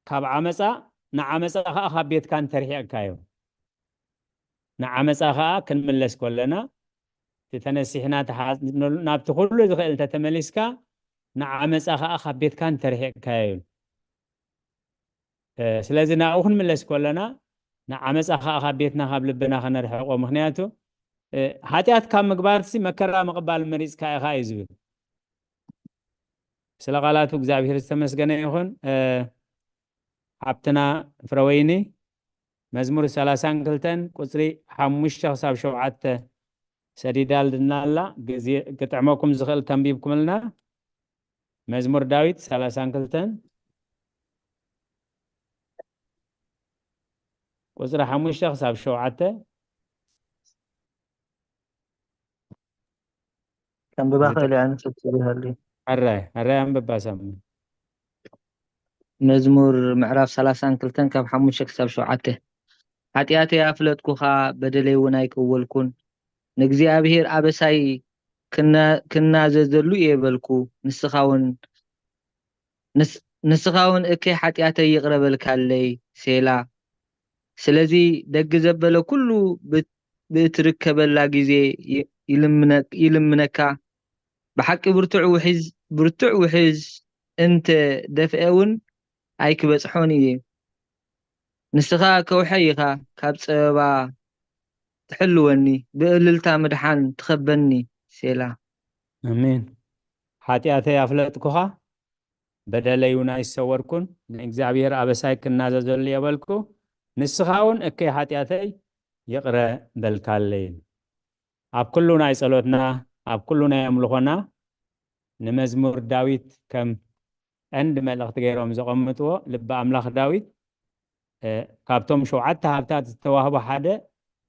ካብ ዓመፃ፣ ንዓመፃ ከዓ ካብ ቤትካ እንተርሒቕካዮ። ንዓመፃ ከዓ ክንምለስ ከለና፣ እቲ ተነሲሕና ተሓ-፣ ናብቲ ኩሉ ዝኽእል እንተተመሊስካ፣ ንዓመፃ ከዓ ካብ ቤትካ እንተርሒቕካዮ እዩ። እ፣ ስለዚ ናብኡ ክንምለስ ከለና፣ ንዓመፃ ከዓ ካብ ቤትና ካብ ልብና ከነርሕቆ። ምኽንያቱ፣ እ፣ ሓጢኣት ካብ ምግባርሲ መከራ ምቕባል መሪፅካ ኢኻ እዩ ዝብል። ስለ ቃላቱ እግዚኣብሔር ዝተመስገነ ይኹን። እ፣ ሓብትና ፍረወይኒ፣ መዝሙር ሰላሳን ክልተን ቁፅሪ ሓሙሽተ ክሳብ ሸውዓተ ሰዲዳልና ኣላ። ግዜ ክጥዕመኩም ዝኽእል ተንቢብኩምልና። መዝሙር ዳዊት ሰላሳን ክልተን ቁፅሪ ሓሙሽተ ክሳብ ሸውዓተ። ከንብባ ክእል እያ፣ ንሰብ ይሃሉ። ሕራይ፣ ሕራይ ኣንብባ ሳሚ። መዝሙር ምዕራፍ ሰላሳን ክልተን ካብ ሓሙሽተ ክሳብ ሸውዓተ። ሓጢኣተይ ኣፍለጥኩኻ፣ በደለይ እውን ኣይቀወልኩን። ንእግዚኣብሔር ኣበሳይ ክና-፣ ክናዘዘሉ እየ በልኩ። ንስኻ እውን፣ ንስ-፣ ንስኻ እውን እከይ ሓጢኣተይ ይቕረ በልካለይ። ሴላ። ስለዚ ደግ ዘበለ ኩሉ ብ-፣ ብእትርከበላ ግዜ ይ-፣ ይልምነ-፣ ይልምነካ። ብሓቂ ብርቱዕ ውሒዝ፣ ብርቱዕ ውሒዝ እንተ ደፍአ እውን ኣይክበጽሖን እየ። ንስኻ ከውሐይ ኢኻ፣ ካብ ጸበባ ትሕልወኒ፣ ብእልልታ ምድሓን ትኸበኒ። ሴላ። ኣሜን። ሓጢኣተይ ኣፍለጥኩኻ፣ በደለይ እውን ኣይሰወርኩን። ንእግዚኣብሔር ኣበሳይ ክናዘዘሉ እየ በልኩ፣ ንስኻ እውን እከይ ሓጢኣተይ ይቕረ በልካለይ። ኣብ ኩሉ ናይ ጸሎትና፣ ኣብ ኩሉ ናይ ኣምልኾና ንመዝሙር ዳዊት ከም ቀንዲ መልእኽቲ ገይሮም ዘቐምጥዎ፣ ልበ ኣምላኽ ዳዊት፣ እ፣ ካብቶም ሸውዓተ ሃብታት ዝተዋህቦ ሓደ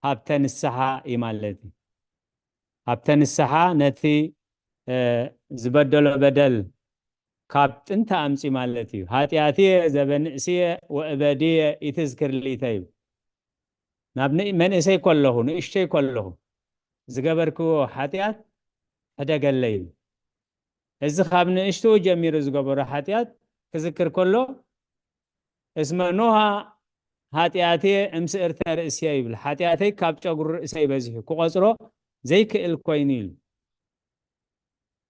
ሃብተ ንስሓ እዩ ማለት እዩ። ሃብተ ንስሓ ነቲ፣ እ፣ ዝበደሎ በደል ካብ ጥንቲ ኣምጺ ማለት እዩ። "ኃጢአትየ ዘበንእስየ ወእበድየ ኢትዝክር ሊተ" እዩ። ናብ ን-፣ መንእሰይ ከለኹ፣ ንእሽተይ ከለኹ ዝገበርክዎ ሓጢኣት ሕደገለይ እዩ። እዚ ካብ ንእሽትኡ ጀሚሩ ዝገበሮ ሓጢኣት ክዝክር ከሎ፣ "እስመ ኖሃ ኃጢአትየ እምስእርተ ርእስየ" ይብል። "ሓጢኣተይ ካብ ጨጉሪ ርእሰይ በዚሑ ክቆጽሮ ዘይክእል ኮይኑ" ኢሉ።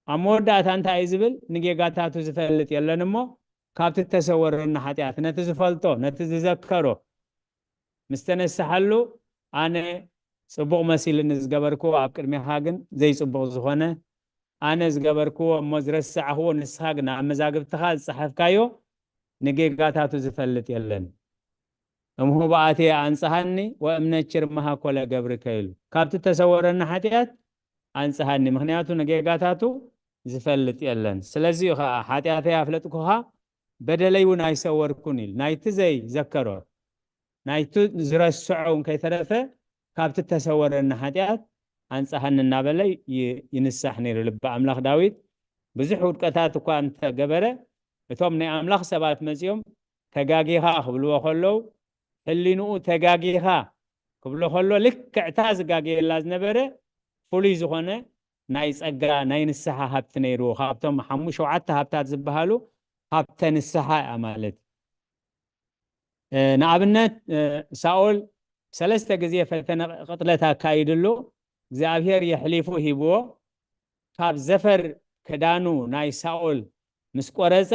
ኣብ መወዳእታ እንታይ እዩ ዝብል? "ንጌጋታቱ ዝፈልጥ የለን እሞ፣ ካብቲ እተሰወረኒ ሓጢኣት፣ ነቲ ዝፈልጦ፣ ነቲ ዝዘከሮ፣ ምስ ተነስሓሉ፣ ኣነ ጽቡቕ መሲልኒ ዝገበርክዎ፣ ኣብ ቅድሜኻ ግን ዘይጽቡቕ ዝኾነ፣ ኣነ ዝገበርክዎ እሞ ዝረሳዕኽዎ፣ ንስኻ ግን ኣብ መዛግብትኻ ዝጸሓፍካዮ፣ ንጌጋታቱ ዝፈልጥ የለን። እምሁባኣትየ ኣንጽሃኒ ወእምነችር መሃኮለ ገብርከ" ኢሉ። ካብቲ እተሰወረኒ ሓጢኣት ኣንጽሃኒ፣ ምኽንያቱ ንጌጋታቱ ዝፈልጥ የለን። ስለዚ እዩ ኸዓ "ሓጢኣተይ ኣፍለጥኩኻ፣ በደለይ እውን ኣይሰወርኩን" ኢሉ። ናይቲ ዘይዘከሮ፣ ናይቲ ዝረስዖ እውን ከይተረፈ፣ "ካብቲ እተሰወረኒ ሓጢኣት ኣንጽሃኒ" እናበለ ይ-፣ ይንሳሕ ነይሩ ልበ ኣምላኽ ዳዊት። ብዙሕ ውድቀታት እኳ እንተገበረ፣ እቶም ናይ ኣምላኽ ሰባት መጺኦም "ተጋጊኻ" ክብልዎ ከለዉ፣ ሕሊንኡ "ተጋጊኻ" ክብሎ ከሎ፣ ልክዕታ ዝጋገየላ ዝነበረ ፍሉይ ዝኾነ ናይ ጸጋ፣ ናይ ንስሓ ሃብቲ ነይርዎ። ካብቶም ሓሙ-፣ ሸውዓተ ሃብታት ዝበሃሉ፣ ሃብተ ንስሓ እያ ማለት። እ፣ ንኣብነት፣ እ፣ ሳኦል ሰለስተ ግዜ ፈተነ ቅጥለት ኣካይድሉ፣ እግዚኣብሔር የሕሊፉ ሂብዎ። ካብ ዘፈር ክዳኑ ናይ ሳኦል ምስ ቆረጸ፣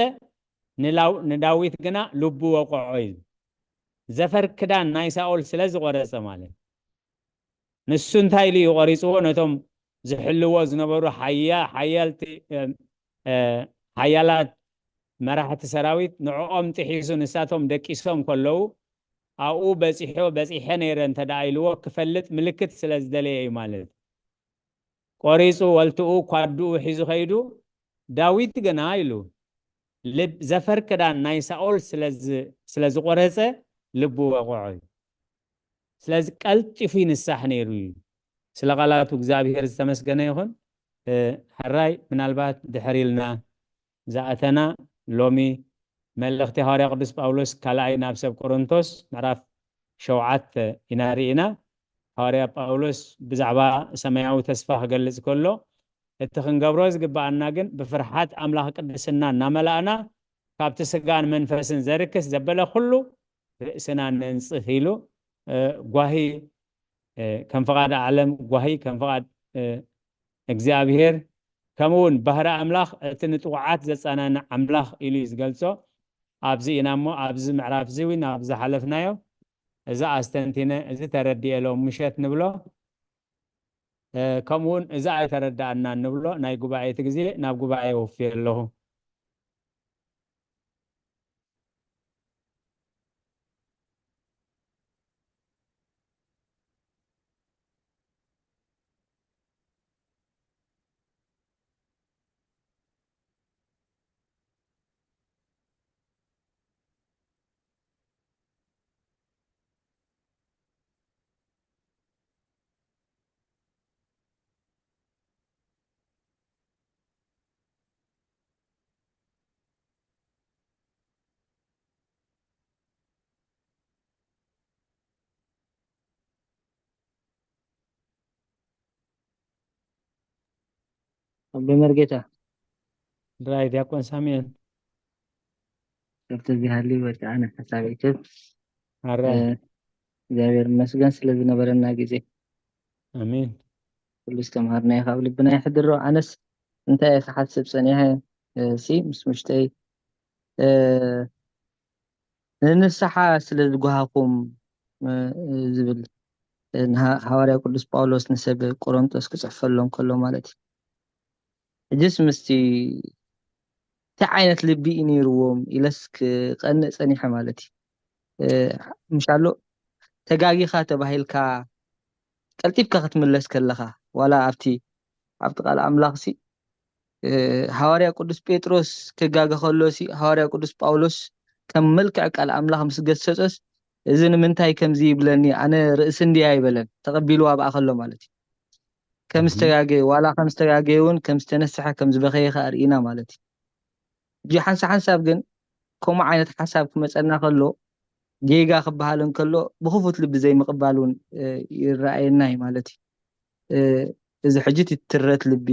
ንላው-፣ ንዳዊት ግና ልቡ ወቆዖ እዩ። ዘፈር ክዳን ናይ ሳኦል ስለ ዝቆረጸ ማለት። ንሱ እንታይ ኢሉ እዩ ቆሪጽዎ? ነቶም ዝሕልዎ ዝነበሩ ሓያ-፣ ሓያልቲ፣ እ፣ እ፣ ሓያላት መራሕቲ ሰራዊት ንዕኦም ጥሒሱ ንሳቶም ደቂሶም ከለዉ፣ ኣብኡ በጺሖ፣ በጺሐ ነይረ እንተ ደኣ ኢልዎ ክፈልጥ ምልክት ስለ ዝደለየ እዩ ማለት። ቆሪጹ ወልትኡ ኳድኡ ሒዙ ከይዱ፣ ዳዊት ግና ኢሉ፣ ልብ-፣ ዘፈር ክዳን ናይ ሳኦል ስለ ዝ-፣ ስለ ዝቆረጸ ልቡ ወቕዖ እዩ። ስለዚ ቀልጢፉ ይንሳሕ ነይሩ እዩ። ስለ ቃላቱ እግዚኣብሔር ዝተመስገነ ይኹን። እ፣ ሕራይ ምናልባት ድሕር ኢልና ዝኣተና ሎሚ መልእኽቲ ሃዋርያ ቅዱስ ጳውሎስ ካልኣይ ናብ ሰብ ቆሮንቶስ ምዕራፍ ሸውዓተ ኢና ርኢና። ሃዋርያ ጳውሎስ ብዛዕባ ሰማያዊ ተስፋ ክገልጽ ከሎ፣ "እቲ ክንገብሮ ዝግብኣና ግን ብፍርሓት ኣምላኽ ቅድስና እናመላእና ካብቲ ስጋን መንፈስን ዘርክስ ዘበለ ኩሉ ርእስና ነንጽህ ኢሉ እ፣ ጓሂ እ፣ ከም ፍቓድ ዓለም ጓሂ ከም ፍቓድ እ፣ እግዚኣብሔር ከምኡ እውን ባህሪ ኣምላኽ እቲ ንጥቑዓት ዘጸናንዕ ኣምላኽ ኢሉ እዩ ዝገልጾ። ኣብዚ ኢና እሞ ኣብዚ ምዕራፍ እዚ እውን ኣብ ዝሓለፍናዮ እዚ ኣስተንቲነ እዚ ተረዲኤ ሎም ምሸት ንብሎ እ፣ ከምኡ እውን እዚ ኣይተረዳእናን ንብሎ ናይ ጉባኤ እቲ ግዜ ናብ ጉባኤ ወፍየ ኣለኹ። ኣቦ መርጌታ። ድራይ ዲያቆን ሳሙኤል። ከብቲ እዚህ ሃልዩ በቃ ኣነ ሓሳበይ ክብ፣ ኣረ። እ፣ እግዚኣብሔር ይመስገን ስለ ዝነበረና ግዜ። ኣሜን። ኩሉ ዝተምሃርናዮ ካብ ልብና ይሕድሮ። ኣነስ እንታይ እየ ክሓስብ ጸኒሐ፣ እ፣ ሲ ምስ ውሽጠይ፣ እ፣ ንንስሓ ስለ ዝጓሃኹም፣ እ፣ ዝብል፣ እ፣ ንሃ-፣ ሃዋርያ ቅዱስ ጳውሎስ ንሰብ ቆሮንቶስ ክጽሕፈሎም ከሎ ማለት እዩ። ሕጅስ ምስቲ እንታይ ዓይነት ልቢ እዩ ነይርዎም ኢለስ ክቐንእ ጸኒሐ ማለት እዩ። እ፣ ምሻሎ ተጋጊኻ ተባሂልካ ቀልጢፍካ ክትምለስ ከለኻ፣ ዋላ ኣብቲ፣ ኣብቲ ቃል ኣምላኽ ሲ፣ እ፣ ሃዋርያ ቅዱስ ጴጥሮስ ክጋገ ከሎ ሲ፣ ሃዋርያ ቅዱስ ጳውሎስ ከም መልክዕ ቃል ኣምላኽ ምስ ገሰጾስ፣ "እዚ ንምንታይ ከምዚ ይብለኒ? ኣነ ርእሲ እንድየ" ኣይበለን። ተቐቢልዋ ብኣ ከሎ ማለት እዩ። ከም እህ። ዝተጋገየ፣ ዋላ ከም ዝተጋገየ እውን ከም ዝተነስሐ፣ ከም ዝበኸየ ከኣ ርኢና ማለት እዩ። ሕጂ ሓንሳ ሓንሳብ ግን ከምኡ ዓይነት ሓሳብ ክመጸና ከሎ፣ ጌጋ ክበሃል እንከሎ፣ ብኽፉት ልቢ ዘይምቕባል እውን፣ እ፣ ይረኣየና እዩ ማለት እዩ። እ፣ እዚ ሕጂ እቲ ትረት ልቢ፣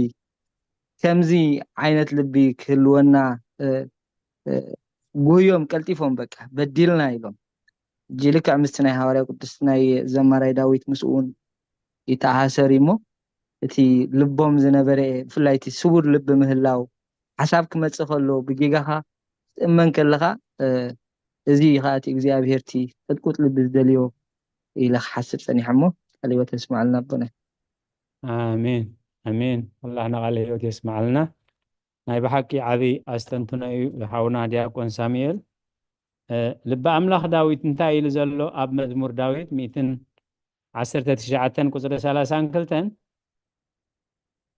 ከምዚ ዓይነት ልቢ ክህልወና፣ እ፣ እ፣ ጉህዮም ቀልጢፎም በቃ በዲልና ኢሎም። ሕጂ ልክዕ ምስቲ ናይ ሃዋርያ ቅዱስ ናይ ዘማራይ ዳዊት ምስኡ እውን ይተኣሳሰር እዩ እሞ፣ እቲ ልቦም ዝነበረ፣ ብፍላይ እቲ ስዉር ልቢ ምህላው፣ ሓሳብ ክመጽእ ከሎ ብጌጋኻ ክትእመን ከለኻ፣ እ፣ እዚ እዩ ኸኣ እቲ እግዚኣብሔር እቲ ቅጥቁጥ ልቢ ዝደልዮ ኢለ ክሓስብ ጸኒሐ እሞ፣ ቃለ ህይወት የስምዓልና ኣቦና። ኣሜን፣ ኣሜን። ኣምላኽና ቃለ ህይወት የስምዓልና። ናይ ብሓቂ ዓቢ ኣስተንትኖ እዩ ሓውና ዲያቆን ሳሙኤል። እ፣ ልቢ ኣምላኽ ዳዊት እንታይ ኢሉ ዘሎ ኣብ መዝሙር ዳዊት ሚእትን ዓሰርተ ትሽዓተን ቁጽሪ ሰላሳን ክልተን፣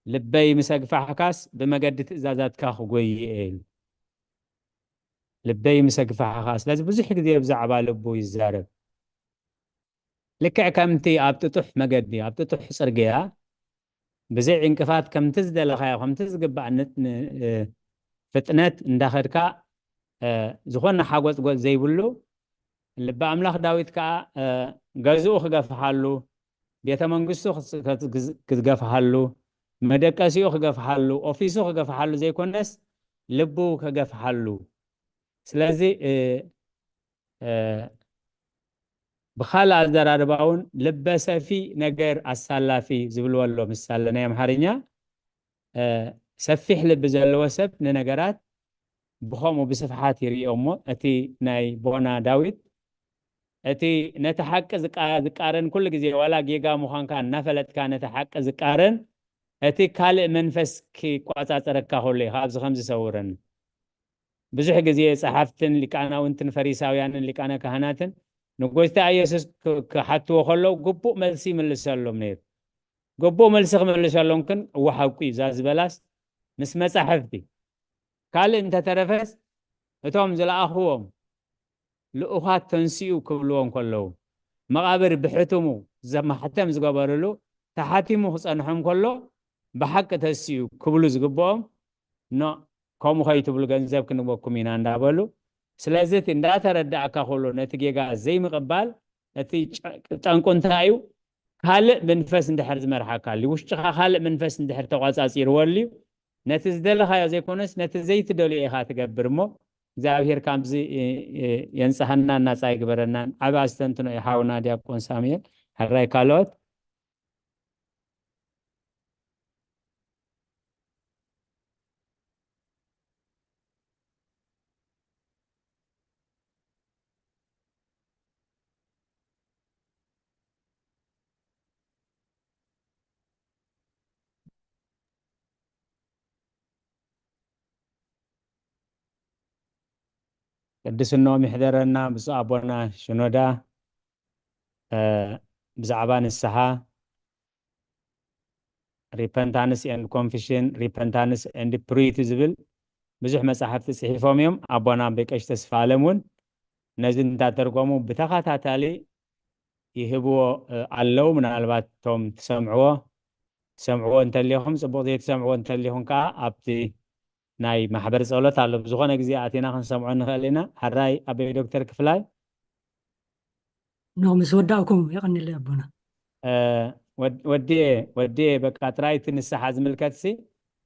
"ልበይ ምስ ኣግፋሕካስ ብመገዲ ትእዛዛትካ ክጎዪ እየ" ኢሉ። "ልበይ ምስ ኣግፋሕካ"፣ ስለዚ ብዙሕ ግዜ ብዛዕባ ልቡ ይዛረብ። ልክዕ ከምቲ ኣብ ጥጡሕ መገዲ፣ ኣብ ጥጡሕ ጽርግያ ብዘይ ዕንቅፋት ከምቲ ዝደለኻዮ፣ ከምቲ ዝግባእ ን-፣ ን-፣ እ፣ ፍጥነት እንዳኸድካ፣ እ፣ ዝኾነ ሓጎጽጎጽ ዘይብሉ፣ ልቢ ኣምላኽ ዳዊት ከኣ፣ እ፣ ገዝኡ ክገፍሓሉ፣ ቤተ መንግስቱ ክስ-፣ ክስ-፣ ክስ-፣ ክገፍሓሉ፣ መደቀሲኡ ክገፍሓሉ፣ ኦፊሱ ክገፍሓሉ ዘይኮነስ፣ ልቡ ክገፍሓሉ። ስለዚ፣ እ፣ እ፣ ብኻልእ ኣዘራርባ እውን ልበ ሰፊ ነገር ኣሳላፊ ዝብልዎ ኣሎ ምሳሌ ናይ ኣምሓርኛ። እ፣ ሰፊሕ ልቢ ዘለዎ ሰብ ንነገራት ብኸምኡ ብስፍሓት ይርእዮ እሞ፣ እቲ ናይ ቦና ዳዊት፣ እቲ ነቲ ሓቂ ዝቃ-፣ ዝቃረን፣ ኩሉ ግዜ ዋላ ጌጋ ምዃንካ እናፈለጥካ ነቲ ሓቂ ዝቃረን፣ እቲ ካልእ መንፈስ ክቆጻጸረካ ከሎ እዩ፣ ካብዚ ከም ዝሰውረኒ። ብዙሕ ግዜ ጸሓፍትን ሊቃናውንትን ፈሪሳውያንን ሊቃነ ካህናትን ንጎይታ ኢየሱስ ክ-፣ ክሓትዎ ከለዉ ግቡእ መልሲ ይምልሰሎም ነይሩ። ግቡእ መልሲ ክምልሰሎም ግን፣ እወ ሓቁ እዩ፣ እዛ ዝበላስ ምስ መጻሕፍቲ። ካልእ እንተተረፈስ፣ እቶም ዝለኣኽዎም ልኡኻት ተንሲኡ ክብልዎም ከለዉ፣ መቓብር ብሕትሙ ዘ-፣ ማሕተም ዝገበርሉ ተሓቲሙ ክጸንሖም ከሎ፣ ብሓቂ ተሲኡ ክብሉ ዝግብኦም፣ ኖ፣ ከምኡ ከይትብሉ፣ ገንዘብ ክንበኩም ኢና እንዳበሉ፣ ስለዚ እቲ እንዳተረዳእካ ከሎ ነቲ ጌጋ ዘይምቕባል፣ እቲ ጨ-፣ ጠንቁ እንታይ እዩ? ካልእ መንፈስ እንድሕር ዝመርሓካ ኣልዩ፣ ውሽጥኻ ካልእ መንፈስ እንድሕር ተቋጻጺርዎ ኣልዩ፣ ነቲ ዝደለኻዮ ዘይኮነስ ነቲ ዘይትደልዮ ኢኻ ትገብር እሞ፣ እግዚኣብሔር ካብዚ የንጽሃናን ናጻ ይግበረናን። ዓቢ ኣስተንትኖ እዩ ሓውና ዲያቆን ሳሙኤል። ሕራይ ካልኦት? ቅድስናኦም ይሕደረና ብፁዕ ኣቦና ሽኖዳ። ብዛዕባ ንስሓ፣ repentance and confession, repentance and purity ዝብል ብዙሕ መጻሕፍቲ ጽሒፎም እዮም። ኣቦና ኣቦይ ቀሺ ተስፋ ኣለም እውን ነዚ እንዳተርጎሙ ብተኸታታሊ ይህብዎ ኣለዉ። ምናልባት እቶም ትሰምዕዎ ትሰምዕዎ እንተሊኹም ጽቡቕ፣ ዘይትሰምዕዎ እንተሊኹም ከዓ ኣብቲ ናይ ማሕበር ጸሎት ኣሎ። ብዝኾነ ግዜ ኣቲና ክንሰምዖ ንኽእል ኢና። ሕራይ ኣቦይ ዶክተር ክፍላይ? ኖ ምስ ወዳእኩም የቐንየለይ ኣቦና። ወድየ ወድየ በቃ ጥራይ እቲ ንስሓ ዝምልከት ሲ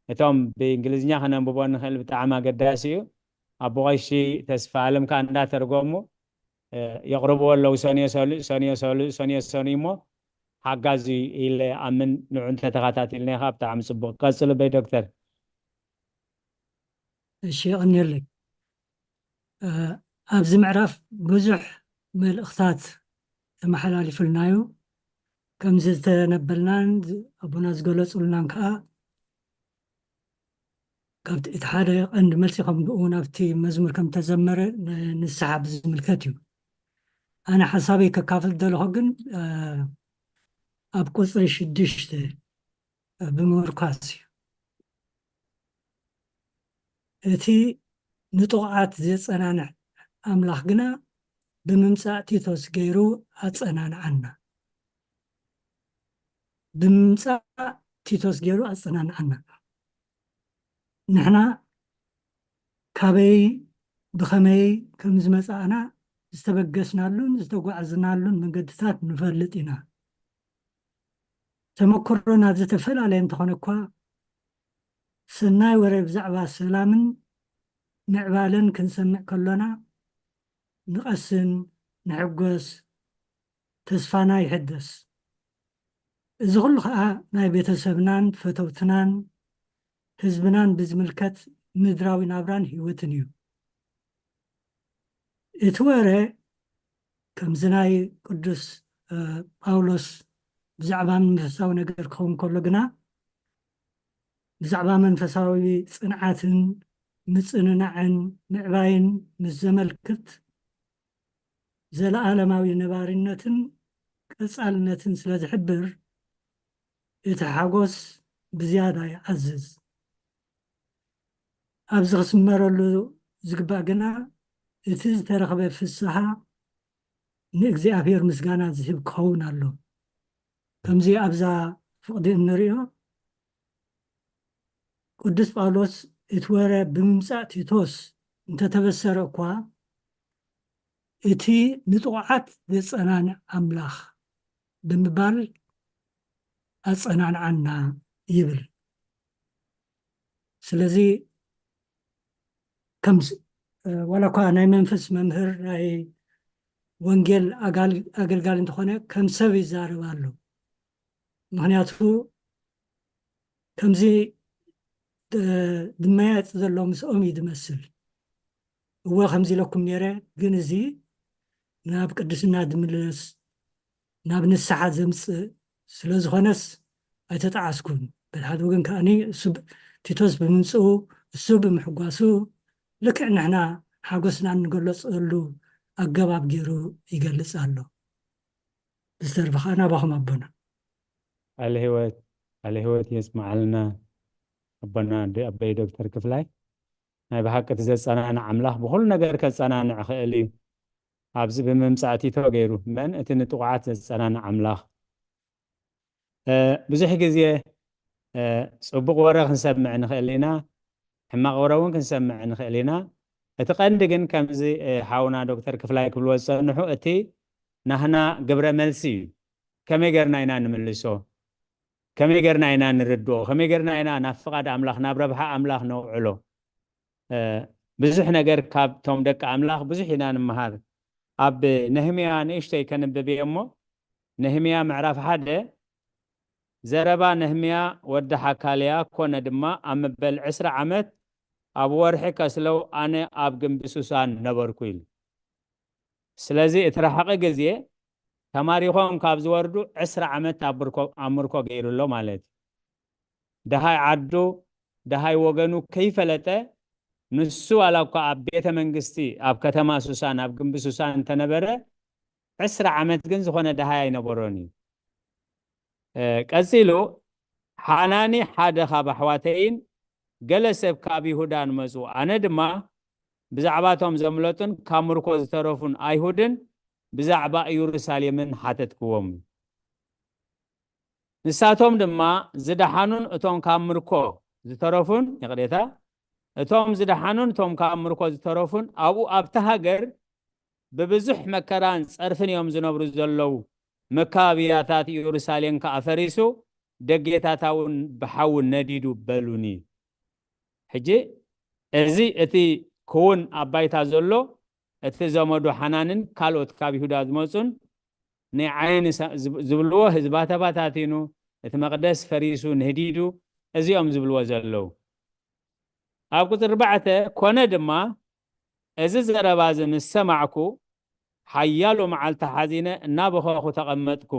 እቶም ብእንግሊዝኛ ከነንብቦ ንኽእል ብጣዕሚ ኣገዳሲ እዩ። ኣቦ ቀሺ ተስፋ ኣለም ከዓ እንዳተርጎሙ የቕርብዎ ኣለዉ። ሰንዮ ሰሉእ ሰንዮ ሰሉእ ሰንዮ ሰኑይ እሞ ሓጋዚ ኢለ ኣምን ንዑ እንተተኸታቲልና ኢኻ ብጣዕሚ ፅቡቅ። ቀፅሉ በይ ዶክተር። እሺ የቐንየለይ። ኣብዚ ምዕራፍ ብዙሕ መልእኽታት ተመሓላሊፉልና እዩ። ከምዚ ዝተነበልናን ኣቦና ዝገለፁልናን ከዓ ካብቲ እቲ ሓደ ቀንዲ መልሲ ከም ብኡ ናብቲ መዝሙር ከም ተዘመረ ንስሓ ብዝምልከት እዩ። ኣነ ሓሳበይ ከካፍል ዘለኹ ግን ኣብ ቁፅሪ ሽዱሽተ ብምምርኳስ እዩ። እቲ ንጥቑዓት ዘጸናንዕ ኣምላኽ ግና ብምምጻእ ቲቶስ ገይሩ ኣጸናንዓና። ብምምጻእ ቲቶስ ገይሩ ኣጸናንዓና። ንሕና ካበይ ብኸመይ ከም ዝመጻእና ዝተበገስናሉን ዝተጓዕዝናሉን መንገድታት ንፈልጥ ኢና። ተመክሮና ዝተፈላለየ እንተኾነ እኳ፣ ሰናይ ወረ ብዛዕባ ሰላምን ምዕባለን ክንሰምዕ ከሎና፣ ንቐስን ንሕጎስ፣ ተስፋና ይሕደስ። እዚ ኹሉ ኸኣ ናይ ቤተሰብናን ፈተውትናን ህዝብናን ብዝምልከት ምድራዊ ናብራን ህይወትን እዩ። እቲ ወረ ከምዚ ናይ ቅዱስ ጳውሎስ ብዛዕባ መንፈሳዊ ነገር ክኸውን ከሎ ግና፣ ብዛዕባ መንፈሳዊ ጽንዓትን ምጽንናዕን ምዕባይን ምስ ዘመልክት፣ ዘለኣለማዊ ነባሪነትን ቀጻልነትን ስለ ዝሕብር፣ እቲ ሓጎስ ብዝያዳ ይዓዝዝ። ኣብዚ ክስመረሉ ዝግባእ ግና፣ እቲ ዝተረኽበ ፍስሃ ንእግዚኣብሔር ምስጋና ዝህብ ክኸውን ኣሎ። ከምዚ ኣብዛ ፍቕዲ እንርእዮ፣ ቅዱስ ጳውሎስ እቲ ወረ ብምምጻእ ቲቶስ እንተተበሰረ እኳ፣ እቲ ንጥቑዓት ዘጸናንዕ ኣምላኽ ብምባል ኣጸናንዓና ይብል። ስለዚ ከም ዋላ እኳ ናይ መንፈስ መምህር ናይ ወንጌል ኣገልጋሊ እንተኾነ ከም ሰብ ይዛረብ ኣሎ። ምኽንያቱ ከምዚ ድመያየጥ ዘሎ ምስኦም እዩ ዝመስል። እወ ከምዚ ኢለኩም ነይረ፣ ግን እዚ ናብ ቅድስና ዝምልስ ናብ ንስሓ ዘምጽእ ስለ ዝኾነስ ኣይተጠዓስኩን። በቲ ሓደ ወገን ከኣኒ እሱ ብ- ቲቶስ ብምምጽኡ እሱ ብምሕጓሱ ልክዕ ንሕና ሓጎስና እንገለጸሉ ኣገባብ ገይሩ ይገልጽ ኣሎ። ብዝተርፈ ከዓ ናባኹም ኣቦና። ቃለ ህይወት ቃለ ህይወት የስምዓልና ኣቦና ዶ- ኣቦይ ዶክተር ክፍላይ። ናይ ብሓቂ እቲ ዘጸናንዕ ኣምላኽ ብኹሉ ነገር ከጸናንዕ ክእል እዩ። ኣብዚ ብምምጻእ ቲቶ ገይሩ መን እቲ ንጥቑዓት ዘጸናንዕ ኣምላኽ። ብዙሕ ግዜ ፅቡቅ ወረ ክንሰምዕ ንኽእል ኢና፣ ሕማቅ ወረ እውን ክንሰምዕ ንኽእል ኢና። እቲ ቀንዲ ግን ከምዚ ሓውና ዶክተር ክፍላይ ክብልዎ ዝፀንሑ እቲ ናህና ግብረ መልሲ እዩ። ከመይ ገርና ኢና ንምልሶ? ከመይ ገርና ኢና ንርድኦ? ከመይ ገርና ኢና ናብ ፍቓድ ኣምላኽ ናብ ረብሓ ኣምላኽ ነውዕሎ? ብዙሕ ነገር ካብቶም ደቂ ኣምላኽ ብዙሕ ኢና ንምሃር። ኣብ ነህምያ ንእሽተይ ከንብብ እየ እሞ፣ ነህምያ ምዕራፍ ሓደ፣ ዘረባ ነህምያ ወዲ ሓካልያ ኮነ ድማ ኣብ መበል ዕስራ ዓመት ኣብ ወርሒ ከስለው ኣነ ኣብ ግንቢ ሱሳን ነበርኩ ኢሉ። ስለዚ እቲ ርሕቂ ግዜ ተማሪኾም ካብ ዝወርዱ ዕስራ ዓመት ኣብ ምርኮ፣ ኣብ ምርኮ ገይሩ ኣሎ ማለት እዩ። ደሃይ ዓዱ፣ ደሃይ ወገኑ ከይፈለጠ፣ ንሱ ዋላ እኳ ኣብ ቤተ መንግስቲ፣ ኣብ ከተማ ሱሳን፣ ኣብ ግንቢ ሱሳን እንተነበረ፣ ዕስራ ዓመት ግን ዝኾነ ደሃይ ኣይነበሮን እዩ። እ፣ ቀጺሉ፣ ሓናኒ ሓደ ካብ ኣሕዋተይን ገለ ሰብ ካብ ይሁዳን መጹ። ኣነ ድማ ብዛዕባ እቶም ዘምለጡን ካብ ምርኮ ዝተረፉን ኣይሁድን ብዛዕባ ኢየሩሳሌምን ሓተትክዎም። ንሳቶም ድማ ዝደሓኑን እቶም ካብ ምርኮ ዝተረፉን፣ ይቕሬታ፣ እቶም ዝደሓኑን እቶም ካብ ምርኮ ዝተረፉን ኣብኡ ኣብቲ ሃገር ብብዙሕ መከራን ጸርፍን እዮም ዝነብሩ ዘለዉ። መካብያታት ኢየሩሳሌም ከኣ ፈሪሱ፣ ደጌታታ እውን ብሓዊ ነዲዱ በሉኒ። ሕጂ እዚ እቲ ክውን ኣብ ባይታ ዘሎ፣ እቲ ዘመዱ ሓናንን ካልኦት ካብ ይሁዳ ዝመጹን ናይ ዓይኒ ሰ-፣ ዝብ-፣ ዝብልዎ ህዝባ ተባታቲኑ፣ እቲ መቕደስ ፈሪሱ ንህዲዱ፣ እዚኦም ዝብልዎ ዘለዉ። ኣብ ቁጽሪ ኣርባዕተ፣ ኮነ ድማ እዚ ዘረባ እዚ ምስ ሰማዕኩ፣ ሓያሎ መዓልቲ ሓዚነ እናበኸኹ ተቐመጥኩ።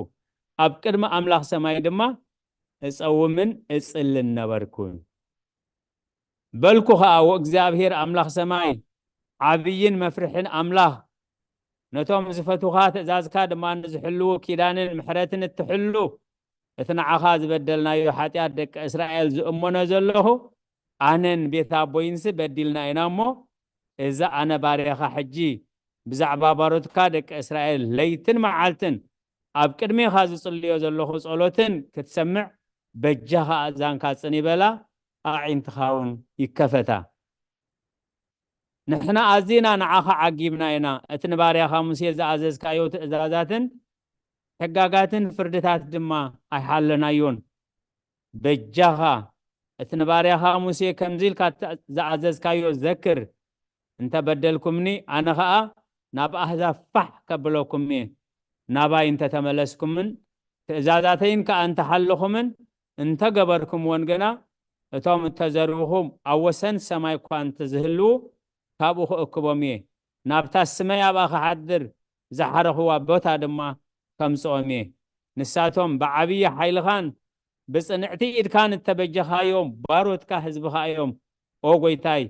ኣብ ቅድሚ ኣምላኽ ሰማይ ድማ እጸውምን እጽልን ነበርኩ። በልኩ ኸኣ፣ "ወእግዚኣብሔር ኣምላኽ ሰማይ፣ ዓብይን መፍርሕን ኣምላኽ፣ ነቶም ዝፈትውኻ ትእዛዝካ ድማ ንዝሕልዉ ኪዳንን ምሕረትን እትሕሉ፣ እቲ ንዓኻ ዝበደልናዮ ሓጢኣት ደቂ እስራኤል ዝእመኖ ዘለኹ፣ ኣነን ቤት ኣቦይንሲ በዲልና ኢና እሞ፣ እዚ ኣነ ባርያኻ ሕጂ ብዛዕባ ባሮትካ ደቂ እስራኤል ለይትን መዓልትን ኣብ ቅድሜኻ ዝጽልዮ ዘለኹ ጸሎትን ክትሰምዕ በጃኻ ኣእዛንካ ጽን ይበላ፣ ኣዒንትኻ እውን ይከፈታ። ንሕና ኣዚና ንዓኻ ዓጊብና ኢና፣ እቲ ንባርያኻ ሙሴ ዝኣዘዝካዮ ትእዛዛትን ሕጋጋትን ፍርድታት ድማ ኣይሓለናዮን። በጃኻ እቲ ንባርያኻ ሙሴ ከምዚ ኢልካ እተ-፣ ዝኣዘዝካዮ ዘክር። እንተ በደልኩምኒ፣ ኣነ ኸኣ ናብ ኣህዛብ ፋሕ ከብለኩም እየ። ናባይ እንተ ተመለስኩምን ትእዛዛተይን ከኣ እንተ ሓለኹምን እንተ ገበርኩምወን ግና፣ እቶም እተዘርብኹም ኣብ ወሰን ሰማይ እኳ እንተ ዝህልዉ፣ ካብኡ ክእክቦም እየ። ናብታ ስመይ ኣብኣ ክሓድር ዝሓረኽዋ ቦታ ድማ ከምጽኦም እየ። ንሳቶም ብዓብዪ ሓይልኻን ብጽንዕቲ ኢድካን እተበጀኻዮም ባሮትካ ህዝብኻ እዮም። ኦ ጐይታይ፣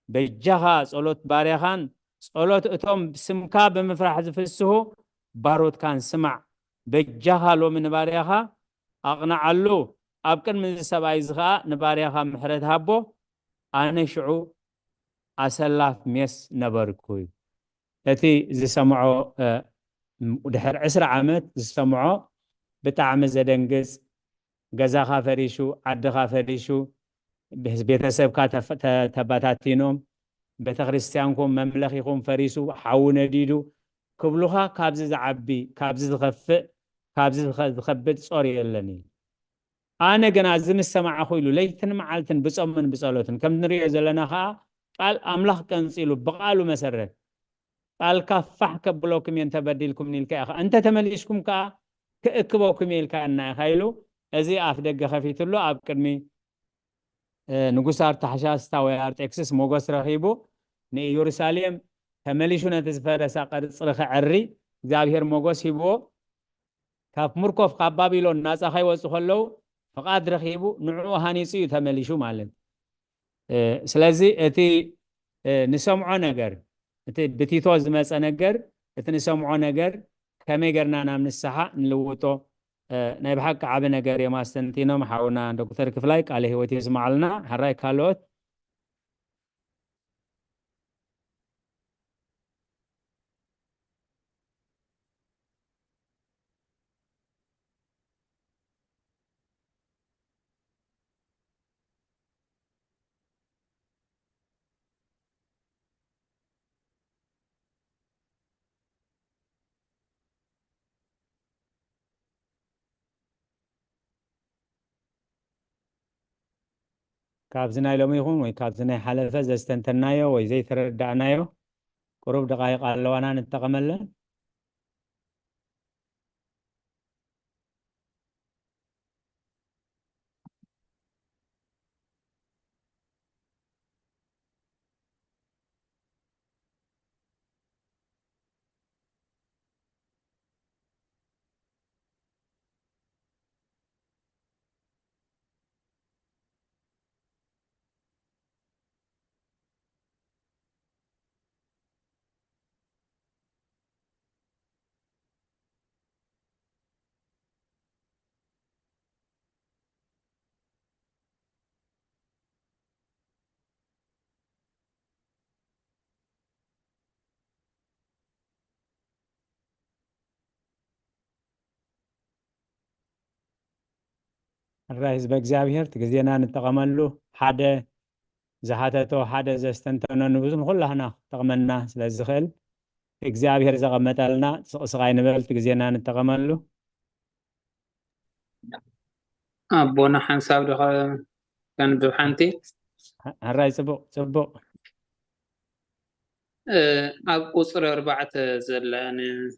በጃኻ ጸሎት ባርያኻን ጸሎት እቶም ስምካ ብምፍራሕ ዝፍስሁ ባሮትካን ስማዕ። በጃኻ ሎሚ ንባርያኻ ኣቕንዓሉ፣ ኣብ ቅድሚ እዚ ሰብኣይ እዚ ኸኣ ንባርያኻ ምሕረት ሃቦ፣ ኣነ ሽዑ ኣሰላፍ ሜስ ነበርኩ። እቲ ዝሰምዖ፣ እ፣ ድሕሪ ዕስራ ዓመት ዝሰምዖ ብጣዕሚ ዘደንግጽ፣ ገዛኻ ፈሪሱ፣ ዓድኻ ፈሪሱ፣ ቤተሰብካ ተፈ-፣ ተ-፣ ተበታቲኖም፣ ቤተክርስትያንኩም መምለኺኹም ፈሪሱ፣ ሓዊ ነዲዱ ክብሉኻ፣ ካብዚ ዝዓቢ፣ ካብዚ ዝኸፍእ፣ ካብዚ ዝኸ-፣ ዝኸብድ ጾር የለን እዩ። ኣነ ግና እዚ ምስ ሰማዕኹ ኢሉ ለይትን መዓልትን ብጾምን ብጸሎትን፣ ከም ንሪኦ ዘለና ኸኣ ቃል ኣምላኽ ቀንጺሉ ብቓሉ መሰረት፣ "ቃልካ ፋሕ ከብለኩም እየ እንተ በዲልኩምኒ" ኢልካ ኢኻ፣ "እንተ ተመሊስኩም ከኣ ክእክበኩም እየ" ኢልካና ኢኻ ኢሉ፣ እዚ ኣፍ ደገ ከፊትሉ ኣብ ቅድሚ፣ እ፣ ንጉስ ኣርታሕሻስታ ወይ ኣርጤክስስ ሞገስ ረኺቡ፣ ንኢየሩሳሌም ተመሊሹ ነቲ ዝፈረሳ ቅጽሪ ከዐሪ እግዚኣብሔር ሞገስ ሂብዎ። ካብ ምርኮፍ ካብ ባቢሎን ናጻ ከይወጹ ከለዉ ፍቓድ ረኺቡ ንዕኡ ሃኒጹ እዩ ተመሊሹ ማለት። እ፣ ስለዚ እቲ፣ እ፣ ንሰምዖ ነገር፣ እቲ ብቲቶ ዝመጸ ነገር፣ እቲ ንሰምዖ ነገር ከመይ ጌርና ናብ ንስሓ ንልውጦ፣ እ፣ ናይ ብሓቂ ዓቢ ነገር እዮም ኣስተንቲኖም ሓውና ዶክተር ክፍላይ። ቃለ ህይወት የስምዓልና። ሕራይ ካልኦት ካብዚ ናይ ሎሚ ይኹን ወይ ካብዚ ናይ ሓለፈ ዘስተንተናዮ ወይ ዘይተረዳእናዮ ቁሩብ ደቓይቕ ኣለዋና፣ ንጠቐመለን። ሕራይ ህዝበ እግዚኣብሔር፣ እቲ ግዜና ንጠቐመሉ። ሓደ ዝሓተቶ፣ ሓደ ዘስተንተኖ፣ ንብዙ ንኹላህና ክጠቕመና ስለ ዝኽእል እግዚኣብሔር ዘቐመጠልና ስቕስቕ ኣይንበል፣ እቲ ግዜና ንጠቐመሉ። ኣቦና ሓንሳብ ዶ ከ-፣ ከንብብ ሓንቲ? ሕራይ፣ ጽቡቕ፣ ጽቡቕ። እ፣ ኣብ ቁጽሪ ኣርባዕተ ዘላ ን-፣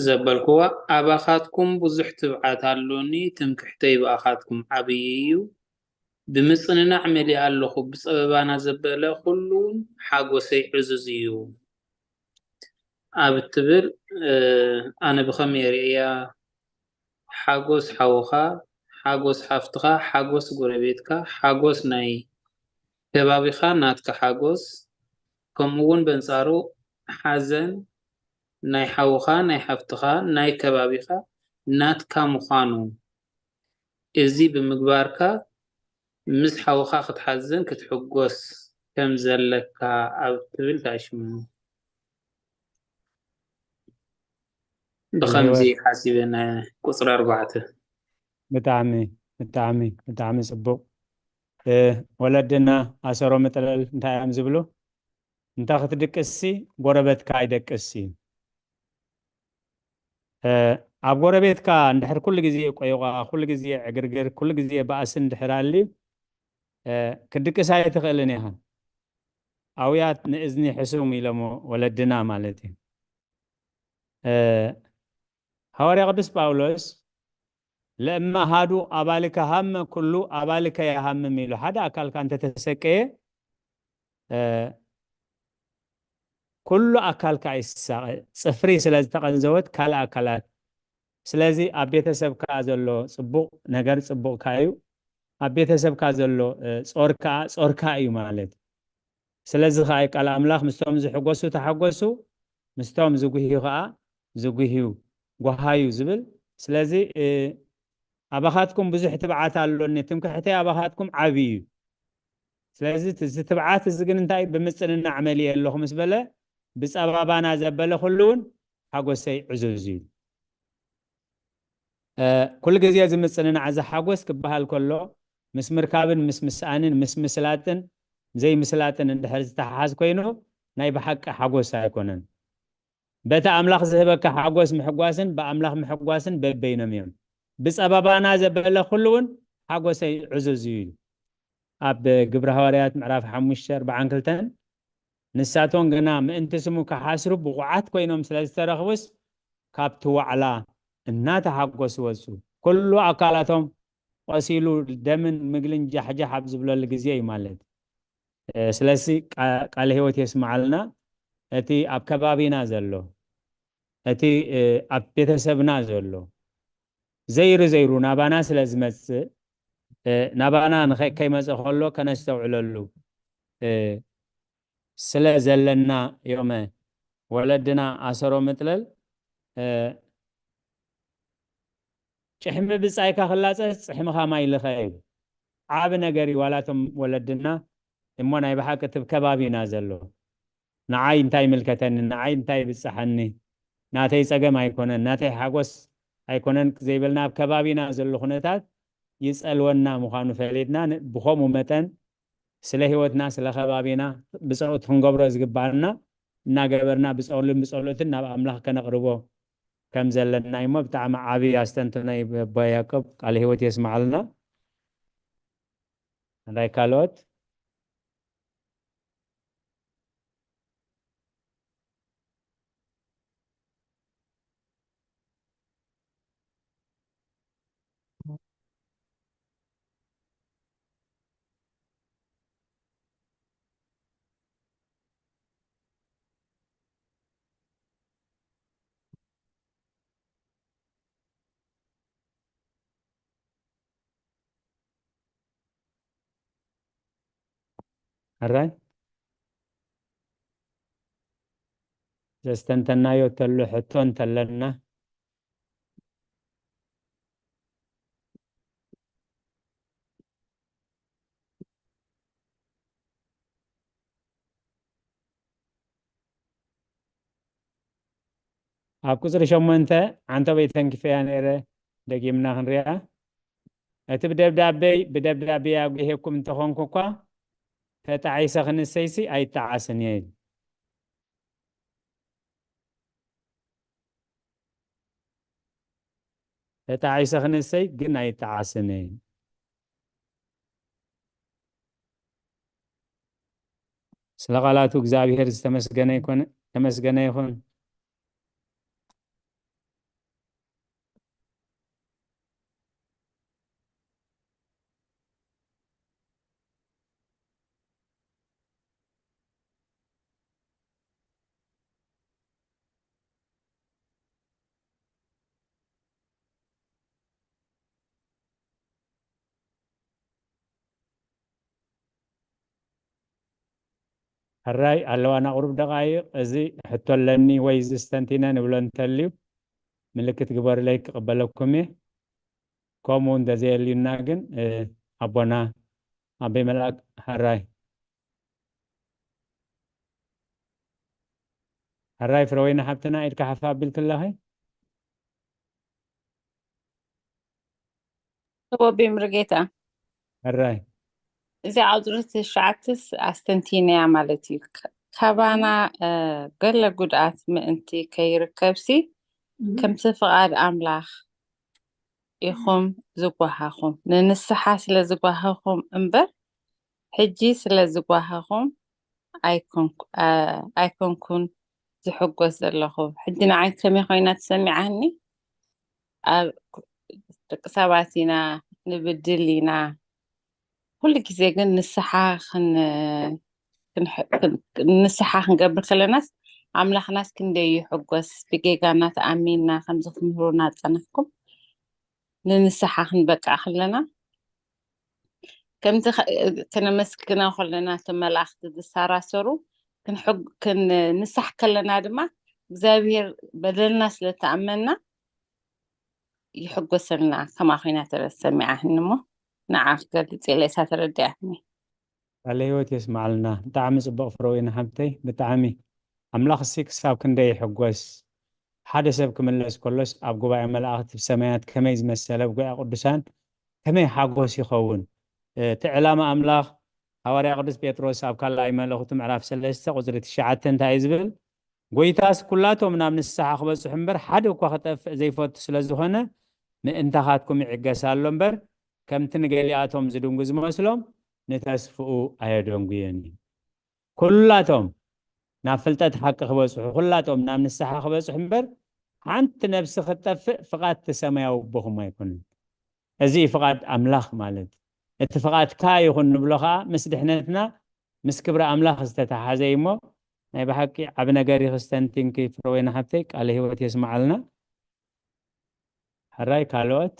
ዘበልክዋ፣ ኣባኻትኩም ብዙሕ ትብዓት ኣሎኒ፣ ትምክሕተይ ብኣኻትኩም ዓብዪ እዩ። ብምጽንናዕ መሊኣ ኣለኹ፣ ብጸበባና ዘበለ ኩሉ እውን ሓጎሰይ ዕዙዝ እዩ። ኣብ እትብል፣ እ፣ ኣነ ብኸመይ እርእያ? ሓጎስ ሓውኻ፣ ሓጎስ ሓፍትኻ፣ ሓጎስ ጎረቤትካ፣ ሓጎስ ናይ ከባቢኻ፣ ናትካ ሓጎስ፣ ከምኡ እውን በንጻሩ ሓዘን ናይ ሓውኻ፣ ናይ ሓፍትኻ፣ ናይ ከባቢኻ፣ ናትካ ምዃኑ፣ እዚ ብምግባርካ ምስ ሓውኻ ክትሓዝን ክትሕጎስ ከም ዘለካ ኣብ ትብል ተኣሽሙ። ብኸምዚ ህይወት ሓሲበ ናይ ቁጽሪ ኣርባዕተ። ብጣዕሚ፣ ብጣዕሚ፣ ብጣዕሚ ጽቡቕ። እ፣ ወለድና ኣሰሮም እጥለል እንታይ እዮም ዝብሉ? እንተ ክትድቅስሲ፣ ጎረበትካ ኣይደቅስሲ። እ፣ ኣብ ጎረቤትካ እንድሕር ኩሉ ግዜ ቆይቋ፣ ኩሉ ግዜ ዕግርግር፣ ኩሉ ግዜ ባእሲ እንድሕር ኣልዩ፣ እ፣ ክትድቅስ ኣይትኽእልን ኢኻ። ኣውያት ንእዝኒ ሕሱም ኢሎሞ ወለድና ማለት እዩ። እ፣ ሃዋርያ ቅዱስ ጳውሎስ፣ "ለእመ አሐዱ አባልከ ሐመ፣ ኩሉ አባልከ ያሐምም" ኢሉ። ሓደ ኣካልካ እንተተሰቀየ፣ እ፣ ኩሉ ኣካልካ ይሳቐ። ጽፍሪ ስለ ዝተቐንዘወት ካልእ ኣካላት። ስለዚ ኣብ ቤተሰብካ ዘሎ ጽቡቕ ነገር ጽቡቕካ እዩ። ኣብ ቤተሰብካ ዘሎ፣ እ፣ ጾር ከኣ ጾርካ እዩ ማለት። ስለዚ ከኣ ቃል ኣምላኽ፣ "ምስቶም ዝሕጎሱ ተሓጎሱ፣ ምስቶም ዝጉህዩ ከኣ ዝጉህዩ፣ ጓሃዩ" ዝብል። ስለዚ፣ እ፣ "ኣባኻትኩም ብዙሕ ትብዓት ኣሎኒ፣ ትምክሕተይ ኣባኻትኩም ዓቢ እዩ። ስለዚ እቲ፣ እዚ ትብዓት እዚ ግን እንታይ እዩ? ብምጽንናዕ መሊኤ ኣለኹ" ምስ በለ፣ "ብጸባባና ዘበለ ኩሉ እውን ሓጎሰይ ዕዙዝ እዩ" ኢሉ። እ፣ ኩሉ ግዜ እዚ ምጽንናዕ፣ እዚ ሓጎስ ክበሃል ከሎ፣ ምስ ምርካብን ምስ ምስኣንን ምስ ምስላጥን ዘይምስላጥን እንድሕር ዝተሓሓዝ ኮይኑ፣ ናይ ብሓቂ ሓጎስ ኣይኮነን። በቲ ኣምላኽ ዝህበካ ሓጎስ ምሕጓስን ብኣምላኽ ምሕጓስን በበይኖም እዮም። "ብጸባባና ዘበለ ኩሉ እውን ሓጎሰይ ዕዙዝ እዩ" ኢሉ። ኣብ ግብሪ ሃዋርያት ምዕራፍ ሓሙሽተ ኣርብዓን ክልተን፣ "ንሳቶም ግና ምእንቲ ስሙ ክሓስሩ ብቑዓት ኮይኖም ስለ ዝተረኽቡስ፣ ካብቲ ዋዕላ እናተሓጎሱ ወጹ። ኩሉ ኣካላቶም ቆሲሉ፣ ደምን ምግልን ጃሕጃሕ ኣብ ዝብለሉ ግዜ" እዩ ማለት። እ፣ ስለዚ ቃ-፣ ቃለ ህይወት የስምዓልና። እቲ ኣብ ከባቢና ዘሎ፣ እቲ፣ እ፣ ኣብ ቤተሰብና ዘሎ፣ ዘይሩ ዘይሩ ናባና ስለ ዝመጽእ፣ እ፣ ናባና ንኸ-፣ ከይመጸ ከሎ ከነስተውዕለሉ፣ እ፣ ስለ ዘለና እዮመ ወለድና ኣሰሮ ምጥለል፣ እ፣ "ጭሕሚ ብጻይካ ክላጸስ ጽሕምኻ ማይ ልኸ" እዩ። ዓቢ ነገር እዩ፣ ዋላቶም ወለድና እሞ ናይ ብሓቂ እቲ ኣብ ከባቢና ዘሎ። ንዓይ እንታይ ይምልከተኒ? ንዓይ እንታይ ይብጽሓኒ? ናተይ ጸገም ኣይኮነን፣ ናተይ ሓጎስ ኣይኮነን ዘይበልና፣ ኣብ ከባቢና ዘሎ ኩነታት ይጸልወና ምዃኑ ፈሊጥና፣ ን-፣ ብኸምኡ መጠን ስለ ህይወትና፣ ስለ ከባቢና ብጸሎት ክንገብሮ ዝግባኣና እናገበርና ብጸሎትን ብጸሎትን ናብ ኣምላኽ ከነቕርቦ ከም ዘለና እሞ ብጣዕሚ ዓቢ ኣስተንትኖ እዩ። ኣቦ ያዕቆብ ቃለ ህይወት የስምዓልና። ሕራይ ካልኦት? ሕራይ ዘስተንተናዮ ተሎ ሕቶ እንተለና? ኣብ ቁፅሪ ሸሞንተ ዓንተበይ ተንኪፈያ ነይረ፣ ደጊምና ክንሪኣ። እቲ ብደብዳቤይ ብደብዳቤ ኣጉሄኩም እንተኾንኩ እኳ፣ ተጣዒሰ ክንሰይሲ ኣይጠዓስን እየ። ተጣዒሰ ክንሰይ ግን ኣይጠዓስን እየ። ስለ ቃላቱ እግዚኣብሔር ዝተመስገነ ይኮነ-፣ ተመስገነ ይኹን። ሕራይ ኣለዋና ቁሩብ ደቓይቕ፣ እዚ ሕቶ ኣለኒ ወይ እዚ ስተንቲነ ንብሎ እንተልዩ ምልክት ግበሩለይ፣ ክቕበለኩም እየ። ከምኡ እንተዘየልዩና ግን፣ እ፣ ኣቦና ኣበይ መልኣክ ሕራይ። ሕራይ ፍረወይኒ ሓብትና ኢድካ ሓፍ ኣቢልኪ ኣለኺ። ወቢ ምርጌታ። ሕራይ። እዚ ቁፅሪ ትሽዓተስ ኣስተንቲነያ ማለት እዩ። ካ-፣ ካባና፣ እ፣ ገለ ጉድኣት ምእንቲ ከይርከብሲ፣ ከምቲ ፍቓድ ኣምላኽ ኢኹም ዝጓሃኹም። ንንስሓ ስለ ዝጓሃኹም እምበር፣ ሕጂ ስለ ዝጓሃኹም ኣይኮንኩ-፣ እ፣ ኣይኮንኩን ዝሕጎስ ዘለኹ። ሕጂ ንዓይ ከመይ ኮይና ተሰሚዓኒ? ኣብ ደቂ ሰባት ኢና፣ ንብድል ኢና። ኩሉ ግዜ ግን ንስሓ ክን-፣ ክንሕ-፣ ክን-፣ ንስሓ ክንገብር ከለናስ ኣምላኽናስ ክንደይ ይሕጎስ፣ ብጌጋና ተኣሚንና ከምዚ ክምህሩና ዝጸናሕኩም። ንንስሓ ክንበቅዕ ከለና፣ ከምቲ ከ-፣ ከነመስግና ከለና፣ እቶም መላእኽቲ ዝሰራሰሩ፣ ክንሕግ-፣ ክን-፣ ንሳሕ ከለና ድማ፣ እግዚኣብሔር በደልና ስለ ተኣመና፣ ይሕጎሰልና። ከማ ኮይና ተረ-፣ ሰሚዓህኒ እሞ፣ ንዓ ክገልጽ ኢለ እሳ ተረዲኣትኒ። ቃለ ህይወት የስምዓልና። ብጣዕሚ ጽቡቕ ፍረወይኒ ሓብተይ፣ ብጣዕሚ። ኣምላኽ እሲ ክሳብ ክንደይ ይሕጎስ። ሓደ ሰብ ክምለስ ከሎስ ኣብ ጉባኤ መላእኽቲ ብሰማያት ከመይ ዝመሰለ፣ ኣብ ጉባኤ ቅዱሳን ከመይ ሓጎስ ይኸውን። እቲ ዕላማ ኣምላኽ፣ ሃዋርያ ቅዱስ ጴጥሮስ ኣብ ካልኣይ መልእኽቱ ምዕራፍ ሰለስተ ቁጽሪ ትሽዓተ እንታይ እዩ ዝብል? ጎይታስ ኩላቶም ናብ ንስሓ ክበጽሑ እምበር ሓደ እኳ ክጠፍእ ዘይፈቱ ስለ ዝኾነ ምእንታኻትኩም ይዕገስ ኣሎ እምበር ከምቲ ንገሊኣቶም ዝድንጉ ዝመስሎም ንተስፍኡ ኣየደንጉዮን እዩ። ኩላቶም ናብ ፍልጠት ሓቂ ክበጽሑ፣ ኩላቶም ናብ ንስሓ ክበጽሑ እምበር ሓንቲ ነብሲ ክትጠፍእ ፍቓድ እቲ ሰማያዊ ኣቦኹም ኣይኮነን። እዚ እዩ ፍቓድ ኣምላኽ ማለት። እቲ ፍቓድካ ይኹን ንብሎ ኸኣ ምስ ድሕነትና ምስ ክብሪ ኣምላኽ ዝተተሓሓዘ እዩ እሞ ናይ ብሓቂ ዓቢ ነገር ኢኺ ስተንቲንኪ ፍረወይኒ ሓብተይ፣ ቃለ ህይወት የስምዓልና። ሕራይ ካልኦት?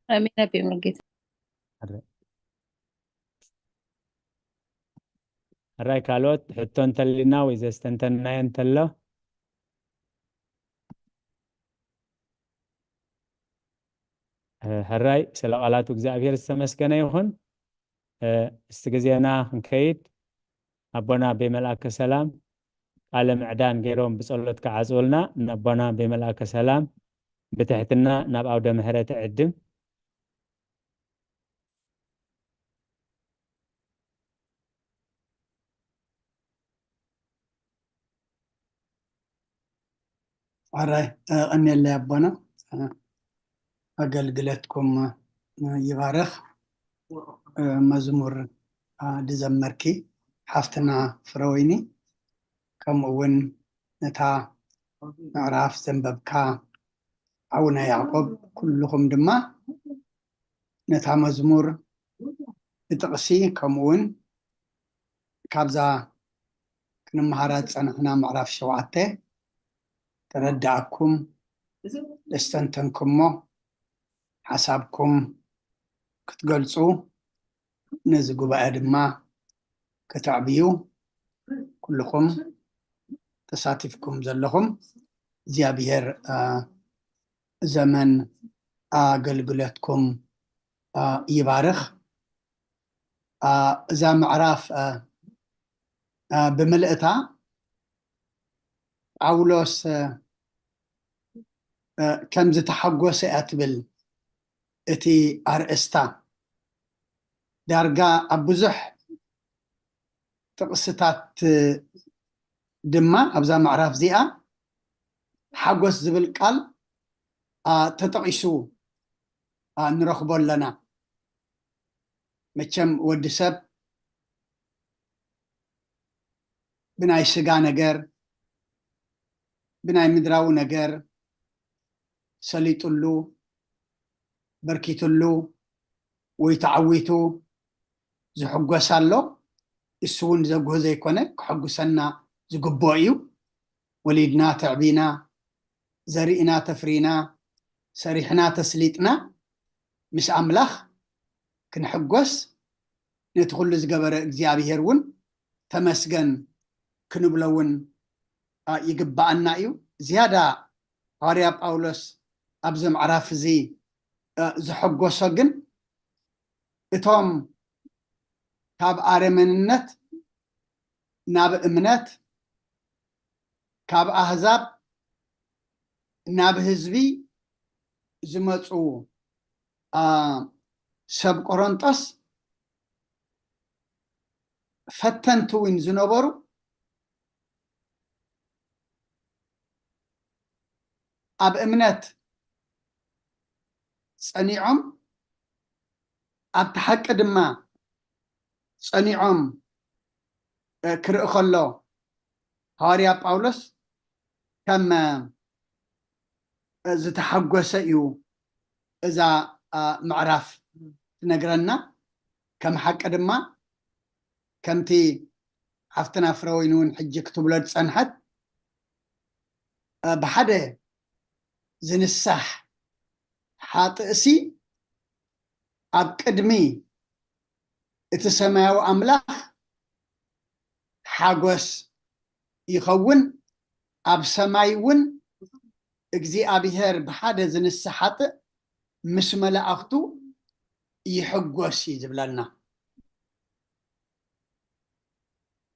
ኣሜን ኣቢ ሙሉጌታ። ሕራይ። ሕራይ ካልኦት ሕቶ እንተሊና ወይ ዘስተንተንናዮ እንተሎ? እ፣ ሕራይ ስለ ቃላቱ እግዚኣብሔር ዝተመስገነ ይኹን። እ፣ እስቲ ግዜና ክንከይድ ኣቦና ኣቤ መልኣከ ሰላም ቃለ ምዕዳን ገይሮም ብጸሎት ክዓጽውልና ነቦና ኣቤ መልኣከ ሰላም ብትሕትና ናብ ኣውደ ምሕረት እዕድም። ሕራይ፣ የቐንየለይ ኣቦና፣ ኣገልግለትኩም ይባረኽ። መዝሙር አ፣ ዝዘመርኪ ሓፍትና ፍረወይኒ፣ ከምኡ እውን ነታ ምዕራፍ ዘንበብካ ሓውና ያዕቆብ፣ ኩልኹም ድማ ነታ መዝሙር ብጥቕሲ፣ ከምኡ እውን ካብዛ ክንመሃራ ዝጸናሕና ምዕራፍ ሸውዓተ ተረዳእኩም፣ ዘስተንተንኩሞ ሓሳብኩም ክትገልጹ፣ ነዚ ጉባኤ ድማ ከተዕብዩ፣ ኩልኹም ተሳቲፍኩም ዘለኹም እግዚኣብሔር፣ አ፣ ዘመን ኣገልግሎትኩም፣ አ፣ ይባርኽ። አ፣ እዛ ምዕራፍ፣ አ፣ አ፣ ብምልእታ ጳውሎስ፣ አ፣ አ፣ ከም ዝተሓጎሰ እያ ትብል እቲ ኣርእስታ። ዳርጋ ኣብ ብዙሕ ጥቕስታት ድማ ኣብዛ ምዕራፍ እዚኣ ሓጎስ ዝብል ቃል፣ አ፣ ተጠቒሱ፣ አ፣ ንረኽቦ ኣለና። መቸም ወዲ ሰብ ብናይ ስጋ ነገር፣ ብናይ ምድራዊ ነገር ሰሊጡሉ፣ በርኪቱሉ ወይ ተዓዊቱ ዝሕጎስ ኣሎ። እሱ እውን ዘጉህ ዘይኮነ፣ ክሕጉሰና ዝግብኦ እዩ። ወሊድና ተዕቢና፣ ዘሪእና ተፍሪና፣ ሰሪሕና ተስሊጥና፣ ምስ ኣምላኽ ክንሕጎስ፣ ነቲ ኩሉ ዝገበረ እግዚኣብሔር እውን ተመስገን ክንብሎ እውን፣ አ፣ ይግብኣና እዩ። ዝያዳ ሃዋርያ ጳውሎስ ኣብዚ ምዕራፍ እዚ፣ አ፣ ዘሐጎሶ ግን፣ እቶም ካብ ኣረመንነት ናብ እምነት፣ ካብ ኣህዛብ ናብ ህዝቢ ዝመጹ፣ አ፣ ሰብ ቆሮንጦስ ፈተንቲ እውን ዝነበሩ፣ ኣብ እምነት ጸኒዖም፣ ኣብቲ ሓቂ ድማ ጸኒዖም፣ እ፣ ክርኢ ከሎ፣ ሃዋርያ ጳውሎስ ከም፣ እ፣ ዝተሓጎሰ እዩ እዛ፣ እ፣ ምዕራፍ ትነግረና። ከም ሓቂ ድማ፣ ከምቲ ሓፍትና ፍረወይኒ እውን ሕጂ ክትብሎ ዝጸንሐት፣ እ፣ ብሓደ ዝንሳሕ ሓጥእሲ ኣብ ቅድሚ እቲ ሰማያዊ ኣምላኽ ሓጎስ ይኸውን፣ ኣብ ሰማይ እውን እግዚኣብሔር ብሓደ ዝንስሕ ሓጥእ ምስ መላእኽቱ ይሕጎስ እዩ ዝብለና።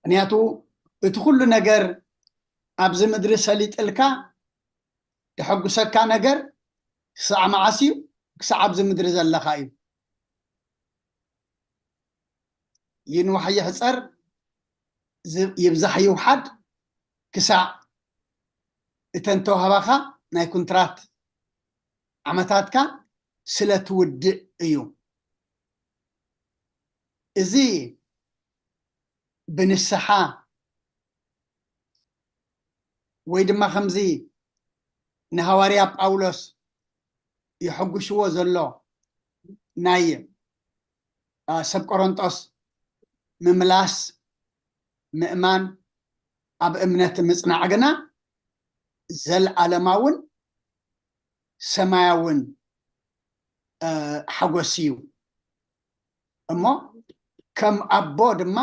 ምኽንያቱ እቲ ኩሉ ነገር ኣብዚ ምድሪ ሰሊጥልካ ደሐጉሰካ ነገር ክሳዕ መዓስ እዩ? ክሳዕ ኣብዚ ምድሪ ዘለኻ እዩ። ይንዋሕ ይሕጸር፣ ዝ-፣ ይብዛሕ ይውሓድ፣ ክሳዕ እተን ተዋህባኻ ናይ ኩንትራት ዓመታትካ ስለ ትውድእ እዩ። እዚ ብንስሓ ወይ ድማ ከምዚ ንሃዋርያ ጳውሎስ የሐጉስዎ ዘሎ ናይ፣ አ፣ ሰብ ቆሮንጦስ ምምላስ፣ ምእማን፣ ኣብ እምነት ምጽናዕ ግና ዘልኣለማውን ሰማያውን፣ እ፣ ሓጎስ እዩ። እሞ ከም ኣቦ ድማ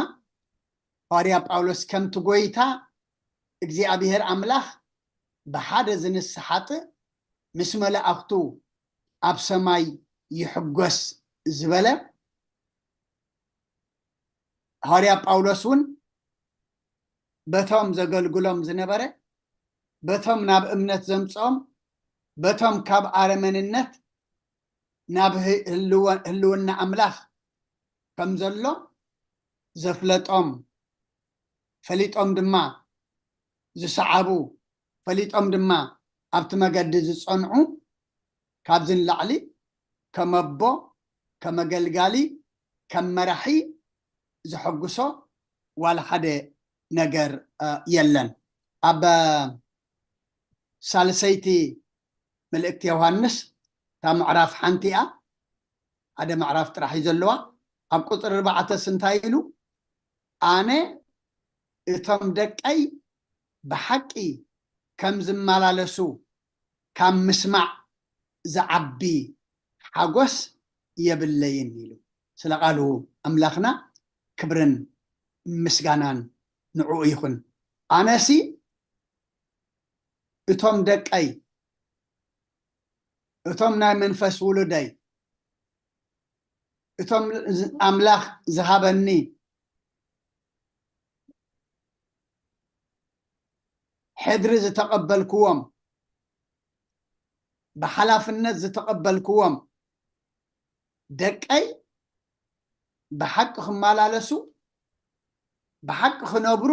ሃዋርያ ጳውሎስ ከምቲ ጐይታ እግዚኣብሔር ኣምላኽ ብሓደ ዝንስሓ ሓጥእ ምስ መላእኽቱ ኣብ ሰማይ ይሕጎስ ዝበለ፣ ሃዋርያ ጳውሎስ እውን በቶም ዘገልግሎም ዝነበረ፣ በቶም ናብ እምነት ዘምጽኦም፣ በቶም ካብ ኣረመንነት ናብ ህ-፣ ህልወ-፣ ህልውና ኣምላኽ ከም ዘሎ ዘፍለጦም፣ ፈሊጦም ድማ ዝሰዓቡ፣ ፈሊጦም ድማ ኣብቲ መገዲ ዝጸንዑ፣ ካብዚ ንላዕሊ ከም ኣቦ፣ ከም ኣገልጋሊ፣ ከም መራሒ ዘሐጉሶ ዋላ ሓደ ነገር የለን። ኣብ ሳልሰይቲ መልእክቲ ዮሃንስ እታ ምዕራፍ ሓንቲ እያ። ሓደ ምዕራፍ ጥራሕ እዩ ዘለዋ። ኣብ ቁፅሪ ኣርባዕተስ እንታይ ኢሉ? ኣነ እቶም ደቀይ ብሓቂ ከም ዝመላለሱ ካብ ምስማዕ ዝዓቢ ሓጎስ የብለይን ኢሉ። ስለ ቃሉ ኣምላኽና ክብርን ምስጋናን ንዕኡ ይኹን። ኣነሲ እቶም ደቀይ፣ እቶም ናይ መንፈስ ውሉደይ፣ እቶም ኣምላኽ ዝሃበኒ ሕድሪ ዝተቐበልክዎም፣ ብሓላፍነት ዝተቐበልክዎም ደቀይ ብሓቂ ክመላለሱ፣ ብሓቂ ክነብሩ፣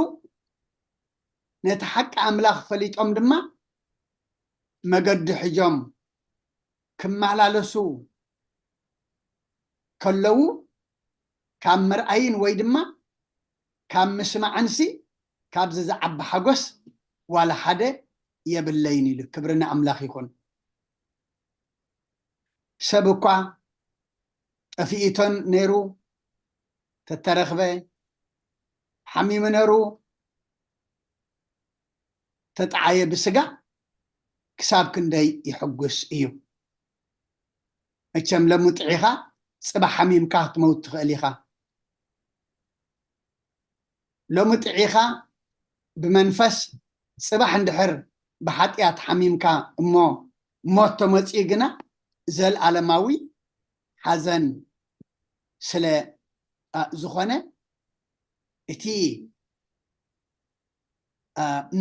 ነቲ ሓቂ ኣምላኽ ፈሊጦም ድማ መገዲ ሒዞም ክመላለሱ ከለዉ፣ ካብ ምርኣይን ወይ ድማ ካብ ምስማዕንሲ ካብዚ ዝዓቢ ሓጎስ ዋላ ሓደ የብለይን ኢሉ። ክብሪ ንኣምላኽ ይኹን። ሰብ እኳ ጠፊኢቶን ነይሩ ተተረኽበ፣ ሓሚሙ ነይሩ ተጠዓየ ብስጋ፣ ክሳብ ክንደይ ይሕጉስ እዩ። መቸም ሎሚ ጥዒኻ ጽባሕ ሓሚምካ ክትመውት ትኽእል ኢኻ። ሎሚ ጥዒኻ ብመንፈስ፣ ጽባሕ እንድሕር ብሓጢኣት ሓሚምካ እሞ ሞት ተመጺኡ ግና፣ ዘልኣለማዊ ሓዘን ስለ ዝኾነ፣ እቲ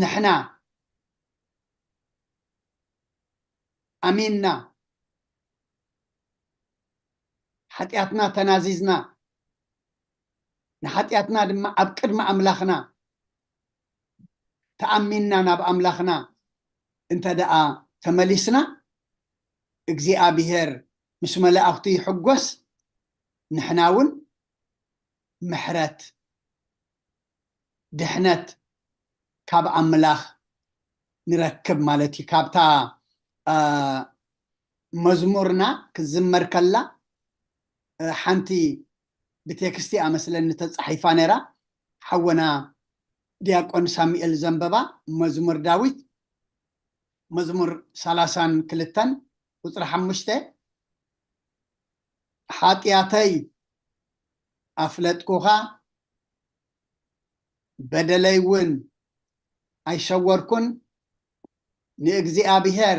ንሕና ኣሚንና፣ ሓጢኣትና ተናዚዝና፣ ንሓጢኣትና ድማ ኣብ ቅድሚ ኣምላኽና ተኣሚንና ናብ ኣምላኽና እንተ ደኣ ተመሊስና፣ እግዚኣብሔር ምስ መላእኽቱ ይሕጎስ፣ ንሕና እውን ምሕረት፣ ድሕነት ካብ ኣምላኽ ንረክብ ማለት እዩ። ካብታ መዝሙርና ክትዝመር ከላ ሓንቲ ብቴክስቲ ኣመስለኒ ተጻሒፋ ነይራ። ሓወና ዲያቆን ሳሙኤል ዘንበባ፣ መዝሙር ዳዊት፣ መዝሙር ሰላሳን ክልተን ቁፅሪ ሓሙሽተ፣ ሓጢኣተይ ኣፍለጥኩኻ፣ በደለይ እውን ኣይሰወርኩን፣ ንእግዚኣብሔር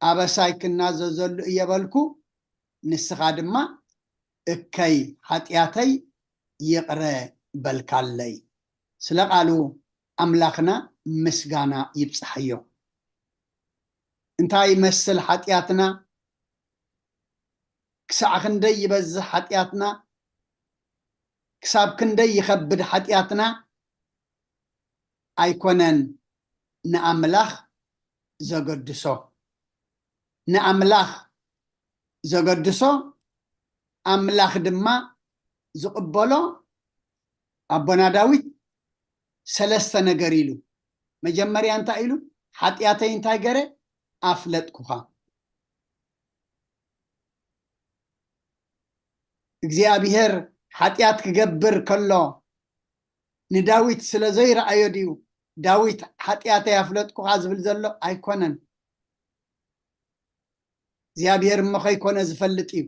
ኣበሳይ ክናዘዘሉ እየ በልኩ፣ ንስኻ ድማ እከይ ሓጢኣተይ ይቕረ በልካለይ። ስለ ቃሉ ኣምላኽና ምስጋና ይብጽሓዮ። እንታይ ይመስል ሓጢኣትና? ክሳዕ ክንደይ ይበዝሕ ሓጢኣትና? ክሳብ ክንደይ ይኸብድ ሓጢኣትና? ኣይኮነን ንኣምላኽ ዘገድሶ። ንኣምላኽ ዘገድሶ፣ ኣምላኽ ድማ ዝቕበሎ፣ ኣቦና ዳዊት ሰለስተ ነገር ኢሉ። መጀመርያ እንታይ ኢሉ? ሓጢኣተይ እንታይ ገረ? ኣፍለጥኩኻ። እግዚኣብሔር ሓጢኣት ክገብር ከሎ ንዳዊት ስለ ዘይረኣዮ ድዩ ዳዊት ሓጢኣተይ ኣፍለጥኩኻ ዝብል ዘሎ? ኣይኮነን። እግዚኣብሔር እሞ ከይኮነ ዝፈልጥ እዩ።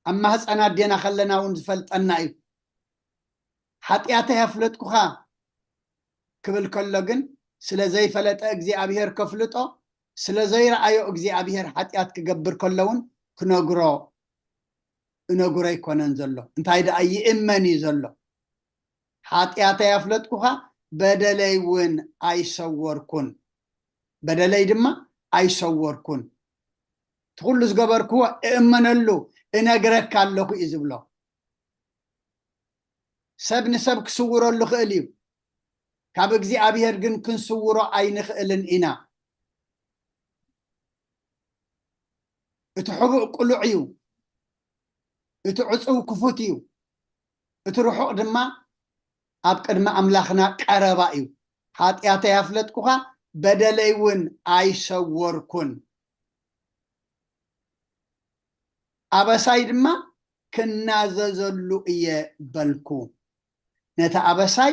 ኣብ ማህፀን ኣዴና ከለና እውን ዝፈልጠና እዩ። ሓጢኣተይ ኣፍለጥኩኻ ክብል ከሎ ግን ስለ ዘይፈለጠ እግዚኣብሔር ከፍልጦ፣ ስለ ዘይረኣዮ እግዚኣብሔር ሓጢኣት ክገብር ከሎ እውን ክነግሮ፣ እነግሮ ኣይኮነን ዘሎ። እንታይ ደኣ ይእመን እዩ ዘሎ። ሓጢኣተይ ኣፍለጥኩኻ፣ በደለይ እውን ኣይሰወርኩን። በደለይ ድማ ኣይሰወርኩን። እቲ ኩሉ ዝገበርክዎ እእመነሉ፣ እነግረካ ኣለኹ እዩ ዝብሎ። ሰብ ንሰብ ክስውረሉ ይኽእል እዩ። ካብ እግዚኣብሔር ግን ክንስውሮ ኣይንኽእልን ኢና። እቲ ሕቡእ ቅሉዕ እዩ። እቲ ዕጹው ክፉት እዩ፣ እቲ ርሑቕ ድማ ኣብ ቅድሚ ኣምላኽና ቀረባ እዩ። ሓጢኣተይ ኣፍለጥኩኻ፣ በደለይ እውን ኣይሰወርኩን። ኣበሳይ ድማ ክናዘዘሉ እየ በልኩ። ነቲ ኣበሳይ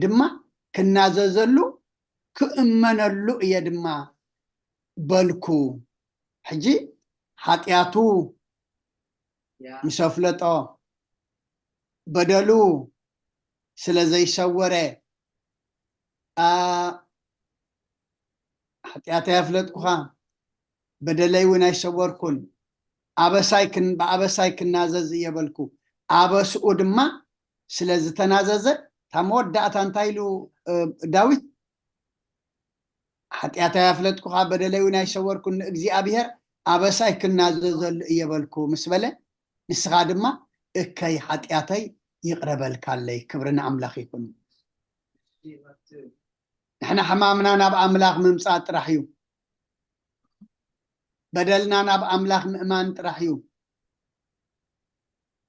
ድማ ክናዘዘሉ ክእመነሉ እየ ድማ በልኩ። ሕጂ ሓጢኣቱ ምስ ኣፍለጦ፣ በደሉ ስለ ዘይሰወረ፣ ሓጢኣተይ ኣፍለጥኩኻ፣ በደለይ እውን ኣይሰወርኩን፣ ኣበሳይ ብኣበሳይ ክናዘዝ እየ በልኩ። ኣበስኡ ድማ ስለ ዝተናዘዘ፣ እታ መወዳእታ እንታይ ኢሉ ዳዊት? ሓጢኣተይ ኣፍለጥኩኻ፣ በደለይ እውን ኣይሰወርኩን፣ ንእግዚኣብሔር ኣበሳይ ክናዘዘሉ እየ በልኩ ምስ በለ፣ ንስኻ ድማ እከይ ሓጢኣተይ ይቕረ በልካለይ። ክብሪ ንኣምላኽ ይኹን። ንሕና ሕማምና ናብ ኣምላኽ ምምጻእ ጥራሕ እዩ። በደልና ናብ ኣምላኽ ምእማን ጥራሕ እዩ።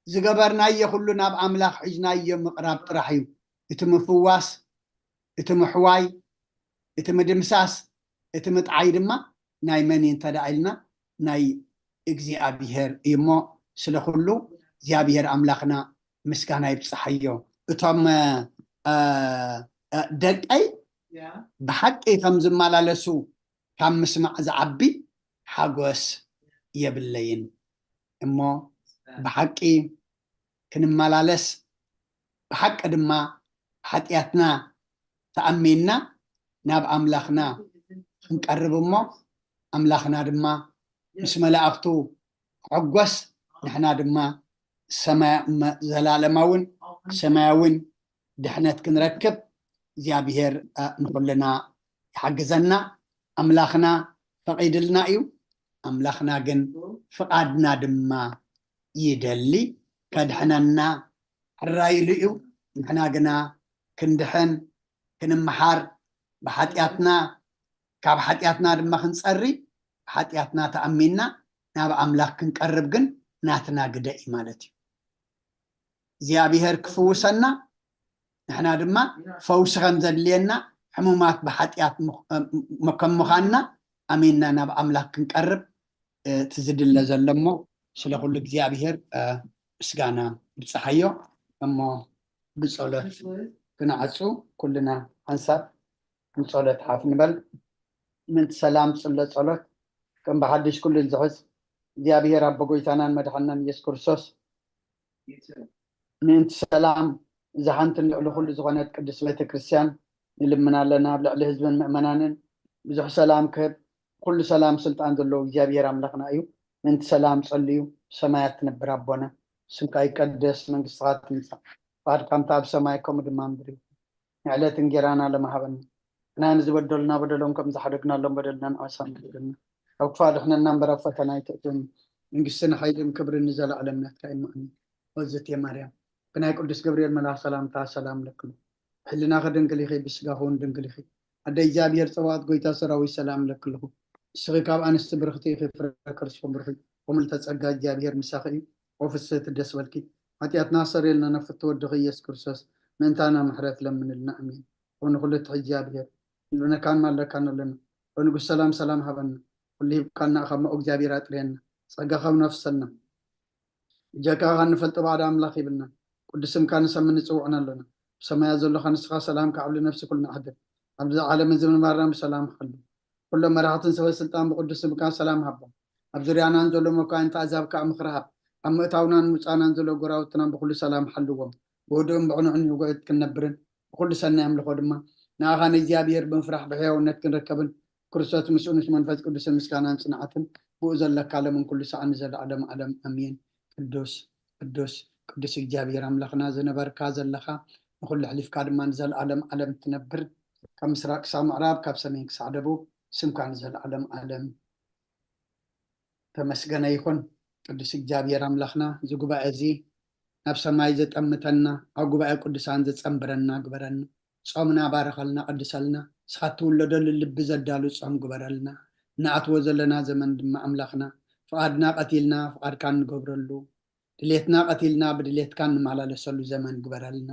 ዝገበርናዮ ኩሉ ናብ ኣምላኽ ሒዝናዮ ምቕራብ ጥራሕ እዩ። እቲ ምፍዋስ፣ እቲ ምሕዋይ፣ እቲ ምድምሳስ፣ እቲ ምጥዓይ ድማ ናይ መን እዩ እንተ ደኣ ኢልና፣ ናይ እግዚኣብሔር እዩ እሞ፣ ስለ ኩሉ እግዚኣብሔር ኣምላኽና ምስጋና ይብጽሓዮ። እቶም ደቀይ ብሓቂ ከም ዝመላለሱ ካብ ምስማዕ ዝዓቢ ሓጎስ የብለይን እሞ፣ ብሓቂ ክንመላለስ፣ ብሓቂ ድማ ሓጢኣትና ተኣሚንና ናብ ኣምላኽና ክንቀርብ እሞ፣ ኣምላኽና ድማ ምስ መላእኽቱ ክሕጎስ፣ ንሕና ድማ ሰማያ-፣ መ-፣ ዘላለማውን ሰማያውን ድሕነት ክንረክብ እግዚኣብሔር ንኹልና ይሓግዘና። ኣምላኽና ፈቒድልና እዩ። ኣምላኽና ግን ፍቓድና ድማ ይደሊ፣ ከድሕነና ሕራይ ኢሉ እዩ። ንሕና ግና ክንድሕን፣ ክንመሓር፣ ብሓጢኣትና፣ ካብ ሓጢኣትና ድማ ክንጸሪ፣ ብሓጢኣትና ተኣሚንና ናብ ኣምላኽ ክንቀርብ ግን ናትና ግደ እዩ ማለት እዩ። እግዚኣብሔር ክፍውሰና፣ ንሕና ድማ ፈውሲ ከም ዘድልየና፣ ሕሙማት ብሓጢኣት ምኽ-፣ ከም ምዃንና ኣሚንና ናብ ኣምላኽ ክንቀርብ፣ እ፣ እቲ ዝድለ ዘሎ እሞ፣ ስለ ኩሉ እግዚኣብሔር፣ እ፣ ምስጋና ይብጽሓዮ። እሞ ብጸሎት ክነዓጹ፣ ኩልና ሓንሳብ ንጸሎት ሓፍ ንበል። ምእንቲ ሰላም ጽሎ ጸሎት፣ ከም ብሓድሽ ኩሉ ዝሕዝ እግዚኣብሔር ኣቦ ጎይታናን መድሓናን ኢየሱስ ክርስቶስ፣ ምእንቲ ሰላም እዛ ሓንትን ልዕሊ ኩሉ ዝኾነት ቅድስት ቤተ ክርስቲያን ንልምን ኣለና። ኣብ ልዕሊ ህዝብን ምእመናንን ብዙሕ ሰላም ክህብ፣ ኩሉ ሰላም ስልጣን ዘለዎ እግዚኣብሔር ኣምላኽና እዩ። ምእንቲ ሰላም ጸልዩ። ሰማያት ትነብር ኣቦና፣ ስምካ ይቀደስ፣ መንግስትኻ ትምጻእ፣ ፍቓድካ ከምታ ኣብ ሰማይ ከምኡ ድማ ምድሪ። ንዕለት እንጌራና ሎሚ ሃበና። ንሕና ንዝበደሉና በደሎም ከም ዝሓደግናሎም በደልና ንኣሳን በደልና። ኣብ ክፉእ ኣድሕነና እምበር ኣብ ፈተና ኣይተእትወና። መንግስትን ሓይልን ክብርን ንዘለኣለም ናትካ እዩ። ኣሜን። ወዝት ማርያም፣ ብናይ ቅዱስ ገብርኤል መልኣኽ ሰላምታ ሰላም ለክሉ። ሕልናኺ ድንግል ኢኺ፣ ብስጋኺ እውን ድንግል ኢኺ። ኣደ እግዚኣብሔር ጸባኦት፣ ጎይታ ሰራዊት፣ ሰላም ለክልኹ። ንስኺ ካብ ኣንስቲ ብርኽቲ ኢኺ፣ ፍረ ከርስኹም ብሩኽ እዩ። ከምልተ ጸጋ እግዚኣብሔር ምሳኺ እዩ። ኦ ፍስሕቲ ደስ በልኪ፣ ሓጢኣትና ሰረየልና፣ ነፍቲ ወድኺ ኢየሱስ ክርስቶስ ምእንታና ምሕረት ለምንልና። ኣሜን። ኦ ንኹሉ ትሕት እግዚኣብሔር፣ ንልብነካን ማለካን ኣለና። ኦ ንጉስ ሰላም፣ ሰላም ሃበና። ኩሉ ሂብካና፣ ካብ መኦ እግዚኣብሔር ኣጥርየና። ጸጋኻ እውን ኣፍሰልና። ብጀካኻ ንፈልጦ ባዕዳ ኣምላኽ ይብልና። ቅዱስ ስምካ ንሰምን ንጽውዕን ኣለና። ብሰማያት ዘለኻ ንስኻ ሰላምካ ኣብ ልነፍሲ ኩልና ኣሕድር። ኣብዚ ዓለም እዚ ምንባርና ብሰላም ሓሉ። ኩሎም መራሕትን ሰበ ስልጣን ብቅዱስ ስምካ ሰላም ሃቦም። ኣብ ዙርያናን ዘሎ መኳንንቲ ኣዛብ ከዓ ምኽሪ ሃብ። ኣብ ምእታውናን ምውጻእናን ዘሎ ጎራውትና ብኩሉ ሰላም ሓልዎም። ብህዱእን ብቕኑዕን ንጉዕት ክንነብርን ብኩሉ ሰናይ ኣምልኾ ድማ ንኣኻ ንእግዚኣብሔር ብምፍራሕ ብሕያውነት ክንርከብን ክርስቶስ ምስኡ ምስ መንፈስ ቅዱስን ምስጋናን ጽንዓትን ብኡ ዘለካ ሎምን ኩሉ ሰዓን ንዘለዓለም ዓለም ኣሜን። ቅዱስ ቅዱስ ቅዱስ እግዚኣብሔር ኣምላኽና ዝነበርካ ዘለኻ ንኹሉ ኣሕሊፍካ ድማ ንዘለዓለም ዓለም ትነብር ካብ ምስራቅ ክሳብ ምዕራብ ካብ ሰሜን ክሳዕ ደቡብ ስምካ ንዘለዓለም ዓለም ተመስገነ ይኹን። ቅዱስ እግዚኣብሔር ኣምላኽና እዚ ጉባኤ እዚ ናብ ሰማይ ዘጠምተና ኣብ ጉባኤ ቅዱሳን ዘጸንብረና ግበረና። ጾምና ባርኸልና፣ ቀድሰልና። ንስኻ እትውለደሉ ልቢ ዘዳሉ ጾም ግበረልና። ንኣትዎ ዘለና ዘመን ድማ ኣምላኽና፣ ፍቓድና ቀቲልና ፍቓድካ እንገብረሉ፣ ድሌትና ቀቲልና ብድሌትካ እንመላለሰሉ ዘመን ግበረልና።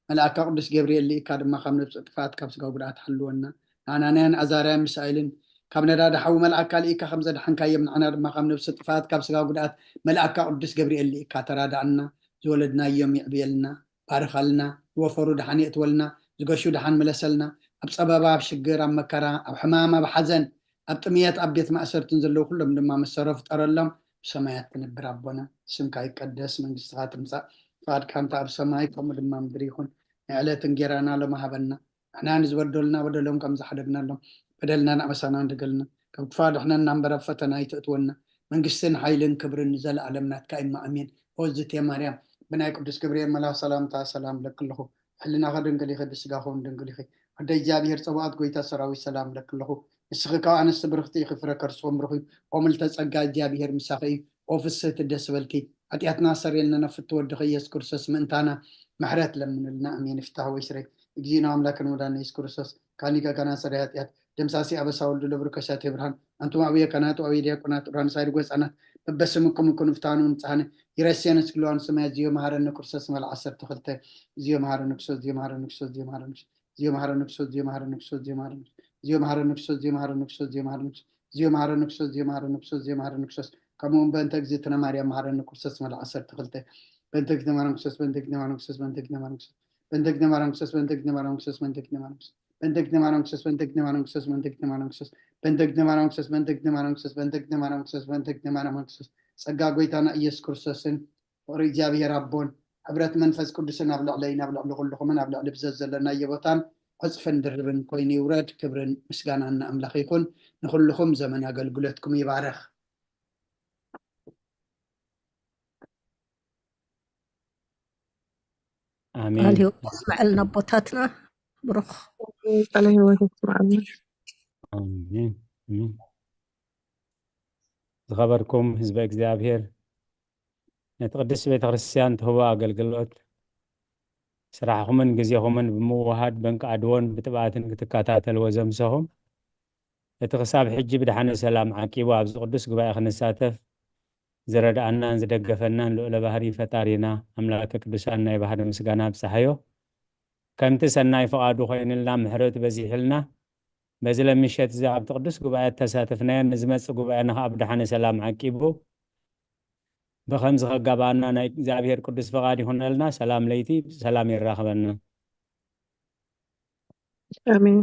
መልኣካ ቅዱስ ገብርኤል ልኢካ ድማ ካብ ነብሲ ጥፍኣት ካብ ስጋ ጉድኣት ሓልወና። ንኣናንያን ኣዛርያን ሚሳኤልን ካብ ነዳዲ ሓዊ መልኣካ ልኢካ ከም ዘድሓንካዮም ንዓና ድማ ካብ ነብሲ ጥፍኣት ካብ ስጋ ጉድኣት መልኣካ ቅዱስ ገብርኤል ልኢካ ተራዳኣና። ዝወለድናዮም ይዕብየልና፣ ባርኸልና፣ ዝወፈሩ ደሓን የእትወልና፣ ዝገሹ ደሓን ምለሰልና። ኣብ ጸበባ፣ ኣብ ሽግር፣ ኣብ መከራ፣ ኣብ ሕማም፣ ኣብ ሓዘን፣ ኣብ ጥምየት፣ ኣብ ቤት ማእሰርትን ዘለዉ ኩሎም ድማ መሰሮ ፍጠረሎም። ብሰማያት ትነብር ኣቦና፣ ስምካ ይቀደስ፣ መንግስትኻ ትምጻእ፣ ፍቓድካ እንተ ኣብ ሰማይ ከምኡ ድማ ምድሪ ይኹን። ናይ ዕለት እንጌራና ሎሚ ሃበና። ንሕና ንዝበደሉና በደሎም ከም ዝሓደግናሎም በደልና ንኣበሳና ንደገልና፣ ካብ ክፋ ድሕነና እምበር ኣብ ፈተና ኣይተእትወና። መንግስትን ሓይልን ክብርን ንዘለኣለም ናትካ እማ ኣሜን። ኦዝቴ ማርያም ብናይ ቅዱስ ገብርኤል መልኣኽ ሰላምታ ሰላም ለክልኹ። ሕልናኸ ድንግል ኢኺ፣ ብስጋኹ እውን ድንግል ኢኺ። ኣደ እግዚኣብሔር ጸባኦት ጎይታ ሰራዊት ሰላም ለክልኹ። ንስኺ ካብ ኣንስቲ ብርኽቲ ኢኺ፣ ፍረ ከርስኹም ብሩኽ እዩ። ኦምልተ ጸጋ እግዚኣብሔር ምሳኺ እዩ። ኦ ፍስህቲ ደስ በልኪ። ሓጢኣትና ሰሪልና ናብ ፍትወ ወድኺ ኢየሱስ ክርስቶስ ምእንታና ምሕረት ለምንልና። ኣሜን። ፍታህ ወይ ስረይ እግዚእነ ኣምላክን መድኃኒነ ኢየሱስ ክርስቶስ ካኒ ጋጋና ሰራይ ኃጢአት ደምሳሲ ኣበሳ ወልዱ ለብሩ ከሻቴ ብርሃን ኣንቱም ኣብየ ካህናት ወኣብየ ዲያቆናት ዑራን ሳይድ ጎፃናት በበስምኩም እኩ ንፍታኑ ንጻነ ይረስየን እስክልዋን ሰማያት ዝዮ መሃረነ ክርስቶስ መል ዓሰርተ ክልተ ዝዮ መሃረነ ክርስቶስ ዝዮ መሃረነ ክርስቶስ ዝዮ መሃረነ ክርስቶስ ዝዮ መሃረነ ክርስቶስ ዝዮ መሃረነ ክርስቶስ ዝዮ መሃረነ ክርስቶስ ዝዮ መሃረነ ክርስቶስ ዝዮ መሃረነ ክርስቶስ ዝዮ መሃረነ ክርስቶስ ዝዮ መሃረነ ክርስቶስ ዝዮ መሃረነ ክርስቶስ ከምኡ እውን በእንተ እግዝእትነ ማርያም መሃረነ ክርስቶስ መል ዓሰርተ ክልተ በእንተ እግዝእትነ ማርያም ክርስቶስ በእንተ እግዝእትነ ማርያም ክርስቶስ በእንተ እግዝእትነ ማርያም ክርስቶስ በእንተ እግዝእትነ ማርያም ክርስቶስ በእንተ እግዝእትነ ማርያም ክርስቶስ በእንተ እግዝእትነ ማርያም ክርስቶስ በእንተ እግዝእትነ ማርያም ክርስቶስ በእንተ እግዝእትነ ማርያም ክርስቶስ በእንተ እግዝእትነ ማርያም ክርስቶስ በእንተ እግዝእትነ ማርያም ክርስቶስ ጸጋ ጎይታና ኢየሱስ ክርስቶስን ፍቕሪ እግዚኣብሔር ኣቦን ሕብረት መንፈስ ቅዱስን ኣብ ልዕለይን ኣብ ልዕሊ ኩልኹምን ኣብ ልዕሊ ብዘት ዘለናዮ ቦታን ዕጽፍን ድርብን ኮይኑ ይውረድ። ክብርን ምስጋናን ንኣምላኽ ይኹን። ንኹልኹም ዘመን ኣገልግሎትኩም ይባረኽ። ኣሜን። ቃል ህይወት ይስመዐልና ኣቦታትና። ብሩኽ ቃለ ህይወት ይስመዐልና። ኣሜን። ኣሜን። ዝኸበርኩም ህዝበ እግዚኣብሔር፣ ነቲ ቅድስት ቤተ ክርስቲያን ትህቦ ኣገልግሎት ስራሕኹምን ግዜኹምን ብምውሃድ በንቂ ኣድዎን ብትብኣትን ክትከታተልዎ ዘምሰኹም፣ እቲ ክሳብ ሕጂ ብድሓነ ሰላም ዓቂቡ ኣብዚ ቅዱስ ጉባኤ ክንሳተፍ ዝረድኣናን ዝደገፈናን ልዑለ ባህሪ ፈጣሪና ኣምላከ ቅዱሳን ናይ ባህሪ ምስጋና ኣብጽሓዮ። ከምቲ ሰናይ ፍቓዱ ኮይንልና ምሕረቱ በዚሕልና በዚ ለምሸት እዚ ኣብቲ ቅዱስ ጉባኤ እተሳተፍናዮ ንዝመጽእ ጉባኤና ከኣ ብድሓነ ሰላም ዓቂቡ ብኸምዚ ከጋባኣና ናይ እግዚኣብሔር ቅዱስ ፍቓድ ይኹነልና። ሰላም ለይቲ ሰላም የራኽበና። ኣሜን።